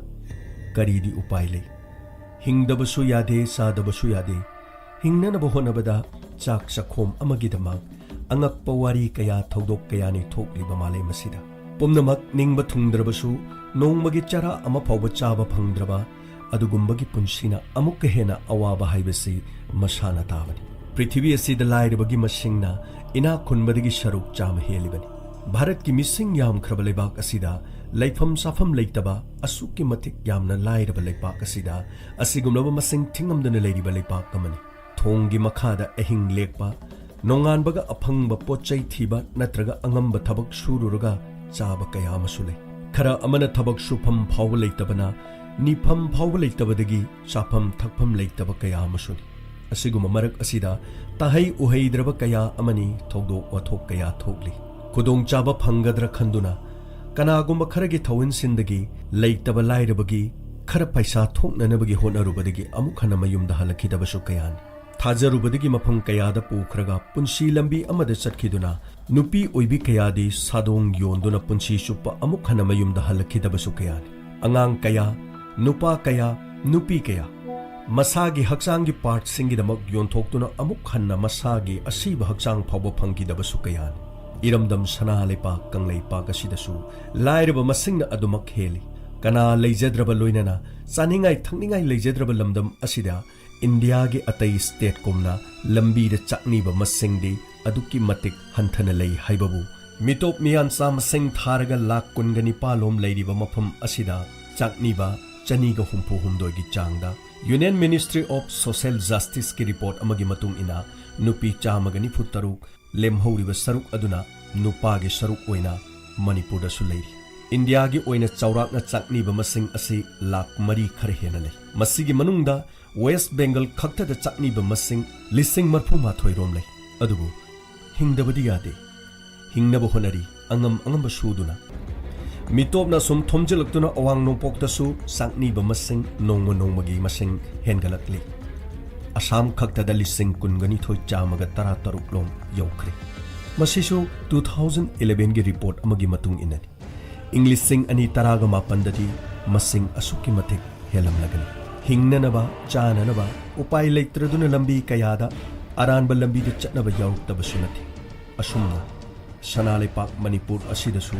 ꯀꯔꯤꯗꯤ ꯎꯄꯥꯏ ꯂꯩ? ꯍꯤꯡꯗꯕꯁꯨ ꯌꯥꯗꯦ, ꯆꯥꯗꯕꯁꯨ ꯌꯥꯗꯦ꯫ ꯍꯤꯡꯅꯅꯕ ꯍꯣꯠꯅꯕꯗ ꯆꯥꯛ ꯆꯥꯛꯈꯣꯝ ꯑꯃꯒꯤꯗꯃꯛ ꯑꯉꯛꯄ ꯋꯥꯔꯤ ꯀꯌꯥ, ꯊꯧꯗꯣꯛ ꯀꯌꯥꯅꯤ ꯊꯣꯛꯂꯤꯕ ꯃꯥꯂꯦꯝ ꯑꯁꯤꯗ꯫ ꯄꯨꯝꯅꯃꯛ ꯅꯤꯡꯕ ꯊꯨꯡꯗ꯭ꯔꯕꯁꯨ, ꯅꯣꯡꯃꯒꯤ ꯆꯔꯥ ꯑꯃ ꯐꯥꯎꯕ ꯆꯥꯕ ꯐꯪꯗ꯭ꯔꯕ ꯑꯗꯨꯒꯨꯝꯕꯒꯤ ꯄꯨꯟꯁꯤꯅ ꯑꯃꯨꯛꯀ ꯍꯦꯟꯅ ꯑꯋꯥꯕ ꯍꯥꯏꯕꯁꯤ ꯃꯁꯥꯅ ꯇꯥꯕꯅꯤ꯫ ꯄ꯭ꯔꯤꯊꯤꯕꯤ ꯑꯁꯤꯗ ꯂꯥꯏꯔꯕꯒꯤ ꯃꯁꯤꯡꯅ ꯏꯅꯥꯛ ꯈꯨꯟꯕꯗꯒꯤ ꯁꯔꯨꯛ ꯆꯥꯝꯃ ꯍꯦꯜꯂꯤꯕꯅꯤ꯫ ꯚꯥꯔꯠꯀꯤ ꯃꯤꯁꯤꯡ ꯌꯥꯝꯈ꯭ꯔꯕ ꯂꯩꯕꯥꯛ ꯑꯁꯤꯗ, ꯂꯩꯐꯝ ꯆꯥꯐꯝ ꯂꯩꯇꯕ, ꯑꯁꯨꯛꯀꯤ ꯃꯇꯤꯛ ꯌꯥꯝꯅ ꯂꯥꯏꯔꯕ ꯂꯩꯄꯥꯛ ꯑꯁꯤꯗ, ꯑꯁꯤꯒꯨꯝꯂꯕ ꯃꯁꯤꯡ ꯊꯤꯉꯝꯗꯅ ꯂꯩꯔꯤꯕ ꯂꯩꯄꯥꯛ ꯑꯃꯅꯤ꯫ ꯊꯣꯡꯒꯤ ꯃꯈꯥꯗ ꯑꯍꯤꯡ ꯂꯦꯛꯄ, ꯅꯣꯡꯉꯥꯟꯕꯒ ꯑꯐꯪꯕ ꯄꯣꯠ ꯆꯩ ꯊꯤꯕ ꯅꯠꯇ꯭ꯔꯒ ꯑꯉꯝꯕ ꯊꯕꯛ ꯁꯨꯔꯨꯔꯒ ꯆꯥꯕ ꯀꯌꯥ ꯑꯃꯁꯨ ꯂꯩ꯫ ꯈꯔ ꯑꯃꯅ ꯊꯕꯛ ꯁꯨꯐꯝ ꯐꯥꯎꯕ ꯂꯩꯇꯕꯅ ꯅꯤꯐꯝ ꯐꯥꯎꯕ ꯂꯩꯇꯕꯗꯒꯤ ꯆꯥꯐꯝ ꯊꯛꯐꯝ ꯂꯩꯇꯕ ꯀꯌꯥ ꯑꯃꯁꯨꯅꯤ꯫ ꯑꯁꯤꯒꯨꯝꯕ ꯃꯔꯛ ꯑꯁꯤꯗ ꯇꯥꯍꯩ ꯎꯍꯩꯗ꯭ꯔꯕ ꯀꯌꯥ ꯑꯃꯅꯤ ꯊꯧꯗꯣꯛ ꯋꯥꯊꯣꯛ ꯀꯌꯥ ꯊꯣꯛꯂꯤ꯫ ꯈꯨꯗꯣꯡꯆꯥꯕ ꯐꯪꯒꯗ꯭ꯔꯥ ꯈꯟꯗꯨꯅ ꯀꯅꯥꯒꯨꯝꯕ ꯈꯔꯒꯤ ꯊꯧꯏꯟꯁꯤꯟꯗꯒꯤ ꯂꯩꯇꯕ ꯂꯥꯏꯔꯕꯒꯤ ꯈꯔ ꯄꯩꯁꯥ ꯊꯣꯛꯅꯅꯕꯒꯤ ꯍꯣꯠꯅꯔꯨꯕꯗꯒꯤ ꯑꯃꯨꯛ ꯍꯟꯅ ꯃꯌꯨꯝꯗ ꯍꯜꯂꯛꯈꯤꯗꯕꯁꯨ ꯀꯌꯥꯅꯤ꯫ ꯊꯥꯖꯔꯨꯕꯗꯒꯤ ꯃꯐꯝ ꯀꯌꯥꯗ ꯄꯨꯈ꯭ꯔꯒ ꯄꯨꯟꯁꯤ ꯂꯝꯕꯤ ꯑꯃꯗ ꯆꯠꯈꯤꯗꯨꯅ ꯅꯨꯄꯤ ꯑꯣꯏꯕꯤ ꯀꯌꯥꯗꯤ ꯁꯥꯗꯣꯡ ꯌꯣꯟꯗꯨꯅ ꯄꯨꯟꯁꯤ ꯆꯨꯞꯄ ꯑꯃꯨꯛ ꯍꯟꯅ ꯃꯌꯨꯝꯗ ꯍꯜꯂꯛꯈꯤꯗꯕꯁꯨ ꯀꯌꯥꯅꯤ꯫ ꯑꯉꯥꯡ ꯀꯌꯥ, ꯅꯨꯄꯥ ꯀꯌꯥ, ꯅꯨꯄꯤ ꯀꯌꯥ ꯃꯁꯥꯒꯤ ꯍꯛꯆꯥꯡꯒꯤ ꯄꯥꯔꯠꯁꯤꯡꯒꯤꯗꯃꯛ ꯌꯣꯟꯊꯣꯛꯇꯨꯅ ꯑꯃꯨꯛ ꯍꯟꯅ ꯃꯁꯥꯒꯤ ꯑꯁꯤꯕ ꯍꯛꯆꯥꯡ ꯐꯥꯎꯕ ꯐꯪꯈꯤꯗꯕꯁꯨ ꯀꯌꯥꯅꯤ꯫ ꯏꯔꯝꯗꯝ ꯁꯅꯥ ꯂꯩꯄꯥꯛ ꯀꯪꯂꯩꯄꯥꯛ ꯑꯁꯤꯗꯁꯨ ꯂꯥꯏꯔꯕ ꯃꯁꯤꯡꯅ ꯑꯗꯨꯃꯛ ꯍꯦꯜꯂꯤ꯫ ꯀꯅꯥ ꯂꯩꯖꯗ꯭ꯔꯕ, ꯂꯣꯏꯅꯅ ꯆꯥꯅꯤꯡꯉꯥꯏ ꯊꯛꯅꯤꯡꯉꯥꯏ ꯂꯩꯖꯗ꯭ꯔꯕ ꯂꯝꯗꯝ ꯑꯁꯤꯗ ꯏꯟꯗꯤꯌꯥꯒꯤ ꯑꯇꯩ ꯁ꯭ꯇꯦꯠꯀꯨꯝꯅ ꯂꯝꯕꯤꯗ ꯆꯥꯛꯅꯤꯕ ꯃꯁꯤꯡꯗꯤ ꯑꯗꯨꯛꯀꯤ ꯃꯇꯤꯛ ꯍꯟꯊꯅ ꯂꯩ ꯍꯥꯏꯕꯕꯨ ꯃꯤꯇꯣꯞ ꯃꯤꯌꯥꯟꯆꯥ ꯃꯁꯤꯡ ꯊꯥꯔꯒ ꯂꯥꯈ ꯀꯨꯟꯒ ꯅꯤꯄꯥꯜ ꯂꯣꯝ ꯂꯩꯔꯤꯕ ꯃꯐꯝ ꯑꯁꯤꯗ ꯆꯥꯛꯅꯤꯕ ꯆꯅꯤꯒ ꯍꯨꯝꯐꯨ ꯍꯨꯝꯗꯣꯏꯒꯤ ꯆꯥꯡꯗ Union Ministry of Social Justiceꯀꯤ ꯔꯤꯄꯣꯔꯠ ꯑꯃꯒꯤ ꯃꯇꯨꯡ ꯏꯟꯅ ꯅꯨꯄꯤ ꯆꯥꯝꯃꯒ ꯅꯤꯐꯨ ꯇꯔꯨꯛ, ꯂꯦꯝꯍꯧꯔꯤꯕ ꯁꯔꯨꯛ ꯑꯗꯨꯅ ꯅꯨꯄꯥꯒꯤ ꯁꯔꯨꯛ ꯑꯣꯏꯅ ꯃꯅꯤꯄꯨꯔꯗꯁꯨ ꯂꯩꯔꯤ꯫ ꯏꯟꯗꯤꯌꯥꯒꯤ ꯑꯣꯏꯅ ꯆꯥꯎꯔꯥꯛꯅ ꯆꯥꯛꯅꯤꯕ ꯃꯁꯤꯡ ꯑꯁꯤ ꯂꯥꯈ ꯃꯔꯤ ꯈꯔ ꯍꯦꯟꯅ ꯂꯩ꯫ ꯃꯁꯤꯒꯤ ꯃꯅꯨꯡꯗ ꯋꯦꯁ꯭ꯠ ꯕꯦꯡꯒꯜ ꯈꯛꯇꯗ ꯆꯥꯛꯅꯤꯕ ꯃꯁꯤꯡ ꯂꯤꯁꯤꯡ ꯃꯔꯐꯨ ꯃꯥꯊꯣꯏ ꯔꯣꯝ ꯂꯩ꯫ ꯑꯗꯨꯕꯨ ꯍꯤꯡꯗꯕꯗꯤ ꯌꯥꯗꯦ꯫ ꯍꯤꯡꯅꯕ ꯍꯣꯠꯅꯔꯤ, ꯑꯉꯝ ꯑꯉꯝꯕ ꯁꯨꯗꯨꯅ꯫ ꯃꯤꯇꯣꯞꯅ ꯁꯨꯝ ꯊꯣꯝꯖꯤꯜꯂꯛꯇꯨꯅ ꯑꯋꯥꯡ ꯅꯣꯡꯄꯣꯛꯇꯁꯨ ꯆꯥꯛꯅꯤꯕ ꯃꯁꯤꯡ ꯅꯣꯡꯃ ꯅꯣꯡꯃꯒꯤ ꯃꯁꯤꯡ ꯍꯦꯟꯒꯠꯂꯛꯂꯤ꯫ ꯑꯁꯥꯝ ꯈꯛꯇꯗ ꯂꯤꯁꯤꯡ ꯀꯨꯟꯒ ꯅꯤꯊꯣꯏ ꯆꯥꯝꯃꯒ ꯇꯔꯥ ꯇꯔꯨꯛ ꯂꯣꯝ ꯌꯧꯈ꯭ꯔꯦ꯫ ꯃꯁꯤꯁꯨ two thousand elevenꯒꯤ ꯔꯤꯄꯣꯔꯠ ꯑꯃꯒꯤ ꯃꯇꯨꯡ ꯏꯟꯅꯅꯤ꯫ ꯏꯪ ꯂꯤꯁꯤꯡ ꯑꯅꯤ ꯇꯔꯥꯒ ꯃꯥꯄꯟꯗꯗꯤ ꯃꯁꯤꯡ ꯑꯁꯨꯛꯀꯤ ꯃꯇꯤꯛ ꯍꯦꯜꯂꯝꯂꯒꯅꯤ꯫ ꯍꯤꯡꯅꯅꯕ, ꯆꯥꯅꯅꯕ ꯎꯄꯥꯏ ꯂꯩꯇ꯭ꯔꯗꯨꯅ ꯂꯝꯕꯤ ꯀꯌꯥꯗ ꯑꯔꯥꯟꯕ ꯂꯝꯕꯤꯗ ꯆꯠꯅꯕ ꯌꯥꯎꯔꯛꯇꯕꯁꯨ ꯅꯠꯇꯦ꯫ ꯑꯁꯨꯝꯅ ꯁꯅꯥ ꯂꯩꯄꯥꯛ ꯃꯅꯤꯄꯨꯔ ꯑꯁꯤꯗꯁꯨ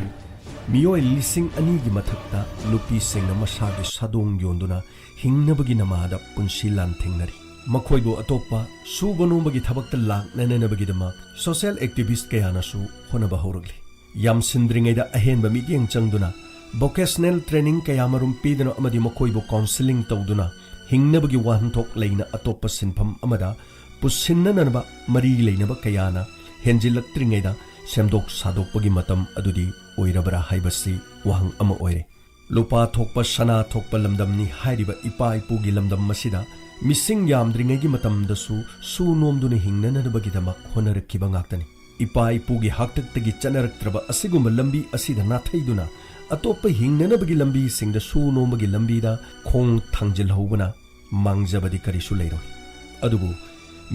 ꯃꯤꯑꯣꯏ ꯂꯤꯁꯤꯡ ꯑꯅꯤꯒꯤ ꯃꯊꯛꯇ ꯅꯨꯄꯤꯁꯤꯡꯅ ꯃꯁꯥꯒꯤ ꯁꯥꯗꯣꯡ ꯌꯣꯟꯗꯨꯅ ꯍꯤꯡꯅꯕꯒꯤ ꯅꯃꯥꯗ ꯄꯨꯟꯁꯤ ꯂꯥꯟꯊꯦꯡꯅꯔꯤ꯫ ꯃꯈꯣꯏꯕꯨ ꯑꯇꯣꯞꯄ ꯁꯨꯕ ꯅꯣꯝꯕꯒꯤ ꯊꯕꯛꯇ ꯂꯥꯛꯅꯅꯅꯕꯒꯤꯗꯃꯛ social activist ꯀꯌꯥꯅꯁꯨ ꯍꯣꯠꯅꯕ ꯍꯧꯔꯛꯂꯤ꯫ ꯌꯥꯝꯁꯤꯟꯗ꯭ꯔꯤꯉꯩꯗ ꯑꯍꯦꯟꯕ ꯃꯤꯠꯌꯦꯡ ꯆꯪꯗꯨꯅ, vocational training ꯀꯌꯥꯃꯔꯨꯝ ꯄꯤꯗꯨꯅ ꯑꯃꯗꯤ ꯃꯈꯣꯏꯕꯨ counselling ꯇꯧꯗꯨꯅ, ꯍꯤꯡꯅꯕꯒꯤ ꯋꯥꯍꯟꯊꯣꯛ ꯂꯩꯅ ꯑꯇꯣꯞꯄ ꯁꯤꯟꯐꯝ ꯑꯃꯗ ꯄꯨꯁꯤꯟꯅꯅꯕ ꯃꯔꯤ ꯂꯩꯅꯕ ꯀꯌꯥꯅ ꯍꯦꯟꯖꯤꯜꯂꯛꯇ꯭ꯔꯤꯉꯩꯗ ꯁꯦꯝꯗꯣꯛ ꯁꯥꯗꯣꯛꯄꯒꯤ ꯃꯇꯝ ꯑꯗꯨꯗꯤ ꯑꯣꯏꯔꯕ꯭ꯔꯥ ꯍꯥꯏꯕꯁꯤ ꯋꯥꯍꯪ ꯑꯃ ꯑꯣꯏꯔꯦ꯫ ꯂꯨꯄꯥ ꯊꯣꯛꯄ ꯁꯅꯥ ꯊꯣꯛꯄ ꯂꯝꯗꯝꯅꯤ ꯍꯥꯏꯔꯤꯕ ꯏꯄꯥ ꯏꯄꯨꯒꯤ ꯂꯝꯗꯝ ꯑꯁꯤꯗ ꯃꯤꯁꯤꯡ ꯌꯥꯝꯗ꯭ꯔꯤꯉꯩꯒꯤ ꯃꯇꯝꯗꯁꯨ ꯁꯨ ꯅꯣꯝꯗꯨꯅ ꯍꯤꯡꯅꯅꯕꯒꯤꯗꯃꯛ ꯍꯣꯠꯅꯔꯛꯈꯤꯕ ꯉꯥꯛꯇꯅꯤ꯫ ꯏꯄꯥ ꯏꯄꯨꯒꯤ ꯍꯥꯛꯇꯛꯇꯒꯤ ꯆꯠꯅꯔꯛꯇ꯭ꯔꯕ ꯑꯁꯤꯒꯨꯝꯕ ꯂꯝꯕꯤ ꯑꯁꯤꯗ ꯅꯥꯊꯩꯗꯨꯅ ꯑꯇꯣꯞꯄ ꯍꯤꯡꯅꯅꯕꯒꯤ ꯂꯝꯕꯤꯁꯤꯡꯗ ꯁꯨ ꯅꯣꯝꯕꯒꯤ ꯂꯝꯕꯤꯗ ꯈꯣꯡ ꯊꯥꯡꯖꯤꯜꯍꯧꯕꯅ ꯃꯥꯡꯖꯕꯗꯤ ꯀꯔꯤꯁꯨ ꯂꯩꯔꯣꯏ꯫ ꯑꯗꯨꯕꯨ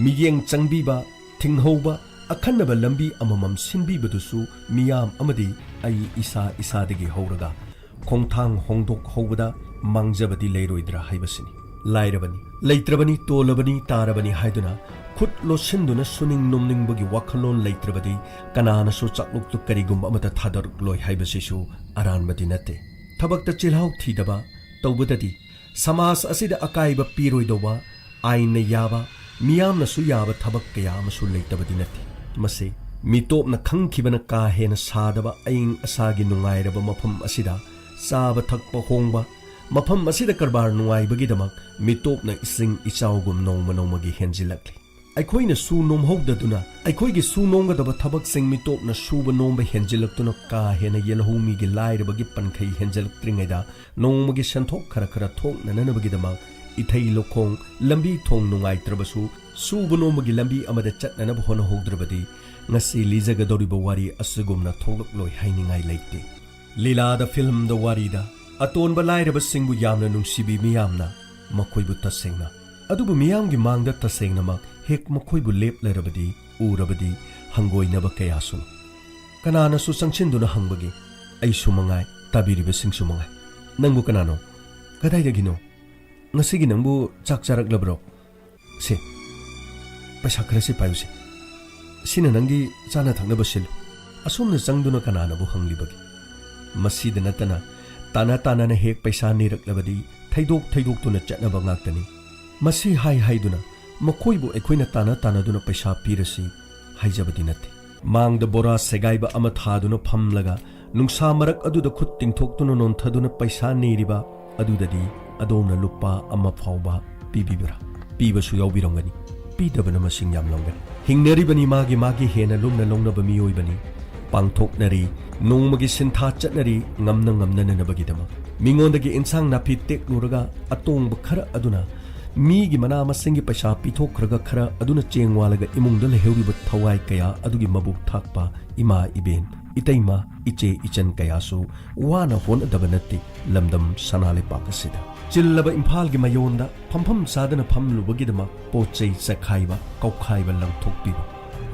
ꯃꯤꯠꯌꯦꯡ ꯆꯪꯕꯤꯕ, ꯊꯤꯡꯍꯧꯕ, ꯑꯈꯟꯅꯕ ꯂꯝꯕꯤ ꯑꯃꯃꯝ ꯁꯤꯟꯕꯤꯕꯗꯨꯁꯨ ꯃꯤꯌꯥꯝ ꯑꯃꯗꯤ ꯑꯩ ꯏꯁꯥ ꯏꯁꯥꯗꯒꯤ ꯍꯧꯔꯒ ꯈꯣꯡꯊꯥꯡ ꯍꯣꯡꯗꯣꯛꯍꯧꯕꯗ ꯃꯥꯡꯖꯕꯗꯤ ꯂꯩꯔꯣꯏꯗ꯭ꯔꯥ ꯍꯥꯏꯕꯁꯤꯅꯤ꯫ ꯂꯥꯏꯔꯕꯅꯤ, ꯂꯩꯇ꯭ꯔꯕꯅꯤ, ꯇꯣꯜꯂꯕꯅꯤ, ꯇꯥꯔꯕꯅꯤ ꯍꯥꯏꯗꯨꯅ ꯈꯨꯠ ꯂꯣꯠꯁꯤꯟꯗꯨꯅ ꯁꯨꯅꯤꯡ ꯅꯣꯝꯅꯤꯡꯕꯒꯤ ꯋꯥꯈꯜꯂꯣꯟ ꯂꯩꯇ꯭ꯔꯕꯗꯤ ꯀꯅꯥꯅꯁꯨ ꯆꯥꯛꯂꯨꯛꯇꯨ ꯀꯔꯤꯒꯨꯝꯕ ꯑꯃꯠꯇ ꯊꯥꯗꯣꯔꯛꯂꯣꯏ ꯍꯥꯏꯕꯁꯤꯁꯨ ꯑꯔꯥꯟꯕꯗꯤ ꯅꯠꯇꯦ꯫ ꯊꯕꯛꯇ ꯆꯤꯜꯍꯥꯎ ꯊꯤꯗꯕ ꯇꯧꯕꯗꯗꯤ ꯁꯃꯥꯖ ꯑꯁꯤꯗ ꯑꯀꯥꯏꯕ ꯄꯤꯔꯣꯏꯗꯧꯕ, ꯑꯥꯏꯟꯅ ꯌꯥꯕ, ꯃꯤꯌꯥꯝꯅꯁꯨ ꯌꯥꯕ ꯊꯕꯛ ꯀꯌꯥ ꯑꯃꯁꯨ ꯂꯩꯇꯕꯗꯤ ꯅꯠꯇꯦ꯫ ꯃꯁꯤ ꯃꯤꯇꯣꯞꯅ ꯈꯪꯈꯤꯕꯅ ꯀꯥ ꯍꯦꯟꯅ ꯁꯥꯗꯕ ꯑꯏꯪ ꯑꯁꯥꯒꯤ ꯅꯨꯡꯉꯥꯏꯔꯕ ꯃꯐꯝ ꯑꯁꯤꯗ ꯆꯥꯕ ꯊꯛꯄ ꯍꯣꯡꯕ, ꯃꯐꯝ ꯑꯁꯤꯗ ꯀꯔꯕꯥꯔ ꯅꯨꯡꯉꯥꯏꯕꯒꯤꯗꯃꯛ ꯃꯤꯇꯣꯞꯅ ꯏꯁꯤꯡ ꯏꯆꯥꯎꯒꯨꯝ ꯅꯣꯡꯃ ꯅꯣꯡꯃꯒꯤ ꯍꯦꯟꯖꯤꯜꯂꯛꯂꯤ꯫ ꯑꯩꯈꯣꯏꯅ ꯁꯨ ꯅꯣꯝꯍꯧꯗꯗꯨꯅ, ꯑꯩꯈꯣꯏꯒꯤ ꯁꯨ ꯅꯣꯝꯒꯗꯕ ꯊꯕꯛꯁꯤꯡ ꯃꯤꯇꯣꯞꯅ ꯁꯨꯕ ꯅꯣꯝꯕ ꯍꯦꯟꯖꯤꯜꯂꯛꯇꯨꯅ ꯀꯥ ꯍꯦꯟꯅ ꯌꯦꯜꯍꯧꯃꯤꯒꯤ ꯂꯥꯏꯔꯕꯒꯤ ꯄꯟꯈꯩ ꯍꯦꯟꯖꯤꯜꯂꯛꯇ꯭ꯔꯤꯉꯩꯗ ꯅꯣꯡꯃꯒꯤ ꯁꯦꯟꯊꯣꯛ ꯈꯔ ꯈꯔ ꯊꯣꯛꯅꯅꯕꯒꯤꯗꯃꯛ ꯏꯊꯩ ꯂꯧꯈꯣꯡ, ꯂꯝꯕꯤ ꯊꯣꯡ ꯅꯨꯡꯉꯥꯏꯇ꯭ꯔꯕꯁꯨ ꯁꯨꯕ ꯅꯣꯝꯕꯒꯤ ꯂꯝꯕꯤ ꯑꯃꯗ ꯆꯠꯅꯅꯕ ꯍꯣꯠꯅꯍꯧꯗ꯭ꯔꯕꯗꯤ ꯉꯁꯤ ꯂꯤꯖꯒꯗꯧꯔꯤꯕ ꯋꯥꯔꯤ ꯑꯁꯤꯒꯨꯝꯅ ꯊꯣꯛꯂꯛꯂꯣꯏ ꯍꯥꯏꯅꯤꯡꯉꯥꯏ ꯂꯩꯇꯦ꯫ ꯂꯤꯂꯥꯗ, ꯐꯤꯜꯝꯗ, ꯋꯥꯔꯤꯗ ꯑꯇꯣꯟꯕ ꯂꯥꯏꯔꯕꯁꯤꯡꯕꯨ ꯌꯥꯝꯅ ꯅꯨꯡꯁꯤꯕꯤ ꯃꯤꯌꯥꯝꯅ ꯃꯈꯣꯏꯕꯨ ꯇꯁꯦꯡꯅ, ꯑꯗꯨꯕꯨ ꯃꯤꯌꯥꯝꯒꯤ ꯃꯥꯡꯗ ꯇꯁꯦꯡꯅꯃꯛ ꯍꯦꯛ ꯃꯈꯣꯏꯕꯨ ꯂꯦꯞꯂꯔꯕꯗꯤ, ꯎꯔꯕꯗꯤ ꯍꯪꯒꯣꯏꯅꯕ ꯀꯌꯥꯁꯨ꯫ ꯀꯅꯥꯅꯁꯨ ꯆꯪꯁꯤꯟꯗꯨꯅ ꯍꯪꯕꯒꯤ, ꯑꯩꯁꯨ ꯃꯉꯥꯏ, ꯇꯥꯕꯤꯔꯤꯕꯁꯤꯡꯁꯨ ꯃꯉꯥꯏ, "ꯅꯪꯕꯨ ꯀꯅꯥꯅꯣ? ꯀꯗꯥꯏꯗꯒꯤꯅꯣ? ꯉꯁꯤꯒꯤ ꯅꯪꯕꯨ ꯆꯥꯛ ꯆꯥꯔꯛꯂꯕ꯭ꯔꯣ? ꯁꯦ, ꯄꯩꯁꯥ ꯈꯔꯁꯤ ꯄꯥꯏꯌꯨꯁꯦ꯫ ꯁꯤꯅ ꯅꯪꯒꯤ ꯆꯥꯅ ꯊꯛꯅꯕ ꯁꯤꯜꯂꯨ"꯫ ꯑꯁꯨꯝꯅ ꯆꯪꯗꯨꯅ ꯀꯅꯥꯅꯕꯨ ꯍꯪꯂꯤꯕꯒꯦ? ꯃꯁꯤꯗ ꯅꯠꯇꯅ ꯇꯥꯅ ꯇꯥꯅꯅ ꯍꯦꯛ ꯄꯩꯁꯥ ꯅꯤꯔꯛꯂꯕꯗꯤ ꯊꯩꯗꯣꯛ ꯊꯩꯗꯣꯛꯇꯨꯅ ꯆꯠꯅꯕ ꯉꯥꯛꯇꯅꯤ꯫ ꯃꯁꯤ ꯍꯥꯏ ꯍꯥꯏꯗꯨꯅ ꯃꯈꯣꯏꯕꯨ ꯑꯩꯈꯣꯏꯅ ꯇꯥꯅ ꯇꯥꯅꯗꯨꯅ ꯄꯩꯁꯥ ꯄꯤꯔꯁꯤ ꯍꯥꯏꯖꯕꯗꯤ ꯅꯠꯇꯦ꯫ ꯃꯥꯡꯗ ꯕꯣꯔꯥ ꯁꯦꯒꯥꯏꯕ ꯑꯃ ꯊꯥꯗꯨꯅ ꯐꯝꯂꯒ ꯅꯨꯡꯁꯥ ꯃꯔꯛ ꯑꯗꯨꯗ ꯈꯨꯠ ꯇꯤꯡꯊꯣꯛꯇꯨꯅ ꯅꯣꯟꯊꯗꯨꯅ ꯄꯩꯁꯥ ꯅꯤꯔꯤꯕ ꯑꯗꯨꯗꯗꯤ ꯑꯗꯣꯝꯅ ꯂꯨꯄꯥ ꯑꯃ ꯐꯥꯎꯕ ꯄꯤꯕꯤꯕ꯭ꯔꯥ? ꯄꯤꯕꯁꯨ ꯌꯥꯎꯕꯤꯔꯝꯒꯅꯤ, ꯄꯤꯗꯕꯅ ꯃꯁꯤꯡ ꯌꯥꯝꯂꯝꯒꯅꯤ꯫ ꯍꯤꯡꯅꯔꯤꯕꯅꯤ, ꯃꯥꯒꯤ ꯃꯥꯒꯤ ꯍꯦꯟꯅ ꯂꯨꯝꯅ ꯂꯧꯅꯕ ꯃꯤꯑꯣꯏꯕꯅꯤ꯫ ꯄꯥꯡꯊꯣꯛꯅꯔꯤ, ꯅꯣꯡꯃꯒꯤ ꯁꯤꯟꯊꯥ ꯆꯠꯅꯔꯤ, ꯉꯝꯅ ꯉꯝꯅꯅꯕꯒꯤꯗꯃꯛ꯫ ꯃꯤꯉꯣꯟꯗꯒꯤ ꯏꯟꯁꯥꯡ ꯅꯥꯄꯤ ꯇꯦꯛꯂꯨꯔꯒ ꯑꯇꯣꯡꯕ ꯈꯔ ꯑꯗꯨꯅ ꯃꯤꯒꯤ ꯃꯅꯥ ꯃꯁꯤꯡꯒꯤ ꯄꯩꯁꯥ ꯄꯤꯊꯣꯛꯈ꯭ꯔꯒ ꯈꯔ ꯑꯗꯨꯅ ꯆꯦꯡ ꯋꯥꯜꯂꯒ ꯏꯃꯨꯡꯗ ꯂꯩꯍꯧꯔꯤꯕ ꯊꯋꯥꯏ ꯀꯌꯥ ꯑꯗꯨꯒꯤ ꯃꯕꯨꯛ ꯊꯥꯛꯄ ꯏꯃꯥ ꯏꯕꯦꯟ, ꯏꯇꯩꯃ, ꯏꯆꯦ ꯏꯆꯟ ꯀꯌꯥꯁꯨ ꯋꯥꯅ ꯍꯣꯠꯅꯗꯕ ꯅꯠꯇꯦ ꯂꯝꯗꯝ ꯁꯅꯥ ꯂꯩꯄꯥꯛ ꯑꯁꯤꯗ꯫ ꯆꯤꯜꯂꯕ ꯏꯝꯐꯥꯜꯒꯤ ꯃꯌꯣꯟꯗ ꯐꯝꯐꯝ ꯆꯥꯗꯅ ꯐꯝꯂꯨꯕꯒꯤꯗꯃꯛ ꯄꯣꯠ ꯆꯩ ꯆꯈꯥꯏꯕ, ꯀꯧꯈꯥꯏꯕ, ꯂꯪꯊꯣꯛꯄꯤꯕ꯫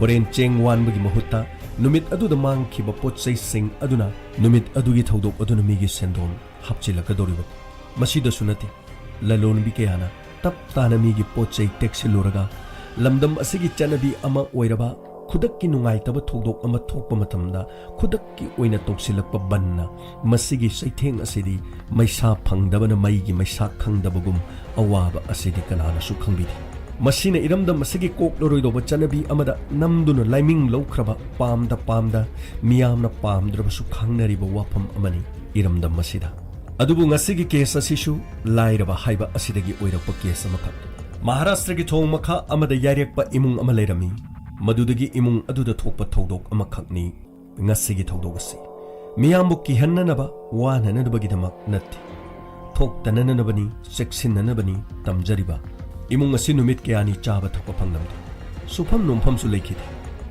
ꯍꯣꯔꯦꯟ ꯆꯦꯡ ꯋꯥꯟꯕꯒꯤ ꯃꯍꯨꯠꯇ ꯅꯨꯃꯤꯠ ꯑꯗꯨꯗ ꯃꯥꯡꯈꯤꯕ ꯄꯣꯠ ꯆꯩꯁꯤꯡ ꯑꯗꯨꯅ ꯅꯨꯃꯤꯠ ꯑꯗꯨꯒꯤ ꯊꯧꯗꯣꯛ ꯑꯗꯨꯅ ꯃꯤꯒꯤ ꯁꯦꯟꯗꯣꯟ ꯍꯥꯞꯆꯤꯜꯂꯛꯀꯗꯧꯔꯤꯕꯅꯤ꯫ ꯃꯁꯤꯗꯁꯨ ꯅꯠꯇꯦ, ꯂꯂꯣꯟꯕꯤ ꯀꯌꯥꯅ ꯇꯞ ꯇꯥꯅ ꯃꯤꯒꯤ ꯄꯣꯠ ꯆꯩ ꯇꯦꯛꯁꯤꯜꯂꯨꯔꯒ, ꯂꯝꯗꯝ ꯑꯁꯤꯒꯤ ꯆꯠꯅꯕꯤ ꯑꯃ ꯑꯣꯏꯔꯕ ꯈꯨꯗꯛꯀꯤ ꯅꯨꯡꯉꯥꯏꯇꯕ ꯊꯧꯗꯣꯛ ꯑꯃ ꯊꯣꯛꯄ ꯃꯇꯝꯗ ꯈꯨꯗꯛꯀꯤ ꯑꯣꯏꯅ ꯇꯧꯁꯤꯜꯂꯛꯄ ꯕꯟꯅ ꯃꯁꯤꯒꯤ ꯆꯩꯊꯦꯡ ꯑꯁꯤꯗꯤ ꯃꯩꯁꯥ ꯐꯪꯗꯕꯅ ꯃꯩꯒꯤ ꯃꯩꯁꯥ ꯈꯪꯗꯕꯒꯨꯝ ꯑꯋꯥꯕ ꯑꯁꯤꯗꯤ ꯀꯅꯥꯅꯁꯨ ꯈꯪꯕꯤꯗꯦ꯫ ꯃꯁꯤꯅ ꯏꯔꯝꯗꯝ ꯑꯁꯤꯒꯤ ꯀꯣꯛꯂꯔꯣꯏꯗꯧꯕ ꯆꯠꯅꯕꯤ ꯑꯃꯗ ꯅꯝꯗꯨꯅ ꯂꯥꯏꯃꯤꯡ ꯂꯧꯈ꯭ꯔꯕ, ꯄꯥꯝꯗ ꯄꯥꯝꯗ ꯃꯤꯌꯥꯝꯅ ꯄꯥꯝꯗ꯭ꯔꯕꯁꯨ ꯈꯪꯅꯔꯤꯕ ꯋꯥꯐꯝ ꯑꯃꯅꯤ ꯏꯔꯝꯗꯝ ꯑꯁꯤꯗ꯫ ꯑꯗꯨꯕꯨ ꯉꯁꯤꯒꯤ ꯀꯦꯁ ꯑꯁꯤꯁꯨ ꯂꯥꯏꯔꯕ ꯍꯥꯏꯕ ꯑꯁꯤꯗꯒꯤ ꯑꯣꯏꯔꯛꯄ ꯀꯦꯁ ꯑꯃꯈꯛ꯫ ꯃꯍꯥꯔꯥꯁꯇ꯭ꯔꯒꯤ ꯊꯣꯡ ꯃꯈꯥ ꯑꯃꯗ ꯌꯥꯏꯔꯦꯛꯄ ꯏꯃꯨꯡ ꯑꯃ ꯂꯩꯔꯝꯃꯤ꯫ ꯃꯗꯨꯗꯒꯤ ꯏꯃꯨꯡ ꯑꯗꯨꯗ ꯊꯣꯛꯄ ꯊꯧꯗꯣꯛ ꯑꯃꯈꯛꯅꯤ ꯉꯁꯤꯒꯤ ꯊꯧꯗꯣꯛ ꯑꯁꯤ꯫ ꯃꯤꯌꯥꯝꯕꯨ ꯀꯤꯍꯟꯅꯅꯕ, ꯋꯥꯅꯅꯕꯒꯤꯗꯃꯛ ꯅꯠꯇꯦ꯫ ꯊꯣꯛꯇꯅꯅꯕꯅꯤ, ꯆꯦꯛꯁꯤꯟꯅꯅꯕꯅꯤ ꯇꯝꯖꯔꯤꯕ꯫ ꯏꯃꯨꯡ ꯑꯁꯤ ꯅꯨꯃꯤꯠ ꯀꯌꯥꯅꯤ ꯆꯥꯕ ꯊꯛꯄ ꯐꯪꯂꯝꯗꯦ꯫ ꯁꯨꯐꯝ ꯅꯣꯝꯐꯝꯁꯨ ꯂꯩꯈꯤꯗꯦ꯫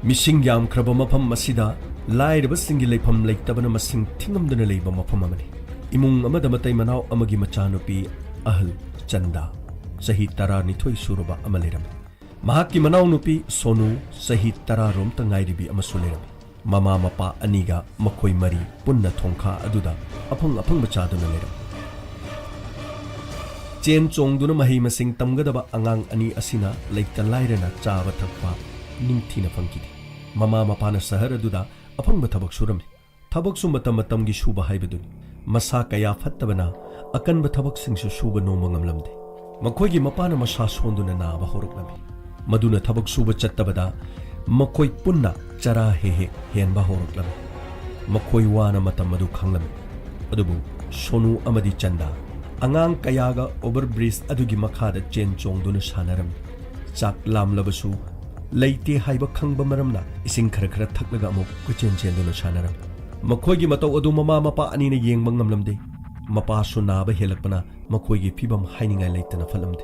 ꯃꯤꯁꯤꯡ ꯌꯥꯝꯈ꯭ꯔꯕ ꯃꯐꯝ ꯑꯁꯤꯗ ꯂꯥꯏꯔꯕꯁꯤꯡꯒꯤ ꯂꯩꯐꯝ ꯂꯩꯇꯕꯅ ꯃꯁꯤꯡ ꯊꯤꯉꯝꯗꯅ ꯂꯩꯕ ꯃꯐꯝ ꯑꯃꯅꯤ꯫ ꯏꯃꯨꯡ ꯑꯃꯗ ꯃꯇꯩ ꯃꯅꯥꯎ ꯑꯃꯒꯤ ꯃꯆꯥꯅꯨꯄꯤ ꯑꯍꯜ ꯆꯟꯗꯥ, ꯆꯍꯤ ꯇꯔꯥꯅꯤꯊꯣꯏ ꯁꯨꯔꯕ ꯑꯃ ꯂꯩꯔꯝꯃꯤ꯫ ꯃꯍꯥꯛꯀꯤ ꯃꯅꯥꯎꯅꯨꯄꯤ ꯁꯣꯅꯨ, ꯆꯍꯤ ꯇꯔꯥꯔꯣꯝꯇ ꯉꯥꯏꯔꯤꯕꯤ ꯑꯃꯁꯨ ꯂꯩꯔꯝꯃꯤ꯫ ꯃꯃꯥ ꯃꯄꯥ ꯑꯅꯤꯒ ꯃꯈꯣꯏ ꯃꯔꯤ ꯄꯨꯟꯅ ꯊꯣꯡꯈꯥ ꯑꯗꯨꯗ ꯑꯐꯪ ꯑꯐꯪꯕ ꯆꯥꯗꯨꯅ ꯂꯩꯔꯝꯃꯤ꯫ ꯆꯦꯟ ꯆꯣꯡꯗꯨꯅ ꯃꯍꯩ ꯃꯁꯤꯡ ꯇꯝꯒꯗꯕ ꯑꯉꯥꯡ ꯑꯅꯤ ꯑꯁꯤꯅ ꯂꯩꯇ ꯂꯥꯏꯔꯅ ꯆꯥꯕ ꯊꯛꯄ ꯅꯤꯡꯊꯤꯅ ꯐꯪꯈꯤꯗꯦ꯫ ꯃꯃꯥ ꯃꯄꯥꯅ ꯁꯍꯔ ꯑꯗꯨꯗ ꯑꯐꯪꯕ ꯊꯕꯛ ꯁꯨꯔꯝꯃꯤ꯫ ꯊꯕꯛꯁꯨ ꯃꯇꯝ ꯃꯇꯝꯒꯤ ꯁꯨꯕ ꯍꯥꯏꯕꯗꯨꯅꯤ꯫ ꯃꯁꯥ ꯀꯌꯥ ꯐꯠꯇꯕꯅ ꯑꯀꯟꯕ ꯊꯕꯛꯁꯤꯡꯁꯨ ꯁꯨꯕ ꯅꯣꯝꯕ ꯉꯝꯂꯝꯗꯦ꯫ ꯃꯈꯣꯏꯒꯤ ꯃꯄꯥꯅ ꯃꯁꯥ ꯁꯣꯟꯗꯨꯅ ꯅꯥꯕ ꯍꯧꯔꯛꯂꯝꯃꯤ꯫ ꯃꯗꯨꯅ ꯊꯕꯛ ꯁꯨꯕ ꯆꯠꯇꯕꯗ ꯃꯈꯣꯏ ꯄꯨꯟꯅ ꯆꯔꯥ ꯍꯦꯛ ꯍꯦꯛ ꯍꯦꯟꯕ ꯍꯧꯔꯛꯂꯝꯃꯤ꯫ ꯃꯈꯣꯏ ꯋꯥꯅ ꯃꯇꯝ ꯑꯗꯨ ꯈꯪꯂꯝꯃꯤ꯫ ꯑꯗꯨꯕꯨ ꯁꯣꯅꯨ ꯑꯃꯗꯤ ꯆꯟꯗꯥ ꯑꯉꯥꯡ ꯀꯌꯥꯒ ꯑꯣꯚꯔ ꯕ꯭ꯔꯤꯖ ꯑꯗꯨꯒꯤ ꯃꯈꯥꯗ ꯆꯦꯟ ꯆꯣꯡꯗꯨꯅ ꯁꯥꯟꯅꯔꯝꯃꯤ꯫ ꯆꯥꯛ ꯂꯥꯝꯂꯕꯁꯨ ꯂꯩꯇꯦ ꯍꯥꯏꯕ ꯈꯪꯕ ꯃꯔꯝꯅ ꯏꯁꯤꯡ ꯈꯔ ꯈꯔ ꯊꯛꯂꯒ ꯑꯃꯨꯛ ꯀꯣꯏꯆꯦꯟ ꯆꯦꯟꯗꯨꯅ ꯁꯥꯟꯅꯔꯝꯃꯤ꯫ ꯃꯈꯣꯏꯒꯤ ꯃꯇꯧ ꯑꯗꯨ ꯃꯃꯥ ꯃꯄꯥ ꯑꯅꯤꯅ ꯌꯦꯡꯕ ꯉꯝꯂꯝꯗꯦ꯫ ꯃꯄꯥꯁꯨ ꯅꯥꯕ ꯍꯦꯜꯂꯛꯄꯅ ꯃꯈꯣꯏꯒꯤ ꯐꯤꯕꯝ ꯍꯥꯏꯅꯤꯡꯉꯥꯏ ꯂꯩꯇꯅ ꯐꯠꯂꯝꯗꯦ꯫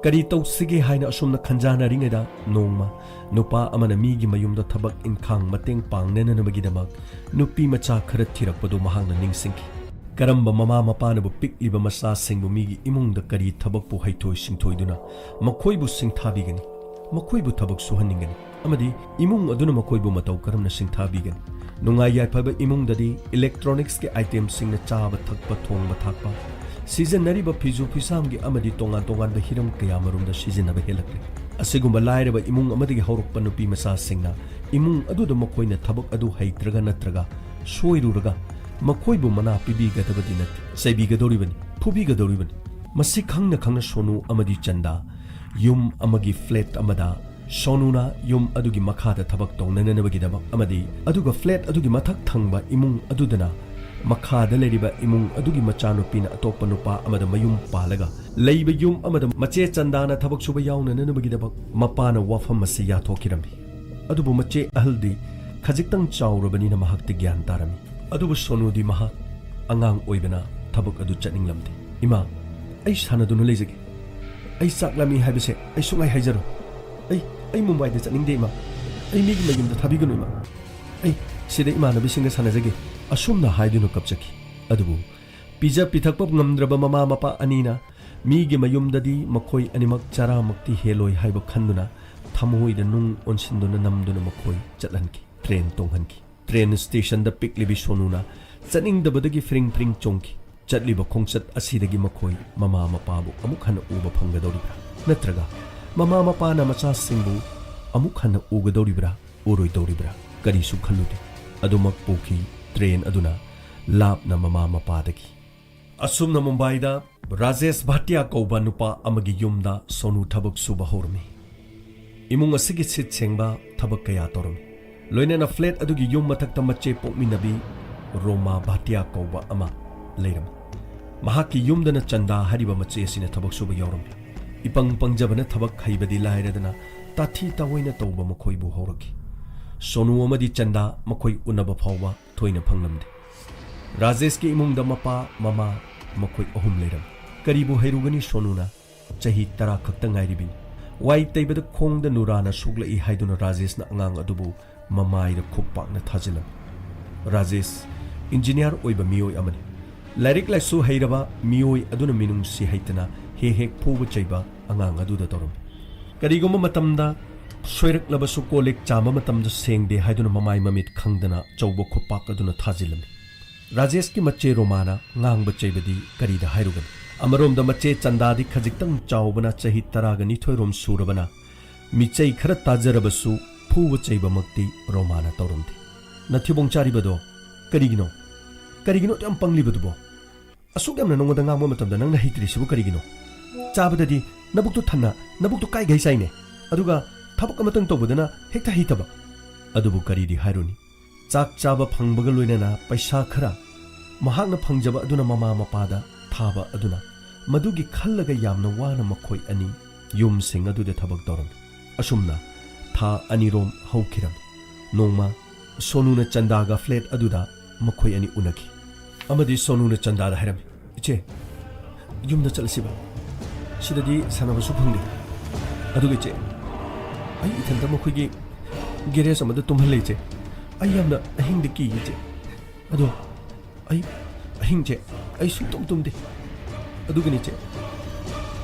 ꯀꯔꯤ ꯇꯧꯁꯤꯒꯦ ꯍꯥꯏꯅ ꯑꯁꯨꯝꯅ ꯈꯟꯖꯥꯅꯔꯤꯉꯩꯗ ꯅꯣꯡꯃ ꯅꯨꯄꯥ ꯑꯃꯅ ꯃꯤꯒꯤ ꯃꯌꯨꯝꯗ ꯊꯕꯛ ꯏꯟꯈꯥꯡ ꯃꯇꯦꯡ ꯄꯥꯡꯅꯅꯕꯒꯤꯗꯃꯛ ꯅꯨꯄꯤ ꯃꯆꯥ ꯈꯔ ꯊꯤꯔꯛꯄꯗꯨ ꯃꯍꯥꯛꯅ ꯅꯤꯡꯁꯤꯡꯈꯤ꯫ ꯀꯔꯝꯕ ꯃꯃꯥ ꯃꯄꯥꯅꯕꯨ ꯄꯤꯛꯂꯤꯕ ꯃꯆꯥꯁꯤꯡꯕꯨ ꯃꯤꯒꯤ ꯏꯃꯨꯡꯗ ꯀꯔꯤ ꯊꯕꯛꯄꯨ ꯍꯩꯊꯣꯏ ꯁꯤꯡꯊꯣꯏꯗꯨꯅ ꯃꯈꯣꯏꯕꯨ ꯁꯤꯡꯊꯥꯕꯤꯒꯅꯤ? ꯃꯈꯣꯏꯕꯨ ꯊꯕꯛ ꯁꯨꯍꯟꯅꯤꯡꯒꯅꯤ? ꯑꯃꯗꯤ ꯏꯃꯨꯡ ꯑꯗꯨꯅ ꯃꯈꯣꯏꯕꯨ ꯃꯇꯧ ꯀꯔꯝꯅ ꯁꯤꯡꯊꯥꯕꯤꯒꯅꯤ? ꯅꯨꯡꯉꯥꯏ ꯌꯥꯏꯐꯕ ꯏꯃꯨꯡꯗꯗꯤ electronics ꯀꯤ item ꯁꯤꯡꯅ ꯆꯥꯕ ꯊꯛꯄ, ꯊꯣꯡꯕ ꯊꯥꯛꯄ, ꯁꯤꯖꯤꯟꯅꯔꯤꯕ ꯐꯤꯖꯨ ꯐꯤꯁꯥꯝꯒꯤ ꯑꯃꯗꯤ ꯇꯣꯉꯥꯟ ꯇꯣꯉꯥꯟꯕ ꯍꯤꯔꯝ ꯀꯌꯥꯃꯔꯨꯝꯗ ꯁꯤꯖꯤꯟꯅꯕ ꯍꯦꯜꯂꯛꯂꯤ꯫ ꯑꯁꯤꯒꯨꯝꯕ ꯂꯥꯏꯔꯕ ꯏꯃꯨꯡ ꯑꯃꯗꯒꯤ ꯍꯧꯔꯛꯄ ꯅꯨꯄꯤ ꯃꯆꯥꯁꯤꯡꯅ ꯏꯃꯨꯡ ꯑꯗꯨꯗ ꯃꯈꯣꯏꯅ ꯊꯕꯛ ꯑꯗꯨ ꯍꯩꯇ꯭ꯔꯒ ꯅꯠꯇ꯭ꯔꯒ ꯁꯣꯏꯔꯨꯔꯒ ꯃꯈꯣꯏꯕꯨ ꯃꯅꯥ ꯄꯤꯕꯤꯒꯗꯕꯗꯤ ꯅꯠꯇꯦ, ꯆꯩꯕꯤꯒꯗꯧꯔꯤꯕꯅꯤ, ꯐꯨꯕꯤꯒꯗꯧꯔꯤꯕꯅꯤ꯫ ꯃꯁꯤ ꯈꯪꯅ ꯈꯪꯅ ꯁꯣꯅꯨ ꯑꯃꯗꯤ ꯆꯟꯗꯥ ꯌꯨꯝ ꯑꯃꯒꯤ flat ꯑꯃꯗ ꯁꯣꯅꯨꯅ ꯌꯨꯝ ꯑꯗꯨꯒꯤ ꯃꯈꯥꯗ ꯊꯕꯛ ꯇꯧꯅꯅꯕꯒꯤꯗꯃꯛ ꯑꯃꯗꯤ ꯑꯗꯨꯒ flat ꯑꯗꯨꯒꯤ ꯃꯊꯛ ꯊꯪꯕ ꯏꯃꯨꯡ ꯑꯗꯨꯗꯅ ꯃꯈꯥꯗ ꯂꯩꯔꯤꯕ ꯏꯃꯨꯡ ꯑꯗꯨꯒꯤ ꯃꯆꯥꯅꯨꯄꯤꯅ ꯑꯇꯣꯞꯄ ꯅꯨꯄꯥ ꯑꯃꯗ ꯃꯌꯨꯝ ꯄꯥꯜꯂꯒ ꯂꯩꯕ ꯌꯨꯝ ꯑꯃꯗ ꯃꯆꯦ ꯆꯟꯗꯥꯅ ꯊꯕꯛ ꯁꯨꯕ ꯌꯥꯎꯅꯅꯕꯒꯤꯗꯃꯛ ꯃꯄꯥꯅ ꯋꯥꯐꯝ ꯑꯁꯤ ꯌꯥꯊꯣꯛꯈꯤꯔꯝꯃꯤ꯫ ꯑꯗꯨꯕꯨ ꯃꯆꯦ ꯑꯍꯜꯗꯤ ꯈꯖꯤꯛꯇꯪ ꯆꯥꯎꯔꯕꯅꯤꯅ ꯃꯍꯥꯛꯇꯤ ꯒ꯭ꯌꯥꯟ ꯇꯥꯔꯝꯃꯤ꯫ ꯑꯗꯨꯕꯨ ꯁꯣꯅꯨꯗꯤ ꯃꯍꯥꯛ ꯑꯉꯥꯡ ꯑꯣꯏꯕꯅ ꯊꯕꯛ ꯑꯗꯨ ꯆꯠꯅꯤꯡꯂꯝꯗꯦ꯫ "ꯏꯃꯥ, ꯑꯩ ꯁꯥꯟꯅꯗꯨꯅ ꯂꯩꯖꯒꯦ꯫ ꯑꯩ ꯆꯥꯛ ꯂꯥꯝꯃꯤ ꯍꯥꯏꯕꯁꯦ ꯑꯩ ꯁꯨꯡꯍꯥꯏ ꯍꯥꯏꯖꯔꯣꯏ꯫ ꯑꯩ, ꯑꯩ ꯃꯨꯝꯕꯥꯏꯗ ꯆꯠꯅꯤꯡꯗꯦ, ꯏꯃꯥ꯫ ꯑꯩ ꯃꯤꯒꯤ ꯃꯌꯨꯝꯗ ꯊꯥꯕꯤꯒꯅꯨ, ꯏꯃꯥ꯫ ꯑꯩ ꯁꯤꯗ ꯏꯃꯥꯟꯅꯕꯤꯁꯤꯡꯒ ꯁꯥꯟꯅꯖꯒꯦ", ꯑꯁꯨꯝꯅ ꯍꯥꯏꯗꯨꯅ ꯀꯞꯆꯈꯤ꯫ ꯑꯗꯨꯕꯨ ꯄꯤꯖ ꯄꯤꯊꯛꯄ ꯉꯝꯗ꯭ꯔꯕ ꯃꯃꯥ ꯃꯄꯥ ꯑꯅꯤꯅ ꯃꯤꯒꯤ ꯃꯌꯨꯝꯗꯗꯤ ꯃꯈꯣꯏ ꯑꯅꯤꯃꯛ ꯆꯔꯥꯃꯛꯇꯤ ꯍꯦꯜꯂꯣꯏ ꯍꯥꯏꯕ ꯈꯟꯗꯨꯅ ꯊꯃꯣꯏꯗ ꯅꯨꯡ ꯑꯣꯟꯁꯤꯟꯗꯨꯅ ꯅꯝꯗꯨꯅ ꯃꯈꯣꯏ ꯆꯠꯍꯟꯈꯤ꯫ ꯇ꯭ꯔꯦꯟ ꯇꯣꯡꯍꯟꯈꯤ꯫ ꯇ꯭ꯔꯦꯟ ꯁ꯭ꯇꯦꯁꯟꯗ ꯄꯤꯛꯂꯤꯕꯤ ꯁꯣꯅꯨꯅ ꯆꯠꯅꯤꯡꯗꯕꯗꯒꯤ ꯐ꯭ꯔꯤꯡ ꯐ꯭ꯔꯤꯡ ꯆꯣꯡꯈꯤ꯫ ꯆꯠꯂꯤꯕ ꯈꯣꯡꯆꯠ ꯑꯁꯤꯗꯒꯤ ꯃꯈꯣꯏ ꯃꯃꯥ ꯃꯄꯥꯕꯨ ꯑꯃꯨꯛ ꯍꯟꯅ ꯎꯕ ꯐꯪꯒꯗꯧꯔꯤꯕ꯭ꯔꯥ? ꯅꯠꯇ꯭ꯔꯒ ꯃꯃꯥ ꯃꯄꯥꯅ ꯃꯆꯥꯁꯤꯡꯕꯨ ꯑꯃꯨꯛ ꯍꯟꯅ ꯎꯒꯗꯧꯔꯤꯕ꯭ꯔꯥ? ꯎꯔꯣꯏꯗꯧꯔꯤꯕ꯭ꯔꯥ? ꯀꯔꯤꯁꯨ ꯈꯜꯂꯨꯗꯦ꯫ ꯑꯗꯨꯃꯛ ꯄꯣꯛꯈꯤ꯫ ꯇ꯭ꯔꯦꯟ ꯑꯗꯨꯅ ꯂꯥꯞꯅ ꯃꯃꯥ ꯃꯄꯥꯗꯒꯤ꯫ ꯑꯁꯨꯝꯅ ꯃꯨꯝꯕꯥꯏꯗ ꯔꯥꯖꯦꯁ ꯚꯥꯇꯤꯌꯥ ꯀꯧꯕ ꯅꯨꯄꯥ ꯑꯃꯒꯤ ꯌꯨꯝꯗ ꯁꯣꯅꯨ ꯊꯕꯛ ꯁꯨꯕ ꯍꯧꯔꯝꯃꯤ꯫ ꯏꯃꯨꯡ ꯑꯁꯤꯒꯤ ꯁꯤꯠ ꯁꯦꯡꯕ ꯊꯕꯛ ꯀꯌꯥ ꯇꯧꯔꯝꯃꯤ꯫ ꯂꯣꯏꯅꯅ flat ꯑꯗꯨꯒꯤ ꯌꯨꯝ ꯃꯊꯛꯇ ꯃꯆꯦ ꯄꯣꯛꯃꯤꯟꯅꯕꯤ ꯔꯣꯃꯥ ꯚꯥꯇꯤꯌꯥ ꯀꯧꯕ ꯑꯃ ꯂꯩꯔꯝꯃꯤ꯫ ꯃꯍꯥꯛꯀꯤ ꯌꯨꯝꯗꯅ ꯆꯟꯗꯥ ꯍꯥꯏꯔꯤꯕ ꯃꯆꯦ ꯑꯁꯤꯅ ꯊꯕꯛ ꯁꯨꯕ ꯌꯥꯎꯔꯝꯃꯤ꯫ ꯏꯄꯪ ꯄꯪꯖꯕꯅ ꯊꯕꯛ ꯍꯩꯕꯗꯤ ꯂꯥꯏꯔꯗꯅ ꯇꯥꯊꯤ ꯇꯥꯑꯣꯏꯅ ꯇꯧꯕ ꯃꯈꯣꯏꯕꯨ ꯍꯧꯔꯛꯈꯤ꯫ ꯁꯣꯅꯨ ꯑꯃꯗꯤ ꯆꯟꯗꯥ ꯃꯈꯣꯏ ꯎꯅꯕ ꯐꯥꯎꯕ ꯊꯣꯏꯅ ꯐꯪꯂꯝꯗꯦ꯫ ꯔꯥꯖꯦꯁꯀꯤ ꯏꯃꯨꯡꯗ ꯃꯄꯥ, ꯃꯃꯥ ꯃꯈꯣꯏ ꯑꯍꯨꯝ ꯂꯩꯔꯝꯃꯤ꯫ ꯀꯔꯤꯕꯨ ꯍꯩꯔꯨꯒꯅꯤ ꯁꯣꯅꯨꯅ? ꯆꯍꯤ ꯇꯔꯥ ꯈꯛꯇ ꯉꯥꯏꯔꯤꯕꯅꯤ꯫ ꯋꯥꯏ ꯇꯩꯕꯗ ꯈꯣꯡꯗ ꯅꯨꯔꯥꯅ ꯁꯣꯛꯂꯛꯏ ꯍꯥꯏꯗꯨꯅ ꯔꯥꯖꯦꯁꯅ ꯑꯉꯥꯡ ꯑꯗꯨꯕꯨ ꯃꯃꯥꯏꯗ ꯈꯨꯞ ꯄꯥꯛꯅ ꯊꯥꯖꯤꯜꯂꯝꯃꯤ꯫ ꯔꯥꯖꯦꯁ ꯏꯟꯖꯤꯅꯤꯌꯥꯔ ꯑꯣꯏꯕ ꯃꯤꯑꯣꯏ ꯑꯃꯅꯤ꯫ ꯂꯥꯏꯔꯤꯛ ꯂꯥꯏꯁꯨ ꯍꯩꯔꯕ ꯃꯤꯑꯣꯏ ꯑꯗꯨꯅ ꯃꯤꯅꯨꯡꯁꯤ ꯍꯩꯇꯅ ꯍꯦꯛ ꯍꯦꯛ ꯐꯨꯕ ꯆꯩꯕ ꯑꯉꯥꯡ ꯑꯗꯨꯗ ꯇꯧꯔꯝꯃꯤ꯫ ꯀꯔꯤꯒꯨꯝꯕ ꯃꯇꯝꯗ ꯁꯣꯏꯔꯛꯂꯕꯁꯨ ꯀꯣꯜ ꯂꯤꯛ ꯆꯥꯝꯕ ꯃꯇꯝꯗ ꯁꯦꯡꯗꯦ ꯍꯥꯏꯗꯨꯅ ꯃꯃꯥꯏ ꯃꯃꯤꯠ ꯈꯪꯗꯅ ꯑꯆꯧꯕ ꯈꯨꯄꯥꯛ ꯑꯗꯨꯅ ꯊꯥꯖꯤꯜꯂꯝꯃꯤ꯫ ꯔꯥꯖꯦꯁꯀꯤ ꯃꯆꯦ ꯔꯣꯃꯥꯅ ꯉꯥꯡꯕ ꯆꯩꯕꯗꯤ ꯀꯔꯤꯗ ꯍꯥꯏꯔꯨꯒꯅꯤ? ꯑꯃꯔꯣꯝꯗ ꯃꯆꯦ ꯆꯟꯗꯥꯗꯤ ꯈꯖꯤꯛꯇꯪ ꯆꯥꯎꯕꯅ, ꯆꯍꯤ ꯇꯔꯥꯒ ꯅꯤꯊꯣꯏꯔꯣꯝ ꯁꯨꯔꯕꯅ, ꯃꯤꯆꯩ ꯈꯔ ꯇꯥꯖꯔꯕꯁꯨ ꯐꯨꯕ ꯆꯩꯕꯃꯛꯇꯤ ꯔꯣꯃꯥꯅ ꯇꯧꯔꯝꯗꯦ꯫ "ꯅꯊꯤꯕꯣꯡ ꯆꯥꯔꯤꯕꯗꯣ ꯀꯔꯤꯒꯤꯅꯣ? ꯀꯔꯤꯒꯤꯅꯣ ꯑꯗꯨ ꯌꯥꯝ ꯄꯪꯂꯤꯕꯗꯨꯕꯣ? ꯑꯁꯨꯛ ꯌꯥꯝꯅ ꯅꯉꯣꯟꯗ ꯉꯥꯡꯕ ꯃꯇꯝꯗ ꯅꯪꯅ ꯍꯩꯇ꯭ꯔꯤꯁꯤꯕꯨ ꯀꯔꯤꯒꯤꯅꯣ? ꯆꯥꯕꯗꯗꯤ ꯅꯕꯨꯛꯇꯨ ꯊꯟꯅ, ꯅꯕꯨꯛꯇꯨ ꯀꯥꯏꯒꯩ ꯆꯥꯏꯅꯦ, ꯑꯗꯨꯒ ꯊꯕꯛ ꯑꯃꯇꯪ ꯇꯧꯕꯗꯅ ꯍꯦꯛꯇ ꯍꯩꯇꯕ꯫ ꯑꯗꯨꯕꯨ ꯀꯔꯤꯗꯤ ꯍꯥꯏꯔꯨꯅꯤ? ꯆꯥꯛ ꯆꯥꯕ ꯐꯪꯕꯒ ꯂꯣꯏꯅꯅ ꯄꯩꯁꯥ ꯈꯔ ꯃꯍꯥꯛꯅ ꯐꯪꯖꯕ ꯑꯗꯨꯅ ꯃꯃꯥ ꯃꯄꯥꯗ ꯊꯥꯕ ꯑꯗꯨꯅ, ꯃꯗꯨꯒꯤ ꯈꯜꯂꯒ ꯌꯥꯝꯅ ꯋꯥꯅ ꯃꯈꯣꯏ ꯑꯅꯤ ꯌꯨꯝꯁꯤꯡ ꯑꯗꯨꯗ ꯊꯕꯛ ꯇꯧꯔꯝꯃꯤ꯫ ꯑꯁꯨꯝꯅ ꯊꯥ ꯑꯅꯤꯔꯣꯝ ꯍꯧꯈꯤꯔꯝꯃꯤ꯫ ꯅꯣꯡꯃ ꯁꯣꯅꯨꯅ ꯆꯟꯗꯥꯒ ꯐ꯭ꯂꯦꯠ ꯑꯗꯨꯗ ꯃꯈꯣꯏ ꯑꯅꯤ ꯎꯅꯈꯤ꯫ ꯑꯃꯗꯤ ꯁꯣꯅꯨꯅ ꯆꯟꯗꯥꯗ ꯍꯥꯏꯔꯝꯃꯤ, "ꯏꯆꯦ, ꯌꯨꯝꯗ ꯆꯠꯂꯁꯤꯕ꯫ ꯁꯤꯗꯗꯤ ꯁꯥꯟꯅꯕꯁꯨ ꯐꯪꯗꯦ꯫ ꯑꯗꯨꯒ ꯏꯆꯦ, ꯑꯩ ꯏꯊꯟꯇ ꯃꯈꯣꯏꯒꯤ ꯒꯦꯔꯦꯖ ꯑꯃꯗ ꯇꯨꯝꯍꯜꯂꯦ ꯏꯆꯦ꯫ ꯑꯩ ꯌꯥꯝꯅ ꯑꯍꯤꯡꯗ ꯀꯤꯌꯦ ꯏꯆꯦ꯫ ꯑꯗꯣ ꯑꯩ ꯑꯍꯤꯡꯁꯦ ꯑꯩ ꯁꯨꯡꯇꯨꯝ ꯇꯨꯝꯗꯦ꯫ ꯑꯗꯨꯒꯅꯦ ꯏꯆꯦ,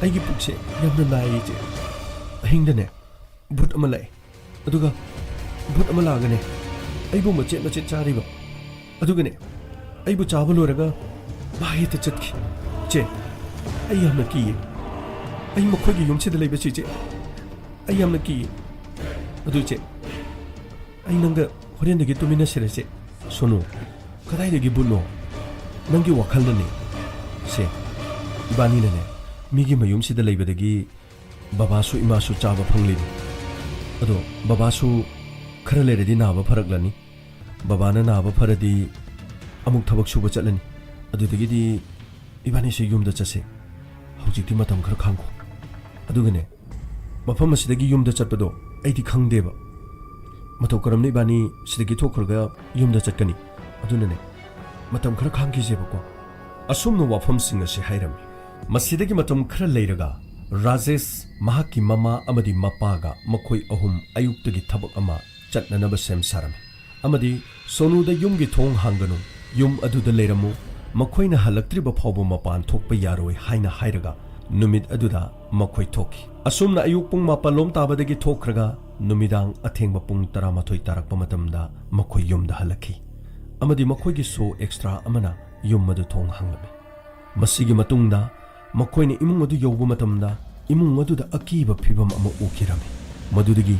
ꯑꯩꯒꯤ ꯄꯨꯛꯁꯦ ꯌꯥꯝꯅ ꯅꯥꯏꯌꯦ ꯏꯆꯦ꯫ ꯑꯍꯤꯡꯗꯅꯦ ꯚꯨꯠ ꯑꯃ ꯂꯥꯛꯑꯦ꯫ ꯑꯗꯨꯒ ꯚꯨꯠ ꯑꯃ ꯂꯥꯛꯑꯒꯅꯦ ꯑꯩꯕꯨ ꯃꯆꯦꯠ ꯃꯆꯦꯠ ꯆꯥꯔꯤꯕ꯫ ꯑꯗꯨꯒꯅꯦ ꯑꯩꯕꯨ ꯆꯥꯕ ꯂꯣꯏꯔꯒ ꯃꯥ ꯍꯦꯛꯇ ꯆꯠꯈꯤ꯫ ꯏꯆꯦ, ꯑꯩ ꯌꯥꯝꯅ ꯀꯤꯌꯦ꯫ ꯑꯩ ꯃꯈꯣꯏꯒꯤ ꯌꯨꯝꯁꯤꯗ ꯂꯩꯕꯁꯤ ꯏꯆꯦ, ꯑꯩ ꯌꯥꯝꯅ ꯀꯤꯌꯦ꯫ ꯑꯗꯨ ꯏꯆꯦ, ꯑꯩ ꯅꯪꯒ ꯍꯣꯔꯦꯟꯗꯒꯤ ꯇꯨꯃꯤꯟꯅꯁꯤꯔꯁꯦ?" "ꯁꯣꯅꯨ, ꯀꯗꯥꯏꯗꯒꯤ ꯚꯨꯠꯅꯣ? ꯅꯪꯒꯤ ꯋꯥꯈꯜꯅꯅꯦ꯫ ꯁꯦ, ꯏꯕꯥꯅꯤꯅꯅꯦ ꯃꯤꯒꯤ ꯃꯌꯨꯝꯁꯤꯗ ꯂꯩꯕꯗꯒꯤ ꯕꯕꯥꯁꯨ ꯏꯃꯥꯁꯨ ꯆꯥꯕ ꯐꯪꯂꯤꯅꯤ꯫ ꯑꯗꯣ ꯕꯕꯥꯁꯨ ꯈꯔ ꯂꯩꯔꯗꯤ ꯅꯥꯕ ꯐꯔꯛꯂꯅꯤ꯫ ꯕꯕꯥꯅ ꯅꯥꯕ ꯐꯔꯗꯤ ꯑꯃꯨꯛ ꯊꯕꯛ ꯁꯨꯕ ꯆꯠꯂꯅꯤ꯫ ꯑꯗꯨꯗꯒꯤꯗꯤ ꯏꯕꯥꯅꯤꯁꯦ ꯌꯨꯝꯗ ꯆꯠꯁꯦ꯫ ꯍꯧꯖꯤꯛꯇꯤ ꯃꯇꯝ ꯈꯔ ꯈꯥꯡꯈꯣ꯫ ꯑꯗꯨꯒꯅꯦ, ꯃꯐꯝ ꯑꯁꯤꯗꯒꯤ ꯌꯨꯝꯗ ꯆꯠꯄꯗꯣ ꯑꯩꯗꯤ ꯈꯪꯗꯦꯕ꯫ ꯃꯇꯧ ꯀꯔꯝꯅ ꯏꯕꯥꯅꯤ ꯁꯤꯗꯒꯤ ꯊꯣꯛꯈ꯭ꯔꯒ ꯌꯨꯝꯗ ꯆꯠꯀꯅꯤ? ꯑꯗꯨꯅꯅꯦ, ꯃꯇꯝ ꯈꯔ ꯈꯥꯡꯈꯤꯁꯦꯕꯀꯣ꯫" ꯑꯁꯨꯝꯅ ꯋꯥꯐꯝꯁꯤꯡ ꯑꯁꯤ ꯍꯥꯏꯔꯝꯃꯤ꯫ ꯃꯁꯤꯗꯒꯤ ꯃꯇꯝ ꯈꯔ ꯂꯩꯔꯒ ꯔꯥꯖꯦꯁ ꯃꯍꯥꯛꯀꯤ ꯃꯃꯥ ꯑꯃꯗꯤ ꯃꯄꯥꯒ ꯃꯈꯣꯏ ꯑꯍꯨꯝ ꯑꯌꯨꯛꯇꯒꯤ ꯊꯕꯛ ꯑꯃ ꯆꯠꯅꯅꯕ ꯁꯦꯝ ꯁꯥꯔꯝꯃꯤ꯫ ꯑꯃꯗꯤ ꯁꯣꯅꯨꯗ ꯌꯨꯝꯒꯤ ꯊꯣꯡ ꯍꯥꯡꯒꯅꯨ, ꯌꯨꯝ ꯑꯗꯨꯗ ꯂꯩꯔꯝꯃꯨ, ꯃꯈꯣꯏꯅ ꯍꯜꯂꯛꯇ꯭ꯔꯤꯕ ꯐꯥꯎꯕ ꯃꯄꯥꯟ ꯊꯣꯛꯄ ꯌꯥꯔꯣꯏ ꯍꯥꯏꯅ ꯍꯥꯏꯔꯒ ꯅꯨꯃꯤꯠ ꯑꯗꯨꯗ ꯃꯈꯣꯏ ꯊꯣꯛꯈꯤ꯫ ꯑꯁꯨꯝꯅ ꯑꯌꯨꯛ ꯄꯨꯡ ꯃꯥꯄꯜ ꯂꯣꯝ ꯇꯥꯕꯗꯒꯤ ꯊꯣꯛꯈ꯭ꯔꯒ ꯅꯨꯃꯤꯗꯥꯡ ꯑꯊꯦꯡꯕ ꯄꯨꯡ ꯇꯔꯥꯃꯥꯊꯣꯏ ꯇꯥꯔꯛꯄ ꯃꯇꯝꯗ ꯃꯈꯣꯏ ꯌꯨꯝꯗ ꯍꯜꯂꯛꯈꯤ, ꯑꯃꯗꯤ ꯃꯈꯣꯏꯒꯤ ꯁꯣ ꯑꯦꯛꯁꯇ꯭ꯔꯥ ꯑꯃꯅ ꯌꯨꯝ ꯑꯗꯨ ꯊꯣꯡ ꯍꯥꯡꯂꯝꯃꯤ꯫ ꯃꯁꯤꯒꯤ ꯃꯇꯨꯡꯗ ꯃꯈꯣꯏꯅ ꯏꯃꯨꯡ ꯑꯗꯨ ꯌꯧꯕ ꯃꯇꯝꯗ ꯏꯃꯨꯡ ꯑꯗꯨꯗ ꯑꯀꯤꯕ ꯐꯤꯚꯝ ꯑꯃ ꯎꯈꯤꯔꯝꯃꯤ꯫ ꯃꯗꯨꯗꯒꯤ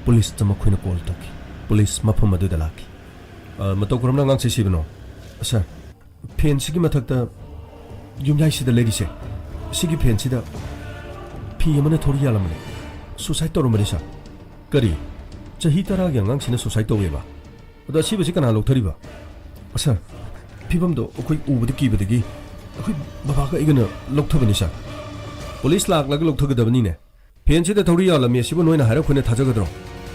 ꯄꯨꯂꯤꯁꯇ ꯃꯈꯣꯏꯅ ꯀꯣꯜ ꯇꯧꯈꯤ꯫ ꯄꯨꯂꯤꯁ ꯃꯐꯝ ꯑꯗꯨꯗ ꯂꯥꯛꯈꯤ꯫ "ꯑ, ꯃꯇꯧ ꯀꯔꯝꯅ ꯑꯉꯥꯡꯁꯤ ꯁꯤꯕꯅꯣ?" "ꯁꯥꯔ, ꯐꯦꯟꯁꯤꯒꯤ ꯃꯊꯛꯇ ꯌꯨꯝꯌꯥꯏꯁꯤꯗ ꯂꯩꯔꯤꯁꯦ, ꯁꯤꯒꯤ ꯐꯦꯟꯁꯤꯗ ꯐꯤ ꯑꯃꯅ ꯊꯧꯔꯤ ꯌꯥꯜꯂꯝꯕꯅꯤ꯫ ꯁꯨꯁꯥꯏꯗ ꯇꯧꯔꯝꯕꯅꯤ, ꯁꯥꯔ꯫" "ꯀꯔꯤ? ꯆꯍꯤ ꯇꯔꯥꯒꯤ ꯑꯉꯥꯡꯁꯤꯅ ꯁꯨꯁꯥꯏꯗ ꯇꯧꯋꯦꯕ? ꯑꯗꯣ ꯑꯁꯤꯕꯁꯤ ꯀꯅꯥ ꯂꯧꯊꯔꯤꯕ?" "ꯁꯥꯔ, ꯐꯤꯕꯝꯗꯣ ꯑꯩꯈꯣꯏ ꯎꯕꯗ ꯀꯤꯕꯗꯒꯤ ꯑꯩꯈꯣꯏ ꯕꯕꯥꯒ ꯑꯩꯒꯅ ꯂꯧꯊꯕꯅꯤ, ꯁꯥꯔ꯫" "ꯄꯨꯂꯤꯁ ꯂꯥꯛꯂꯒ ꯂꯧꯊꯒꯗꯕꯅꯤꯅꯦ꯫ ꯐꯦꯟꯁꯤꯗ ꯊꯧꯔꯤ ꯌꯥꯜꯂꯝꯃꯤ ꯑꯁꯤꯕꯨ ꯅꯣꯏꯅ ꯍꯥꯏꯔ ꯑꯩꯈꯣꯏꯅ ꯊꯥꯖꯒꯗ꯭ꯔꯣ?"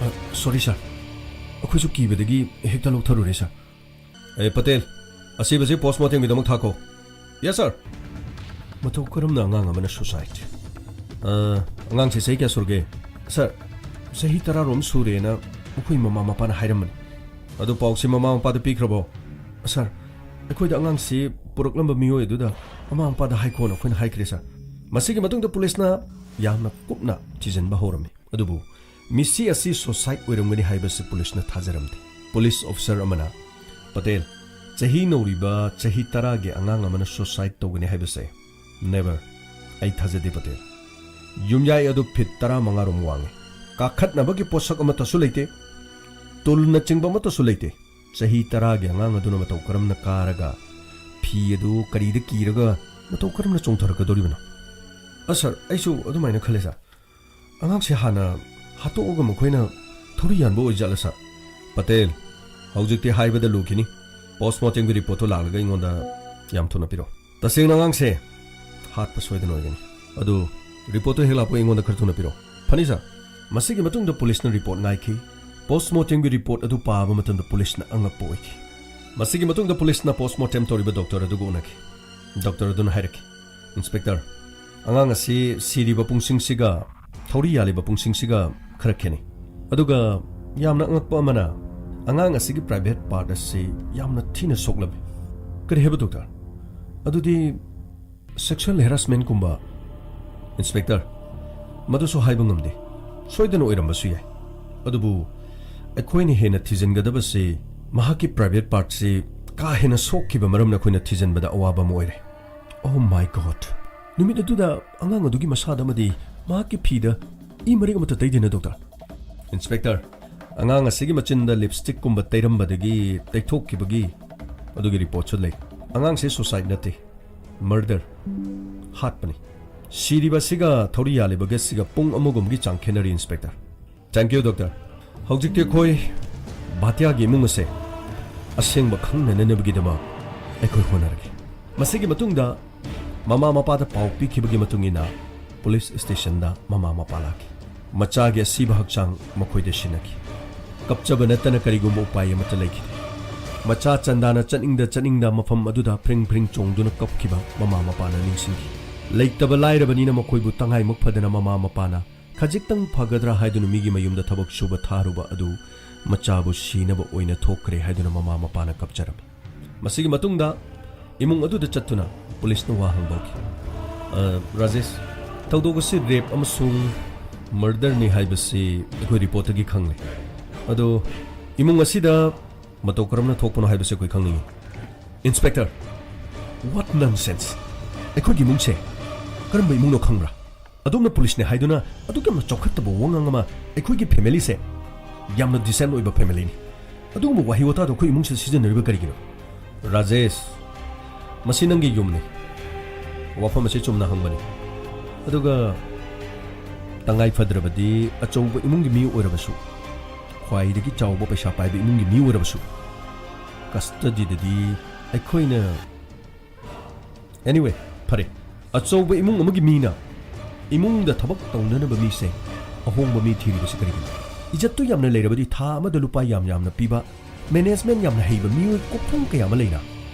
"ꯑ, ꯁꯣꯔꯤ, ꯁꯥꯔ꯫ ꯑꯩꯈꯣꯏꯁꯨ ꯀꯤꯕꯗꯒꯤ ꯍꯦꯛꯇ ꯂꯧꯊꯔꯨꯔꯦ, ꯁꯥꯔ꯫" "ꯑꯦ, ꯄꯇꯦꯜ, ꯑꯁꯤꯕꯁꯤ ꯄꯣꯁꯃꯣꯔꯇꯦꯝꯒꯤꯗꯃꯛ ꯊꯥꯈꯣ꯫" "ꯌꯦꯁ, ꯁꯥꯔ꯫" "ꯃꯇꯧ ꯀꯔꯝꯅ ꯑꯉꯥꯡ ꯑꯃꯅ ꯁꯨꯁꯥꯏꯗ?" "ꯑ, ꯑꯉꯥꯡꯁꯤ ꯆꯍꯤ ꯀꯌꯥ ꯁꯨꯔꯒꯦ?" "ꯁꯥꯔ, ꯆꯍꯤ ꯇꯔꯥꯔꯣꯝ ꯁꯨꯔꯦꯅ ꯃꯈꯣꯏ ꯃꯃꯥ ꯃꯄꯥꯅ ꯍꯥꯏꯔꯝꯕꯅꯤ꯫" "ꯑꯗꯨ ꯄꯥꯎꯁꯤ ꯃꯃꯥ ꯃꯄꯥꯗ ꯄꯤꯈ꯭ꯔꯕꯣ?" "ꯁꯥꯔ, ꯑꯩꯈꯣꯏꯗ ꯑꯉꯥꯡꯁꯤ ꯄꯨꯔꯛꯂꯝꯕ ꯃꯤꯑꯣꯏ ꯑꯗꯨꯗ ꯃꯃꯥ ꯃꯄꯥꯗ ꯍꯥꯏꯈꯣꯅ ꯑꯩꯈꯣꯏꯅ ꯍꯥꯏꯈ꯭ꯔꯦ, ꯁꯥꯔ꯫" ꯃꯁꯤꯒꯤ ꯃꯇꯨꯡꯗ ꯄꯨꯂꯤꯁꯅ ꯌꯥꯝꯅ ꯀꯨꯞꯅ ꯊꯤꯖꯤꯟꯕ ꯍꯧꯔꯝꯃꯤ꯫ ꯑꯗꯨꯕꯨ ꯃꯤꯁꯤ ꯑꯁꯤ ꯁꯨꯁꯥꯏꯗ ꯑꯣꯏꯔꯝꯒꯅꯤ ꯍꯥꯏꯕꯁꯤ ꯄꯨꯂꯤꯁꯅ ꯊꯥꯖꯔꯝꯗꯦ꯫ ꯄꯨꯂꯤꯁ ꯑꯣꯐꯤꯁꯔ ꯑꯃꯅ, "ꯄꯇꯦꯜ, ꯆꯍꯤ ꯅꯧꯔꯤꯕ ꯆꯍꯤ ꯇꯔꯥꯒꯤ ꯑꯉꯥꯡ ꯑꯃꯅ ꯁꯨꯁꯥꯏꯗ ꯇꯧꯒꯅꯤ ꯍꯥꯏꯕꯁꯦ ꯅꯦꯚꯔ, ꯑꯩ ꯊꯥꯖꯗꯦ, ꯄꯇꯦꯜ꯫ ꯌꯨꯝꯌꯥꯏ ꯑꯗꯨ ꯐꯤꯠ ꯇꯔꯥꯃꯉꯥ ꯔꯣꯝ ꯋꯥꯡꯉꯤ꯫ ꯀꯥꯈꯠꯅꯕꯒꯤ ꯄꯣꯠꯁꯛ ꯑꯃꯠꯇꯁꯨ ꯂꯩꯇꯦ꯫ ꯇꯨꯜꯅꯆꯤꯡꯕ ꯑꯃꯠꯇꯁꯨ ꯂꯩꯇꯦ꯫ ꯆꯍꯤ ꯇꯔꯥꯒꯤ ꯑꯉꯥꯡ ꯑꯗꯨꯅ ꯃꯇꯧ ꯀꯔꯝꯅ ꯀꯥꯔꯒ ꯐꯤ ꯑꯗꯨ ꯀꯔꯤꯗ ꯀꯤꯔꯒ ꯃꯇꯧ ꯀꯔꯝꯅ ꯆꯣꯡꯊꯔꯛꯀꯗꯧꯔꯤꯕꯅꯣ?" "ꯑ, ꯁꯥꯔ, ꯑꯩꯁꯨ ꯑꯗꯨꯃꯥꯏꯅ ꯈꯜꯂꯦ, ꯁꯥꯔ꯫ ꯑꯉꯥꯡꯁꯦ ꯍꯥꯟꯅ ꯍꯥꯠꯇꯣꯛꯑꯒ ꯃꯈꯣꯏꯅ ꯊꯧꯔꯤ ꯌꯥꯟꯕ ꯑꯣꯏꯖꯥꯠꯂ, ꯁꯥꯔ?" "ꯄꯇꯦꯜ, ꯍꯧꯖꯤꯛꯇꯤ ꯍꯥꯏꯕꯗ ꯂꯨꯈꯤꯅꯤ꯫ ꯄꯣꯁꯃꯣꯔꯇꯦꯝꯒꯤ ꯔꯤꯄꯣꯔꯠꯇꯨ ꯂꯥꯛꯂꯒ ꯑꯩꯉꯣꯟꯗ ꯌꯥꯝ ꯊꯨꯅ ꯄꯤꯔꯛꯑꯣ꯫ ꯇꯁꯦꯡꯅ ꯑꯉꯥꯡꯁꯦ ꯍꯥꯠꯄ ꯁꯣꯏꯗꯅ ꯑꯣꯏꯒꯅꯤ꯫ ꯑꯗꯨ ꯔꯤꯄꯣꯔꯠꯇꯨ ꯍꯦꯛ ꯂꯥꯛꯄ ꯑꯩꯉꯣꯟꯗ ꯈꯔ ꯊꯨꯅ ꯄꯤꯔꯛꯑꯣ꯫" "ꯐꯅꯤ, ꯁꯥꯔ꯫" ꯃꯁꯤꯒꯤ ꯃꯇꯨꯡꯗ ꯄꯨꯂꯤꯁꯅ ꯔꯤꯄꯣꯔꯠ ꯉꯥꯏꯈꯤ꯫ ꯄꯣꯁꯃꯣꯔꯇꯦꯝꯒꯤ ꯔꯤꯄꯣꯔꯠ ꯑꯗꯨ ꯄꯥꯕ ꯃꯇꯝꯗ ꯄꯨꯂꯤꯁꯅ ꯑꯉꯛꯄ ꯑꯣꯏꯈꯤ꯫ ꯃꯁꯤꯒꯤ ꯃꯇꯨꯡꯗ ꯄꯨꯂꯤꯁꯅ ꯄꯣꯁꯃꯣꯔꯇꯦꯝ ꯇꯧꯔꯤꯕ ꯗꯣꯛꯇꯔ ꯑꯗꯨꯒ ꯎꯅꯈꯤ꯫ ꯗꯣꯛꯇꯔ ꯑꯗꯨꯅ ꯍꯥꯏꯔꯛꯈꯤ, "ꯏꯟꯁꯄꯦꯛꯇꯔ, ꯑꯉꯥꯡ ꯑꯁꯤ ꯁꯤꯔꯤꯕ ꯄꯨꯡꯁꯤꯡꯁꯤꯒ ꯊꯧꯔꯤ ꯌꯥꯜꯂꯤꯕ ꯄꯨꯡꯁꯤꯡꯁꯤꯒ ꯈꯔ ꯈꯦꯠꯅꯩ꯫ ꯑꯗꯨꯒ ꯌꯥꯝꯅ ꯑꯉꯛꯄ ꯑꯃꯅ, ꯑꯉꯥꯡ ꯑꯁꯤꯒꯤ ꯄ꯭ꯔꯥꯏꯚꯦꯠ ꯄꯥꯔꯠ ꯑꯁꯤ ꯌꯥꯝꯅ ꯊꯤꯅ ꯁꯣꯛꯂꯝꯃꯤ꯫" "ꯀꯔꯤ ꯍꯥꯏꯕ, ꯗꯣꯛꯇꯔ? ꯑꯗꯨꯗꯤ ꯁꯦꯛꯁꯨꯑꯦꯜ ꯍꯦꯔꯥꯁꯃꯦꯟꯠꯀꯨꯝꯕ?" "ꯏꯟꯁꯄꯦꯛꯇꯔ, ꯃꯗꯨꯁꯨ ꯍꯥꯏꯕ ꯉꯝꯗꯦ꯫ ꯁꯣꯏꯗꯅ ꯑꯣꯏꯔꯝꯕꯁꯨ ꯌꯥꯏ꯫ ꯑꯗꯨꯕꯨ ꯑꯩꯈꯣꯏꯅ ꯍꯦꯟꯅ ꯊꯤꯖꯤꯟꯒꯗꯕꯁꯤ ꯃꯍꯥꯛꯀꯤ private partꯁꯤ ꯀꯥ ꯍꯦꯟꯅ ꯁꯣꯛꯈꯤꯕ ꯃꯔꯝꯅ ꯑꯩꯈꯣꯏꯅ ꯊꯤꯖꯤꯟꯕꯗ ꯑꯋꯥꯕ ꯑꯃ ꯑꯣꯏꯔꯦ꯫ Oh my God! ꯅꯨꯃꯤꯠ ꯑꯗꯨꯗ ꯑꯉꯥꯡ ꯑꯗꯨꯒꯤ ꯃꯁꯥꯗ ꯑꯃꯗꯤ ꯃꯍꯥꯛꯀꯤ ꯐꯤꯗ ꯏ ꯃꯔꯤꯛ ꯑꯃꯠꯇ ꯇꯩꯗꯦꯅ, ꯗꯣꯛꯇꯔ? ꯏꯟꯁꯄꯦꯛꯇꯔ, ꯑꯉꯥꯡ ꯑꯁꯤꯒꯤ ꯃꯆꯤꯟꯗ lipstickꯀꯨꯝꯕ ꯇꯩꯔꯝꯕꯗꯒꯤ ꯇꯩꯊꯣꯛꯈꯤꯕꯒꯤ ꯑꯗꯨꯒꯤ reportꯁꯨ ꯂꯩ꯫ ꯑꯉꯥꯡꯁꯦ suicide ꯅꯠꯇꯦ, murder, ꯍꯥꯠꯄꯅꯤ꯫ ꯁꯤꯔꯤꯕ ꯑꯁꯤꯒ ꯊꯧꯔꯤ ꯌꯥꯜꯂꯤꯕꯒ ꯑꯁꯤꯒ ꯄꯨꯡ ꯑꯃꯒꯨꯝꯕꯒꯤ ꯆꯥꯡ ꯈꯦꯠꯅꯔꯤ, ꯏꯟꯁꯄꯦꯛꯇꯔ꯫ Thank you, doctor. ꯍꯧꯖꯤꯛꯇꯤ ꯑꯩꯈꯣꯏ ꯚꯥꯇꯤꯌꯥꯒꯤ ꯏꯃꯨꯡ ꯑꯁꯦ ꯑꯁꯦꯡꯕ ꯈꯪꯅꯅꯕꯒꯤꯗꯃꯛ ꯑꯩꯈꯣꯏ ꯍꯣꯠꯅꯔꯒꯦ꯫ ꯃꯁꯤꯒꯤ ꯃꯇꯨꯡꯗ ꯃꯃꯥ ꯃꯄꯥꯗ ꯄꯥꯎ ꯄꯤꯈꯤꯕꯒꯤ ꯃꯇꯨꯡ ꯏꯟꯅ ꯄꯨꯂꯤꯁ ꯁ꯭ꯇꯦꯁꯟꯗ ꯃꯃꯥ ꯃꯄꯥ ꯂꯥꯛꯈꯤ꯫ ꯃꯆꯥꯒꯤ ꯑꯁꯤꯕ ꯍꯛꯆꯥꯡ ꯃꯈꯣꯏꯗ ꯁꯤꯟꯅꯈꯤ꯫ ꯀꯞꯆꯕ ꯅꯠꯇꯅ ꯀꯔꯤꯒꯨꯝꯕ ꯎꯄꯥꯏ ꯑꯃꯠꯇ ꯂꯩꯈꯤꯗꯦ꯫ ꯃꯆꯥ ꯆꯟꯗꯥꯅ ꯆꯠꯅꯤꯡꯗ ꯆꯠꯅꯤꯡꯗ ꯃꯐꯝ ꯑꯗꯨꯗ ꯐ꯭ꯔꯤꯡ ꯐ꯭ꯔꯤꯡ ꯆꯣꯡꯗꯨꯅ ꯀꯞꯈꯤꯕ ꯃꯃꯥ ꯃꯄꯥꯅ ꯅꯤꯡꯁꯤꯡꯈꯤ꯫ ꯂꯩꯇꯕ ꯂꯥꯏꯔꯕꯅꯤꯅ ꯃꯈꯣꯏꯕꯨ ꯇꯉꯥꯏꯃꯛ ꯐꯗꯅ ꯃꯃꯥ ꯃꯄꯥꯅ ꯈꯖꯤꯛꯇꯪ ꯐꯒꯗ꯭ꯔꯥ ꯍꯥꯏꯗꯨꯅ ꯃꯤꯒꯤ ꯃꯌꯨꯝꯗ ꯊꯕꯛ ꯁꯨꯕ ꯊꯥꯔꯨꯕ ꯑꯗꯨ ꯃꯆꯥꯕꯨ ꯁꯤꯅꯕ ꯑꯣꯏꯅ ꯊꯣꯛꯈ꯭ꯔꯦ ꯍꯥꯏꯗꯨꯅ ꯃꯃꯥ ꯃꯄꯥꯅ ꯀꯞꯆꯔꯝꯃꯤ꯫ ꯃꯁꯤꯒꯤ ꯃꯇꯨꯡꯗ ꯏꯃꯨꯡ ꯑꯗꯨꯗ ꯆꯠꯇꯨꯅ ꯄꯨꯂꯤꯁꯅ ꯋꯥ ꯍꯪꯕ ꯍꯧꯈꯤ꯫ "ꯑ, ꯔꯥꯖꯦꯁ, ꯊꯧꯗꯣꯛ ꯑꯁꯤ rape ꯑꯃꯁꯨꯡ murderꯅꯤ ꯍꯥꯏꯕꯁꯤ ꯑꯩꯈꯣꯏ reportꯇꯒꯤ ꯈꯪꯂꯦ꯫ ꯑꯗꯣ ꯏꯃꯨꯡ ꯑꯁꯤꯗ ꯃꯇꯧ ꯀꯔꯝꯅ ꯊꯣꯛꯄꯅꯣ ꯍꯥꯏꯕꯁꯤ ꯑꯩꯈꯣꯏ ꯈꯪꯅꯤꯡꯏ꯫" "Inspector, what nonsense! ꯑꯩꯈꯣꯏꯒꯤ ꯏꯃꯨꯡꯁꯦ ꯀꯔꯝꯕ ꯏꯃꯨꯡꯅꯣ ꯈꯪꯕ꯭ꯔꯥ? ꯑꯗꯣꯝꯅ ꯄꯨꯂꯤꯁꯅꯦ ꯍꯥꯏꯗꯨꯅ ꯑꯗꯨꯛ ꯌꯥꯝꯅ ꯆꯥꯎꯈꯠꯇꯕ ꯋꯥꯉꯥꯡ ꯑꯃ ꯑꯩꯈꯣꯏꯒꯤ familyꯁꯦ ꯌꯥꯝꯅ decent ꯑꯣꯏꯕ familyꯅꯤ꯫ ꯑꯗꯨꯒꯨꯝꯕ ꯋꯥꯍꯩ ꯋꯥꯇꯥꯗꯣ ꯑꯩꯈꯣꯏ ꯏꯃꯨꯡꯁꯤꯗ ꯁꯤꯖꯤꯟꯅꯔꯤꯕ ꯀꯔꯤꯒꯤꯅꯣ?" "ꯔꯥꯖꯦꯁ, ꯃꯁꯤ ꯅꯪꯒꯤ ꯌꯨꯝꯅꯤ꯫ ꯋꯥꯐꯝ ꯑꯁꯤ ꯆꯨꯝꯅ ꯍꯪꯕꯅꯤ꯫ ꯑꯗꯨꯒ ꯇꯉꯥꯏ ꯐꯗ꯭ꯔꯕꯗꯤ ꯑꯆꯧꯕ ꯏꯃꯨꯡꯒꯤ ꯃꯤ ꯑꯣꯏꯔꯕꯁꯨ, ꯈ꯭ꯋꯥꯏꯗꯒꯤ ꯆꯥꯎꯕ ꯄꯩꯁꯥ ꯄꯥꯏꯕ ꯏꯃꯨꯡꯒꯤ ꯃꯤ ꯑꯣꯏꯔꯕꯁꯨ, custodyꯗꯗꯤ ꯑꯩꯈꯣꯏꯅ..." "Anyway, ꯐꯔꯦ꯫ ꯑꯆꯧꯕ ꯏꯃꯨꯡ ꯑꯃꯒꯤ ꯃꯤꯅ ꯏꯃꯨꯡꯗ ꯊꯕꯛ ꯇꯧꯅꯅꯕ ꯃꯤꯁꯦ ꯑꯍꯣꯡꯕ ꯃꯤ ꯊꯤꯔꯤꯕꯁꯤ ꯀꯔꯤꯒꯤꯅꯣ? ꯏꯖꯠꯇꯨ ꯌꯥꯝꯅ ꯂꯩꯔꯕꯗꯤ ꯊꯥ ꯑꯃꯗ ꯂꯨꯄꯥ ꯌꯥꯝ ꯌꯥꯝꯅ ꯄꯤꯕ, management ꯌꯥꯝꯅ ꯍꯩꯕ ꯃꯤꯑꯣꯏ ꯀꯣꯛꯐꯝ ꯀꯌꯥ ꯑꯃ ꯂꯩꯅ꯫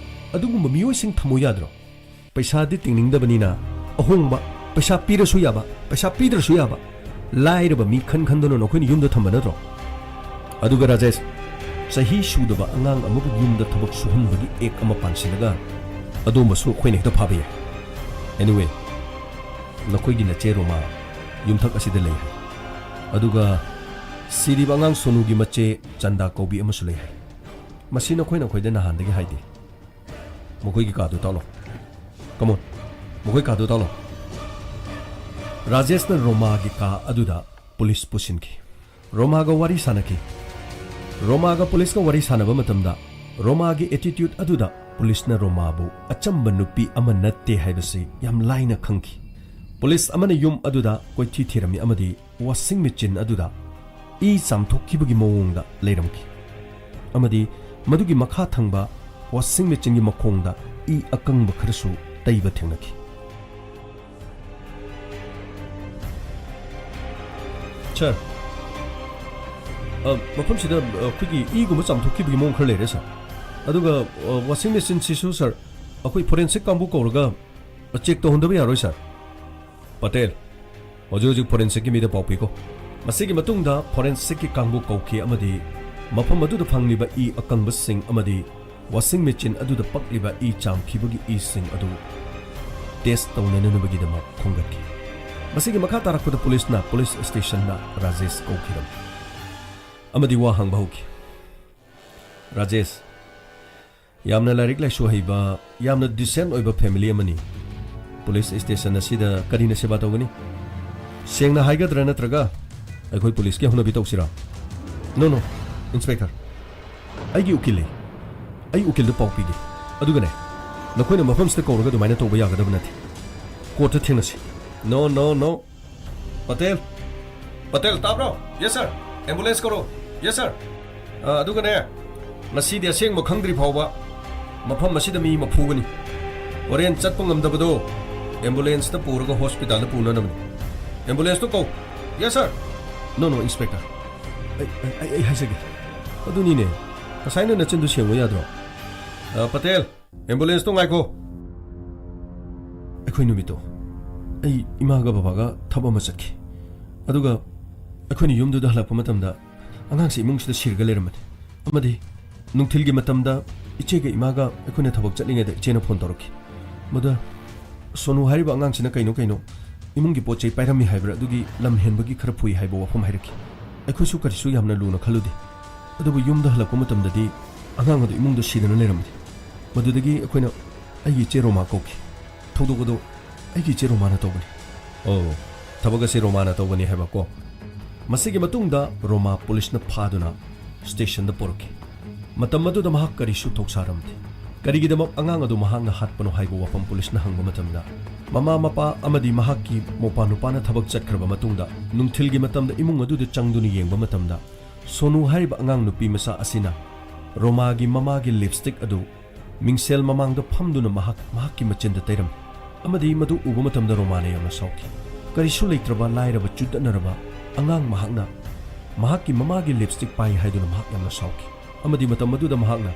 ꯑꯗꯨꯒꯨꯝꯕ ꯃꯤꯑꯣꯏꯁꯤꯡ ꯊꯝꯃꯣ ꯌꯥꯗ꯭ꯔꯣ? ꯄꯩꯁꯥꯗꯤ ꯇꯤꯡꯅꯤꯡꯗꯕꯅꯤꯅ ꯑꯍꯣꯡꯕ, ꯄꯩꯁꯥ ꯄꯤꯔꯁꯨ ꯌꯥꯕ, ꯄꯩꯁꯥ ꯄꯤꯗ꯭ꯔꯁꯨ ꯌꯥꯕ, ꯂꯥꯏꯔꯕ ꯃꯤ ꯈꯟ ꯈꯟꯗꯨꯅ ꯅꯈꯣꯏꯅ ꯌꯨꯝꯗ ꯊꯝꯕ ꯅꯠꯇ꯭ꯔꯣ? ꯑꯗꯨꯒ ꯔꯥꯖꯦꯁ, ꯆꯍꯤ ꯁꯨꯗꯕ ꯑꯉꯥꯡ ꯑꯃꯕꯨ ꯌꯨꯝꯗ ꯊꯕꯛ ꯁꯨꯍꯟꯕꯒꯤ act ꯑꯃ ꯄꯥꯟꯁꯤꯜꯂꯒ ꯑꯗꯨꯝꯕꯁꯨ ꯑꯩꯈꯣꯏꯅ ꯍꯦꯛꯇ ꯐꯥꯕ ꯌꯥꯏ꯫ Anyway, ꯅꯈꯣꯏꯒꯤ ꯅꯆꯦ ꯔꯣꯃꯥ ꯌꯨꯝꯊꯛ ꯑꯁꯤꯗ ꯂꯩ ꯍꯥꯏ꯫ ꯑꯗꯨꯒ ꯁꯤꯔꯤꯕ ꯑꯉꯥꯡ ꯁꯣꯅꯨꯒꯤ ꯃꯆꯦ ꯆꯟꯗꯥ ꯀꯧꯕꯤ ꯑꯃꯁꯨ ꯂꯩ ꯍꯥꯏ꯫ ꯃꯁꯤ ꯅꯈꯣꯏꯅ ꯑꯩꯈꯣꯏꯗ ꯅꯍꯥꯟꯗꯒꯤ ꯍꯥꯏꯗꯦ꯫ ꯃꯈꯣꯏꯒꯤ ꯀꯥꯗꯨ ꯇꯥꯛꯂꯣ꯫ Come on, ꯃꯈꯣꯏ ꯀꯥꯗꯨ ꯇꯥꯛꯂꯣ꯫ ꯔꯥꯖꯦꯁꯅ ꯔꯣꯃꯥꯒꯤ ꯀꯥ ꯑꯗꯨꯗ ꯄꯨꯂꯤꯁ ꯄꯨꯁꯤꯟꯈꯤ꯫ ꯔꯣꯃꯥꯒ ꯋꯥꯔꯤ ꯁꯥꯟꯅꯈꯤ꯫ ꯔꯣꯃꯥꯒ ꯄꯨꯂꯤꯁꯀ ꯋꯥꯔꯤ ꯁꯥꯟꯅꯕ ꯃꯇꯝꯗ ꯔꯣꯃꯥꯒꯤ attitude ꯑꯗꯨꯗ ꯄꯨꯂꯤꯁꯅ ꯔꯣꯃꯥꯕꯨ ꯑꯆꯝꯕ ꯅꯨꯄꯤ ꯑꯃ ꯅꯠꯇꯦ ꯍꯥꯏꯕꯁꯤ ꯌꯥꯝ ꯂꯥꯏꯅ ꯈꯪꯈꯤ꯫ ꯄꯨꯂꯤꯁ ꯑꯃꯅ ꯌꯨꯝ ꯑꯗꯨꯗ ꯀꯣꯏꯊꯤ ꯊꯤꯔꯝꯃꯤ ꯑꯃꯗꯤ washing machine ꯑꯗꯨꯗ ꯏ ꯆꯥꯝꯊꯣꯛꯈꯤꯕꯒꯤ ꯃꯑꯣꯡꯗ ꯂꯩꯔꯝꯈꯤ꯫ ꯑꯃꯗꯤ ꯃꯗꯨꯒꯤ ꯃꯈꯥ ꯊꯪꯕ washing machineꯒꯤ ꯃꯈꯣꯡꯗ ꯏ ꯑꯀꯪꯕ ꯈꯔꯁꯨ ꯇꯩꯕ ꯊꯦꯡꯅꯈꯤ꯫ Sir, ꯑ, ꯃꯐꯝꯁꯤꯗ, ꯑ, ꯑꯩꯈꯣꯏꯒꯤ ꯏꯒꯨꯝꯕ ꯆꯥꯝꯊꯣꯛꯈꯤꯕꯒꯤ ꯃꯑꯣꯡ ꯈꯔ ꯂꯩꯔꯦ, sir꯫ ꯑꯗꯨꯒ, ꯑ, washing machineꯁꯤꯁꯨ, sir, ꯑꯩꯈꯣꯏ forensic ꯀꯥꯡꯕꯨ ꯀꯧꯔꯒ check ꯇꯧꯍꯟꯗꯕ ꯌꯥꯔꯣꯏ, sir꯫ ꯄꯇꯦꯜ, ꯍꯧꯖꯤꯛ ꯍꯧꯖꯤꯛ forensicꯀꯤ ꯃꯤꯗ ꯄꯥꯎ ꯄꯤꯀꯣ꯫ ꯃꯁꯤꯒꯤ ꯃꯇꯨꯡꯗ forensicꯀꯤ ꯀꯥꯡꯕꯨ ꯀꯧꯈꯤ ꯑꯃꯗꯤ ꯃꯐꯝ ꯑꯗꯨꯗ ꯐꯪꯂꯤꯕ ꯏ ꯑꯀꯪꯕꯁꯤꯡ ꯑꯃꯗꯤ washing machine ꯑꯗꯨꯗ ꯄꯛꯂꯤꯕ ꯏ ꯆꯥꯝꯈꯤꯕꯒꯤ ꯏꯁꯤꯡ ꯑꯗꯨ test ꯇꯧꯅꯅꯕꯒꯤꯗꯃꯛ ꯈꯣꯝꯒꯠꯈꯤ꯫ ꯃꯁꯤꯒꯤ ꯃꯈꯥ ꯇꯥꯔꯛꯄꯗ ꯄꯨꯂꯤꯁꯅ ꯄꯨꯂꯤꯁ stationꯗ ꯔꯥꯖꯦꯁ ꯀꯧꯈꯤꯔꯝꯃꯤ ꯑꯃꯗꯤ ꯋꯥ ꯍꯪꯕ ꯍꯧꯈꯤ꯫ ꯔꯥꯖꯦꯁ, ꯌꯥꯝꯅ ꯂꯥꯏꯔꯤꯛ ꯂꯥꯏꯁꯨ ꯍꯩꯕ, ꯌꯥꯝꯅ decent ꯑꯣꯏꯕ family ꯑꯃꯅꯤ꯫ ꯄꯨꯂꯤꯁ station ꯑꯁꯤꯗ ꯀꯔꯤꯅ ꯁꯦꯕꯥ ꯇꯧꯒꯅꯤ? ꯁꯦꯡꯅ ꯍꯥꯏꯒꯗ꯭ꯔꯥ ꯅꯠꯇ꯭ꯔꯒ ꯑꯩꯈꯣꯏ ꯄꯨꯂꯤꯁꯀꯤ ꯍꯧꯅꯕꯤ ꯇꯧꯁꯤꯔꯥ? No, no, Inspector꯫ ꯑꯩꯒꯤ ꯎꯀꯤꯜ ꯂꯩ꯫ ꯑꯩ ꯎꯀꯤꯜꯗ ꯄꯥꯎ ꯄꯤꯒꯦ꯫ ꯑꯗꯨꯒꯅꯦ, ꯅꯈꯣꯏꯅ ꯃꯐꯝꯁꯤꯗ ꯀꯧꯔꯒ ꯑꯗꯨꯃꯥꯏꯅ ꯇꯧꯕ ꯌꯥꯒꯗꯕ ꯅꯠꯇꯦ꯫ Courtꯇ ꯊꯦꯡꯅꯁꯤ꯫ No, no, no꯫ Patel! Patel, ꯇꯥꯕ꯭ꯔꯣ? Yes, sir꯫ Ambulance ꯀꯧꯔꯣ꯫ Yes, sir꯫ ꯑ, ꯑꯗꯨꯒꯅꯦ, ꯉꯁꯤꯗꯤ ꯑꯁꯦꯡꯕ ꯈꯪꯗ꯭ꯔꯤ ꯐꯥꯎꯕ ꯃꯐꯝ ꯑꯁꯤꯗ ꯃꯤ ꯑꯃ ꯐꯨꯒꯅꯤ꯫ ꯍꯣꯔꯦꯟ ꯆꯠꯄ ꯉꯝꯗꯕꯗꯣ ambulanceꯇ ꯄꯨꯔꯒ hospitalꯗ ꯄꯨꯅꯅꯕꯅꯤ꯫ Ambulanceꯇꯣ ꯀꯧ꯫ Yes, sir꯫ No, no, Inspector꯫ ꯑꯩ, ꯑꯩ, ꯑꯩ, ꯑꯩ ꯍꯥꯏꯖꯒꯦ꯫ ꯑꯗꯨꯅꯤꯅꯦ, ꯉꯁꯥꯏꯅ ꯅꯆꯤꯟꯗꯨ ꯁꯦꯡꯉꯨ ꯌꯥꯗ꯭ꯔꯣ? ꯑ, ꯄꯇꯦꯜ, ambulanceꯇꯣ ꯉꯥꯏꯈꯣ꯫ ꯑꯩꯈꯣꯏ ꯅꯨꯃꯤꯠꯇꯣ ꯑꯩ ꯏꯃꯥꯒ ꯕꯕꯥꯒ ꯊꯕꯛ ꯑꯃ ꯆꯠꯈꯤ꯫ ꯑꯗꯨꯒ ꯑꯩꯈꯣꯏꯅ ꯌꯨꯝꯗꯨꯗ ꯍꯜꯂꯛꯄ ꯃꯇꯝꯗ ꯑꯉꯥꯡꯁꯤ ꯏꯃꯨꯡꯁꯤꯗ ꯁꯤꯔꯒ ꯂꯩꯔꯝꯕꯅꯤ꯫ ꯑꯃꯗꯤ ꯅꯨꯡꯊꯤꯜꯒꯤ ꯃꯇꯝꯗ ꯏꯆꯦꯒ ꯏꯃꯥꯒ ꯑꯩꯈꯣꯏꯅ ꯊꯕꯛ ꯆꯠꯂꯤꯉꯩꯗ ꯏꯆꯦꯅ phone ꯇꯧꯔꯛꯈꯤ꯫ ꯃꯗꯨꯗ ꯁꯣꯅꯨ ꯍꯥꯏꯔꯤꯕ ꯑꯉꯥꯡꯁꯤꯅ ꯀꯩꯅꯣ ꯀꯩꯅꯣ ꯏꯃꯨꯡꯒꯤ ꯄꯣꯠ ꯆꯩ ꯄꯥꯏꯔꯝꯃꯤ ꯍꯥꯏꯕ꯭ꯔꯥ, ꯑꯗꯨꯒꯤ ꯂꯝ ꯍꯦꯟꯕꯒꯤ ꯈꯔ ꯐꯨꯏ ꯍꯥꯏꯕ ꯋꯥꯐꯝ ꯍꯥꯏꯔꯛꯈꯤ꯫ ꯑꯩꯈꯣꯏꯁꯨ ꯀꯔꯤꯁꯨ ꯌꯥꯝꯅ ꯂꯨꯅ ꯈꯜꯂꯨꯗꯦ꯫ ꯑꯗꯨꯕꯨ ꯌꯨꯝꯗ ꯍꯜꯂꯛꯄ ꯃꯇꯝꯗꯗꯤ ꯑꯉꯥꯡ ꯑꯗꯨ ꯏꯃꯨꯡꯗ ꯁꯤꯗꯅ ꯂꯩꯔꯝꯗꯦ꯫ ꯃꯗꯨꯗꯒꯤ ꯑꯩꯈꯣꯏꯅ "ꯑꯩꯒꯤ ꯏꯆꯦ ꯔꯣꯃꯥ" ꯀꯧꯈꯤ꯫ ꯊꯧꯗꯣꯛ ꯑꯗꯨ "ꯑꯩꯒꯤ ꯏꯆꯦ ꯔꯣꯃꯥꯅ ꯇꯧꯕꯅꯤ"꯫ ꯑꯣ, ꯊꯕꯛ ꯑꯁꯤ ꯔꯣꯃꯥꯅ ꯇꯧꯕꯅꯤ ꯍꯥꯏꯕꯀꯣ꯫ ꯃꯁꯤꯒꯤ ꯃꯇꯨꯡꯗ ꯔꯣꯃꯥ ꯄꯨꯂꯤꯁꯅ ꯐꯥꯗꯨꯅ ꯁ꯭ꯇꯦꯁꯟꯗ ꯄꯨꯔꯛꯈꯤ꯫ ꯃꯇꯝ ꯑꯗꯨꯗ ꯃꯍꯥꯛ ꯀꯔꯤꯁꯨ ꯊꯧꯁꯥꯔꯝꯗꯦ꯫ ꯀꯔꯤꯒꯤꯗꯃꯛ ꯑꯉꯥꯡ ꯑꯗꯨ ꯃꯍꯥꯛꯅ ꯍꯥꯠꯄꯅꯣ ꯍꯥꯏꯕ ꯋꯥꯐꯝ ꯄꯨꯂꯤꯁꯅ ꯍꯪꯕ ꯃꯇꯝꯗ, ꯃꯃꯥ ꯃꯄꯥ ꯑꯃꯗꯤ ꯃꯍꯥꯛꯀꯤ ꯃꯧꯄꯥ ꯅꯨꯄꯥꯅ ꯊꯕꯛ ꯆꯠꯈ꯭ꯔꯕ ꯃꯇꯨꯡꯗ ꯅꯨꯡꯊꯤꯜꯒꯤ ꯃꯇꯝꯗ ꯏꯃꯨꯡ ꯑꯗꯨꯗ ꯆꯪꯗꯨꯅ ꯌꯦꯡꯕ ꯃꯇꯝꯗ, ꯁꯣꯅꯨ ꯍꯥꯏꯔꯤꯕ ꯑꯉꯥꯡ ꯅꯨꯄꯤ ꯃꯆꯥ ꯑꯁꯤꯅ ꯔꯣꯃꯥꯒꯤ ꯃꯃꯥꯒꯤ ꯂꯤꯞꯁꯇꯤꯛ ꯑꯗꯨ ꯃꯤꯡꯁꯦꯜ ꯃꯃꯥꯡꯗ ꯐꯝꯗꯨꯅ ꯃꯍꯥꯛ ꯃꯍꯥꯛꯀꯤ ꯃꯆꯤꯟꯗ ꯇꯩꯔꯝꯃꯤ꯫ ꯑꯃꯗꯤ ꯃꯗꯨ ꯎꯕ ꯃꯇꯝꯗ ꯔꯣꯃꯥꯅ ꯌꯥꯝꯅ ꯁꯥꯎꯈꯤ꯫ ꯀꯔꯤꯁꯨ ꯂꯩꯇ꯭ꯔꯕ, ꯂꯥꯏꯔꯕ, ꯆꯨꯗꯠꯅꯔꯕ ꯑꯉꯥꯡ ꯃꯍꯥꯛꯅ ꯃꯍꯥꯛꯀꯤ ꯃꯃꯥꯒꯤ ꯂꯤꯞꯁꯇꯤꯛ ꯄꯥꯏ ꯍꯥꯏꯗꯨꯅ ꯃꯍꯥꯛ ꯌꯥꯝꯅ ꯁꯥꯎꯈꯤ꯫ ꯑꯃꯗꯤ ꯃꯇꯝ ꯑꯗꯨꯗ ꯃꯍꯥꯛꯅ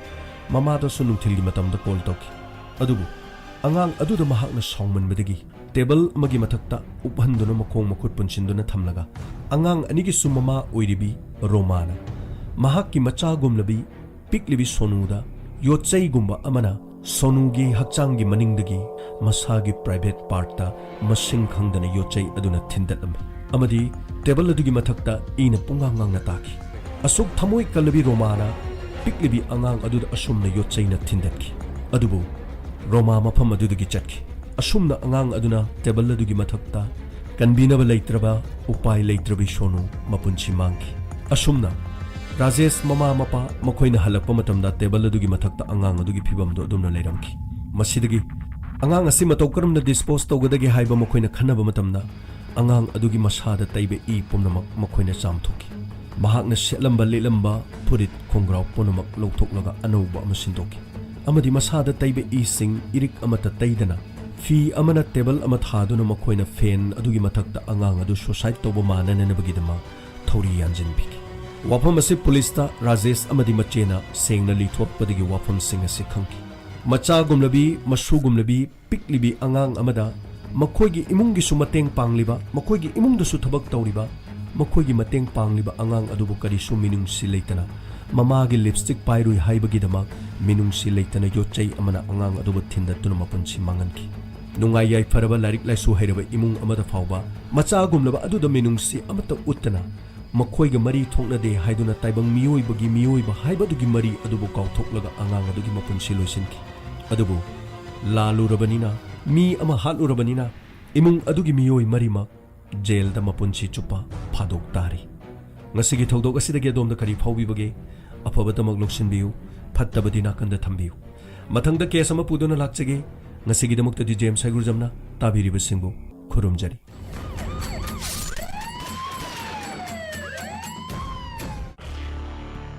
ꯃꯃꯥꯗꯁꯨ ꯅꯨꯡꯊꯤꯜꯒꯤ ꯃꯇꯝꯗ ꯀꯣꯜ ꯇꯧꯈꯤ꯫ ꯑꯗꯨꯕꯨ ꯑꯉꯥꯡ ꯑꯗꯨꯗ ꯃꯍꯥꯛꯅ ꯁꯥꯎꯃꯟꯕꯗꯒꯤ ꯇꯦꯕꯜ ꯑꯃꯒꯤ ꯃꯊꯛꯇ ꯎꯞꯍꯟꯗꯨꯅ ꯃꯈꯣꯡ ꯃꯈꯨꯠ ꯄꯨꯟꯁꯤꯟꯗꯨꯅ ꯊꯝꯂꯒ, ꯑꯉꯥꯡ ꯑꯅꯤꯒꯤꯁꯨ ꯃꯃꯥ ꯑꯣꯏꯔꯤꯕꯤ ꯔꯣꯃꯥꯅ ꯃꯍꯥꯛꯀꯤ ꯃꯆꯥꯒꯨꯝꯂꯕꯤ ꯄꯤꯛꯂꯤꯕꯤ ꯁꯣꯅꯨꯗ ꯌꯣꯠꯆꯩꯒꯨꯝꯕ ꯑꯃꯅ ꯁꯣꯅꯨꯒꯤ ꯍꯛꯆꯥꯡꯒꯤ ꯃꯅꯤꯡꯗꯒꯤ ꯃꯁꯥꯒꯤ ꯄ꯭ꯔꯥꯏꯚꯦꯠ ꯄꯥꯔꯠꯇ ꯃꯁꯤꯡ ꯈꯪꯗꯅ ꯌꯣꯠꯆꯩ ꯑꯗꯨꯅ ꯊꯤꯟꯗꯠꯂꯝꯃꯤ꯫ ꯑꯃꯗꯤ ꯇꯦꯕꯜ ꯑꯗꯨꯒꯤ ꯃꯊꯛꯇ ꯏꯅ ꯄꯨꯡꯉꯥꯡ ꯉꯥꯡꯅ ꯇꯥꯈꯤ꯫ ꯑꯁꯨꯛ ꯊꯃꯣꯏ ꯀꯜꯂꯕꯤ ꯔꯣꯃꯥꯅ ꯄꯤꯛꯂꯤꯕꯤ ꯑꯉꯥꯡ ꯑꯗꯨꯗ ꯑꯁꯨꯝꯅ ꯌꯣꯠꯆꯩꯅ ꯊꯤꯟꯗꯠꯈꯤ꯫ ꯑꯗꯨꯕꯨ ꯔꯣꯃꯥ ꯃꯐꯝ ꯑꯗꯨꯗꯒꯤ ꯆꯠꯈꯤ꯫ ꯑꯁꯨꯝꯅ ꯑꯉꯥꯡ ꯑꯗꯨꯅ ꯇꯦꯕꯜ ꯑꯗꯨꯒꯤ ꯃꯊꯛꯇ ꯀꯟꯕꯤꯅꯕ ꯂꯩꯇ꯭ꯔꯕ, ꯎꯄꯥꯏ ꯂꯩꯇ꯭ꯔꯕꯤ ꯁꯣꯅꯨ ꯃꯄꯨꯟꯁꯤ ꯃꯥꯡꯈꯤ꯫ ꯑꯁꯨꯝꯅ ꯔꯥꯖꯦꯁ ꯃꯃꯥ ꯃꯄꯥ ꯃꯈꯣꯏꯅ ꯍꯜꯂꯛꯄ ꯃꯇꯝꯗ ꯇꯦꯕꯜ ꯑꯗꯨꯒꯤ ꯃꯊꯛꯇ ꯑꯉꯥꯡ ꯑꯗꯨꯒꯤ ꯐꯤꯕꯝꯗꯨ ꯑꯗꯨꯝꯅ ꯂꯩꯔꯝꯈꯤ꯫ ꯃꯁꯤꯗꯒꯤ ꯑꯉꯥꯡ ꯑꯁꯤ ꯃꯇꯧ ꯀꯔꯝꯅ ꯗꯤꯁꯄꯣꯖ ꯇꯧꯒꯗꯒꯦ ꯍꯥꯏꯕ ꯃꯈꯣꯏꯅ ꯈꯟꯅꯕ ꯃꯇꯝꯗ, ꯑꯉꯥꯡ ꯑꯗꯨꯒꯤ ꯃꯁꯥꯗ ꯇꯩꯕ ꯏ ꯄꯨꯝꯅꯃꯛ ꯃꯈꯣꯏꯅ ꯆꯥꯝꯊꯣꯛꯈꯤ꯫ ꯃꯍꯥꯛꯅ ꯁꯦꯠꯂꯝꯕ ꯂꯤꯠꯂꯝꯕ ꯐꯨꯔꯤꯠ ꯈꯣꯡꯒ꯭ꯔꯥꯎ ꯄꯨꯝꯅꯃꯛ ꯂꯧꯊꯣꯛꯂꯒ ꯑꯅꯧꯕ ꯑꯃ ꯁꯤꯟꯗꯣꯛꯈꯤ꯫ ꯑꯃꯗꯤ ꯃꯁꯥꯗ ꯇꯩꯕ ꯏꯁꯤꯡ ꯏꯔꯤꯛ ꯑꯃꯠꯇ ꯇꯩꯗꯅ, ꯐꯤ ꯑꯃꯅ ꯇꯦꯕꯜ ꯑꯃ ꯊꯥꯗꯨꯅ ꯃꯈꯣꯏꯅ ꯐꯦꯟ ꯑꯗꯨꯒꯤ ꯃꯊꯛꯇ ꯑꯉꯥꯡ ꯑꯗꯨ ꯁꯨꯁꯥꯏꯗ ꯇꯧꯕ ꯃꯥꯟꯅꯅꯅꯕꯒꯤꯗꯃꯛ ꯊꯧꯔꯤ ꯌꯥꯟꯁꯤꯟꯕꯤꯈꯤ꯫ ꯋꯥꯐꯝ ꯑꯁꯤ ꯄꯨꯂꯤꯁꯇ ꯔꯥꯖꯦꯁ ꯑꯃꯗꯤ ꯃꯆꯦꯅ ꯁꯦꯡꯅ ꯂꯤꯊꯣꯔꯛꯄꯗꯒꯤ ꯋꯥꯐꯝꯁꯤꯡ ꯑꯁꯤ ꯈꯪꯈꯤ꯫ ꯃꯆꯥꯒꯨꯝꯂꯕꯤ, ꯃꯁꯨꯒꯨꯝꯂꯕꯤ, ꯄꯤꯛꯂꯤꯕꯤ ꯑꯉꯥꯡ ꯑꯃꯗ ꯃꯈꯣꯏꯒꯤ ꯏꯃꯨꯡꯒꯤꯁꯨ ꯃꯇꯦꯡ ꯄꯥꯡꯂꯤꯕ, ꯃꯈꯣꯏꯒꯤ ꯏꯃꯨꯡꯗꯁꯨ ꯊꯕꯛ ꯇꯧꯔꯤꯕ, ꯃꯈꯣꯏꯒꯤ ꯃꯇꯦꯡ ꯄꯥꯡꯂꯤꯕ ꯑꯉꯥꯡ ꯑꯗꯨꯕꯨ ꯀꯔꯤꯁꯨ ꯃꯤꯅꯨꯡꯁꯤ ꯂꯩꯇꯅ, ꯃꯃꯥꯒꯤ ꯂꯤꯞꯁꯇꯤꯛ ꯄꯥꯏꯔꯨꯏ ꯍꯥꯏꯕꯒꯤꯗꯃꯛ ꯃꯤꯅꯨꯡꯁꯤ ꯂꯩꯇꯅ ꯌꯣꯠꯆꯩ ꯑꯃꯅ ꯑꯉꯥꯡ ꯑꯗꯨꯕꯨ ꯊꯤꯟꯗꯠꯇꯨꯅ ꯃꯄꯨꯟꯁꯤ ꯃꯥꯡꯍꯟꯈꯤ꯫ ꯅꯨꯡꯉꯥꯏ ꯌꯥꯏꯐꯔꯕ, ꯂꯥꯏꯔꯤꯛ ꯂꯥꯏꯁꯨ ꯍꯩꯔꯕ ꯏꯃꯨꯡ ꯑꯃꯗ ꯐꯥꯎꯕ ꯃꯆꯥꯒꯨꯝꯂꯕ ꯑꯗꯨꯗ ꯃꯤꯅꯨꯡꯁꯤ ꯑꯃꯠꯇ ꯎꯠꯇꯅ, ꯃꯈꯣꯏꯒ ꯃꯔꯤ ꯊꯣꯛꯅꯗꯦ ꯍꯥꯏꯗꯨꯅ ꯇꯥꯏꯕꯪ ꯃꯤꯑꯣꯏꯕꯒꯤ ꯃꯤꯑꯣꯏꯕ ꯍꯥꯏꯕꯗꯨꯒꯤ ꯃꯔꯤ ꯑꯗꯨꯕꯨ ꯀꯥꯎꯊꯣꯛꯂꯒ ꯑꯉꯥꯡ ꯑꯗꯨꯒꯤ ꯃꯄꯨꯟꯁꯤ ꯂꯣꯏꯁꯤꯟꯈꯤ꯫ ꯑꯗꯨꯕꯨ ꯂꯥꯜꯂꯨꯔꯕꯅꯤꯅ, ꯃꯤ ꯑꯃ ꯍꯥꯠꯂꯨꯔꯕꯅꯤꯅ, ꯏꯃꯨꯡ ꯑꯗꯨꯒꯤ ꯃꯤꯑꯣꯏ ꯃꯔꯤꯃꯛ ꯖꯦꯜꯗ ꯃꯄꯨꯟꯁꯤ ꯆꯨꯞꯄ ꯐꯥꯗꯣꯛ ꯇꯥꯔꯤ꯫ ꯉꯁꯤꯒꯤ ꯊꯧꯗꯣꯛ ꯑꯁꯤꯗꯒꯤ ꯑꯗꯣꯝꯗ ꯀꯔꯤ ꯐꯥꯎꯕꯤꯕꯒꯦ? ꯑꯐꯕꯇꯃꯛ ꯂꯧꯁꯤꯟꯕꯤꯌꯨ, ꯐꯠꯇꯕꯗꯤ ꯅꯥꯀꯟꯗ ꯊꯝꯕꯤꯌꯨ꯫ ꯃꯊꯪꯗ ꯀꯦꯁ ꯑꯃ ꯄꯨꯗꯨꯅ ꯂꯥꯛꯆꯒꯦ꯫ ꯉꯁꯤꯒꯤꯗꯃꯛꯇꯗꯤ ꯖꯦꯝꯁ ꯍꯩꯒ꯭ꯔꯨꯖꯝꯅ ꯇꯥꯕꯤꯔꯤꯕꯁꯤꯡꯕꯨ ꯈꯨꯔꯨꯝꯖꯔꯤ꯫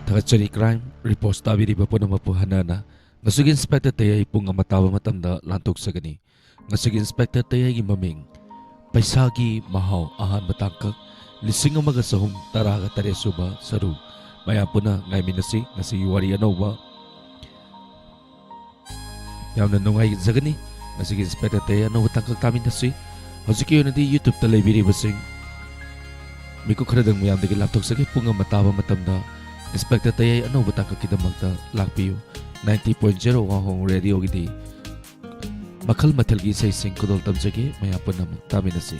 ꯊꯥꯒꯠꯆꯔꯤ꯫ ꯀ꯭ꯔꯥꯏꯝ ꯔꯤꯄꯣꯔꯠꯁ ꯇꯥꯕꯤꯔꯤꯕ ꯄꯨꯝꯅꯃꯛꯄꯨ ꯍꯟꯅ ꯍꯟꯅ꯫ ꯉꯁꯤꯒꯤ ꯏꯟꯁꯄꯦꯛꯇꯔ ꯇꯌꯥꯏ ꯄꯨꯡ ꯑꯃ ꯇꯥꯕ ꯃꯇꯝꯗ ꯂꯥꯟꯊꯣꯛꯆꯒꯅꯤ꯫ ꯉꯁꯤꯒꯤ ꯏꯟꯁꯄꯦꯛꯇꯔ ꯇꯌꯥꯏꯒꯤ ꯃꯃꯤꯡ ꯄꯩꯁꯥꯒꯤ ꯃꯍꯥꯎ, ꯑꯍꯥꯟꯕ ꯇꯥꯡꯀꯛ ꯂꯤꯁꯤꯡ ꯑꯃꯒ ꯆꯍꯨꯝ ꯇꯔꯥꯒ ꯇꯔꯦꯠ ꯁꯨꯕ ꯁꯔꯨꯛ꯫ ꯃꯌꯥꯝ ꯄꯨꯟꯅ ꯉꯥꯏꯃꯤꯟꯅꯁꯤ꯫ ꯉꯁꯤꯒꯤ ꯋꯥꯔꯤ ꯑꯅꯧꯕ ꯌꯥꯝꯅ ꯅꯨꯡꯉꯥꯏꯖꯒꯅꯤ꯫ ꯉꯁꯤꯒꯤ ꯏꯟꯁꯄꯦꯛꯇꯔ ꯇꯌꯥꯏ ꯑꯅꯧꯕ ꯇꯥꯡꯀꯛ ꯇꯥꯃꯤꯟꯅꯁꯤ꯫ ꯍꯧꯖꯤꯛꯀꯤ ꯑꯣꯏꯅꯗꯤ ꯌꯨꯇ꯭ꯌꯨꯕꯇ ꯂꯩꯕꯤꯔꯤꯕꯁꯤꯡ ꯃꯤꯀꯨꯞ ꯈꯔꯗꯪ ꯃꯌꯥꯝꯗꯒꯤ ꯂꯥꯞꯊꯣꯛꯆꯒꯦ꯫ ꯄꯨꯡ ꯑꯃ ꯇꯥꯕ ꯃꯇꯝꯗ ꯏꯟꯁꯄꯦꯛꯇꯔ ꯇꯌꯥꯏ ꯑꯅꯧꯕ ꯇꯥꯡꯀꯛꯀꯤꯗꯃꯛꯇ ꯂꯥꯛꯄꯤꯌꯨ꯫ ꯅꯥꯏꯟꯇꯤ ꯄꯣꯏꯟ ꯖꯦꯔꯣ ꯋꯥꯍꯣꯡ ꯔꯦꯗꯤꯑꯣꯒꯤꯗꯤ ꯃꯈꯜ ꯃꯊꯦꯜꯒꯤ ꯏꯁꯩꯁꯤꯡ ꯈꯨꯗꯣꯜ ꯇꯝꯖꯒꯦ꯫ ꯃꯌꯥꯝ ꯄꯨꯟꯅ ꯑꯃꯨꯛ ꯇꯥꯃꯤꯟꯅꯁꯤ꯫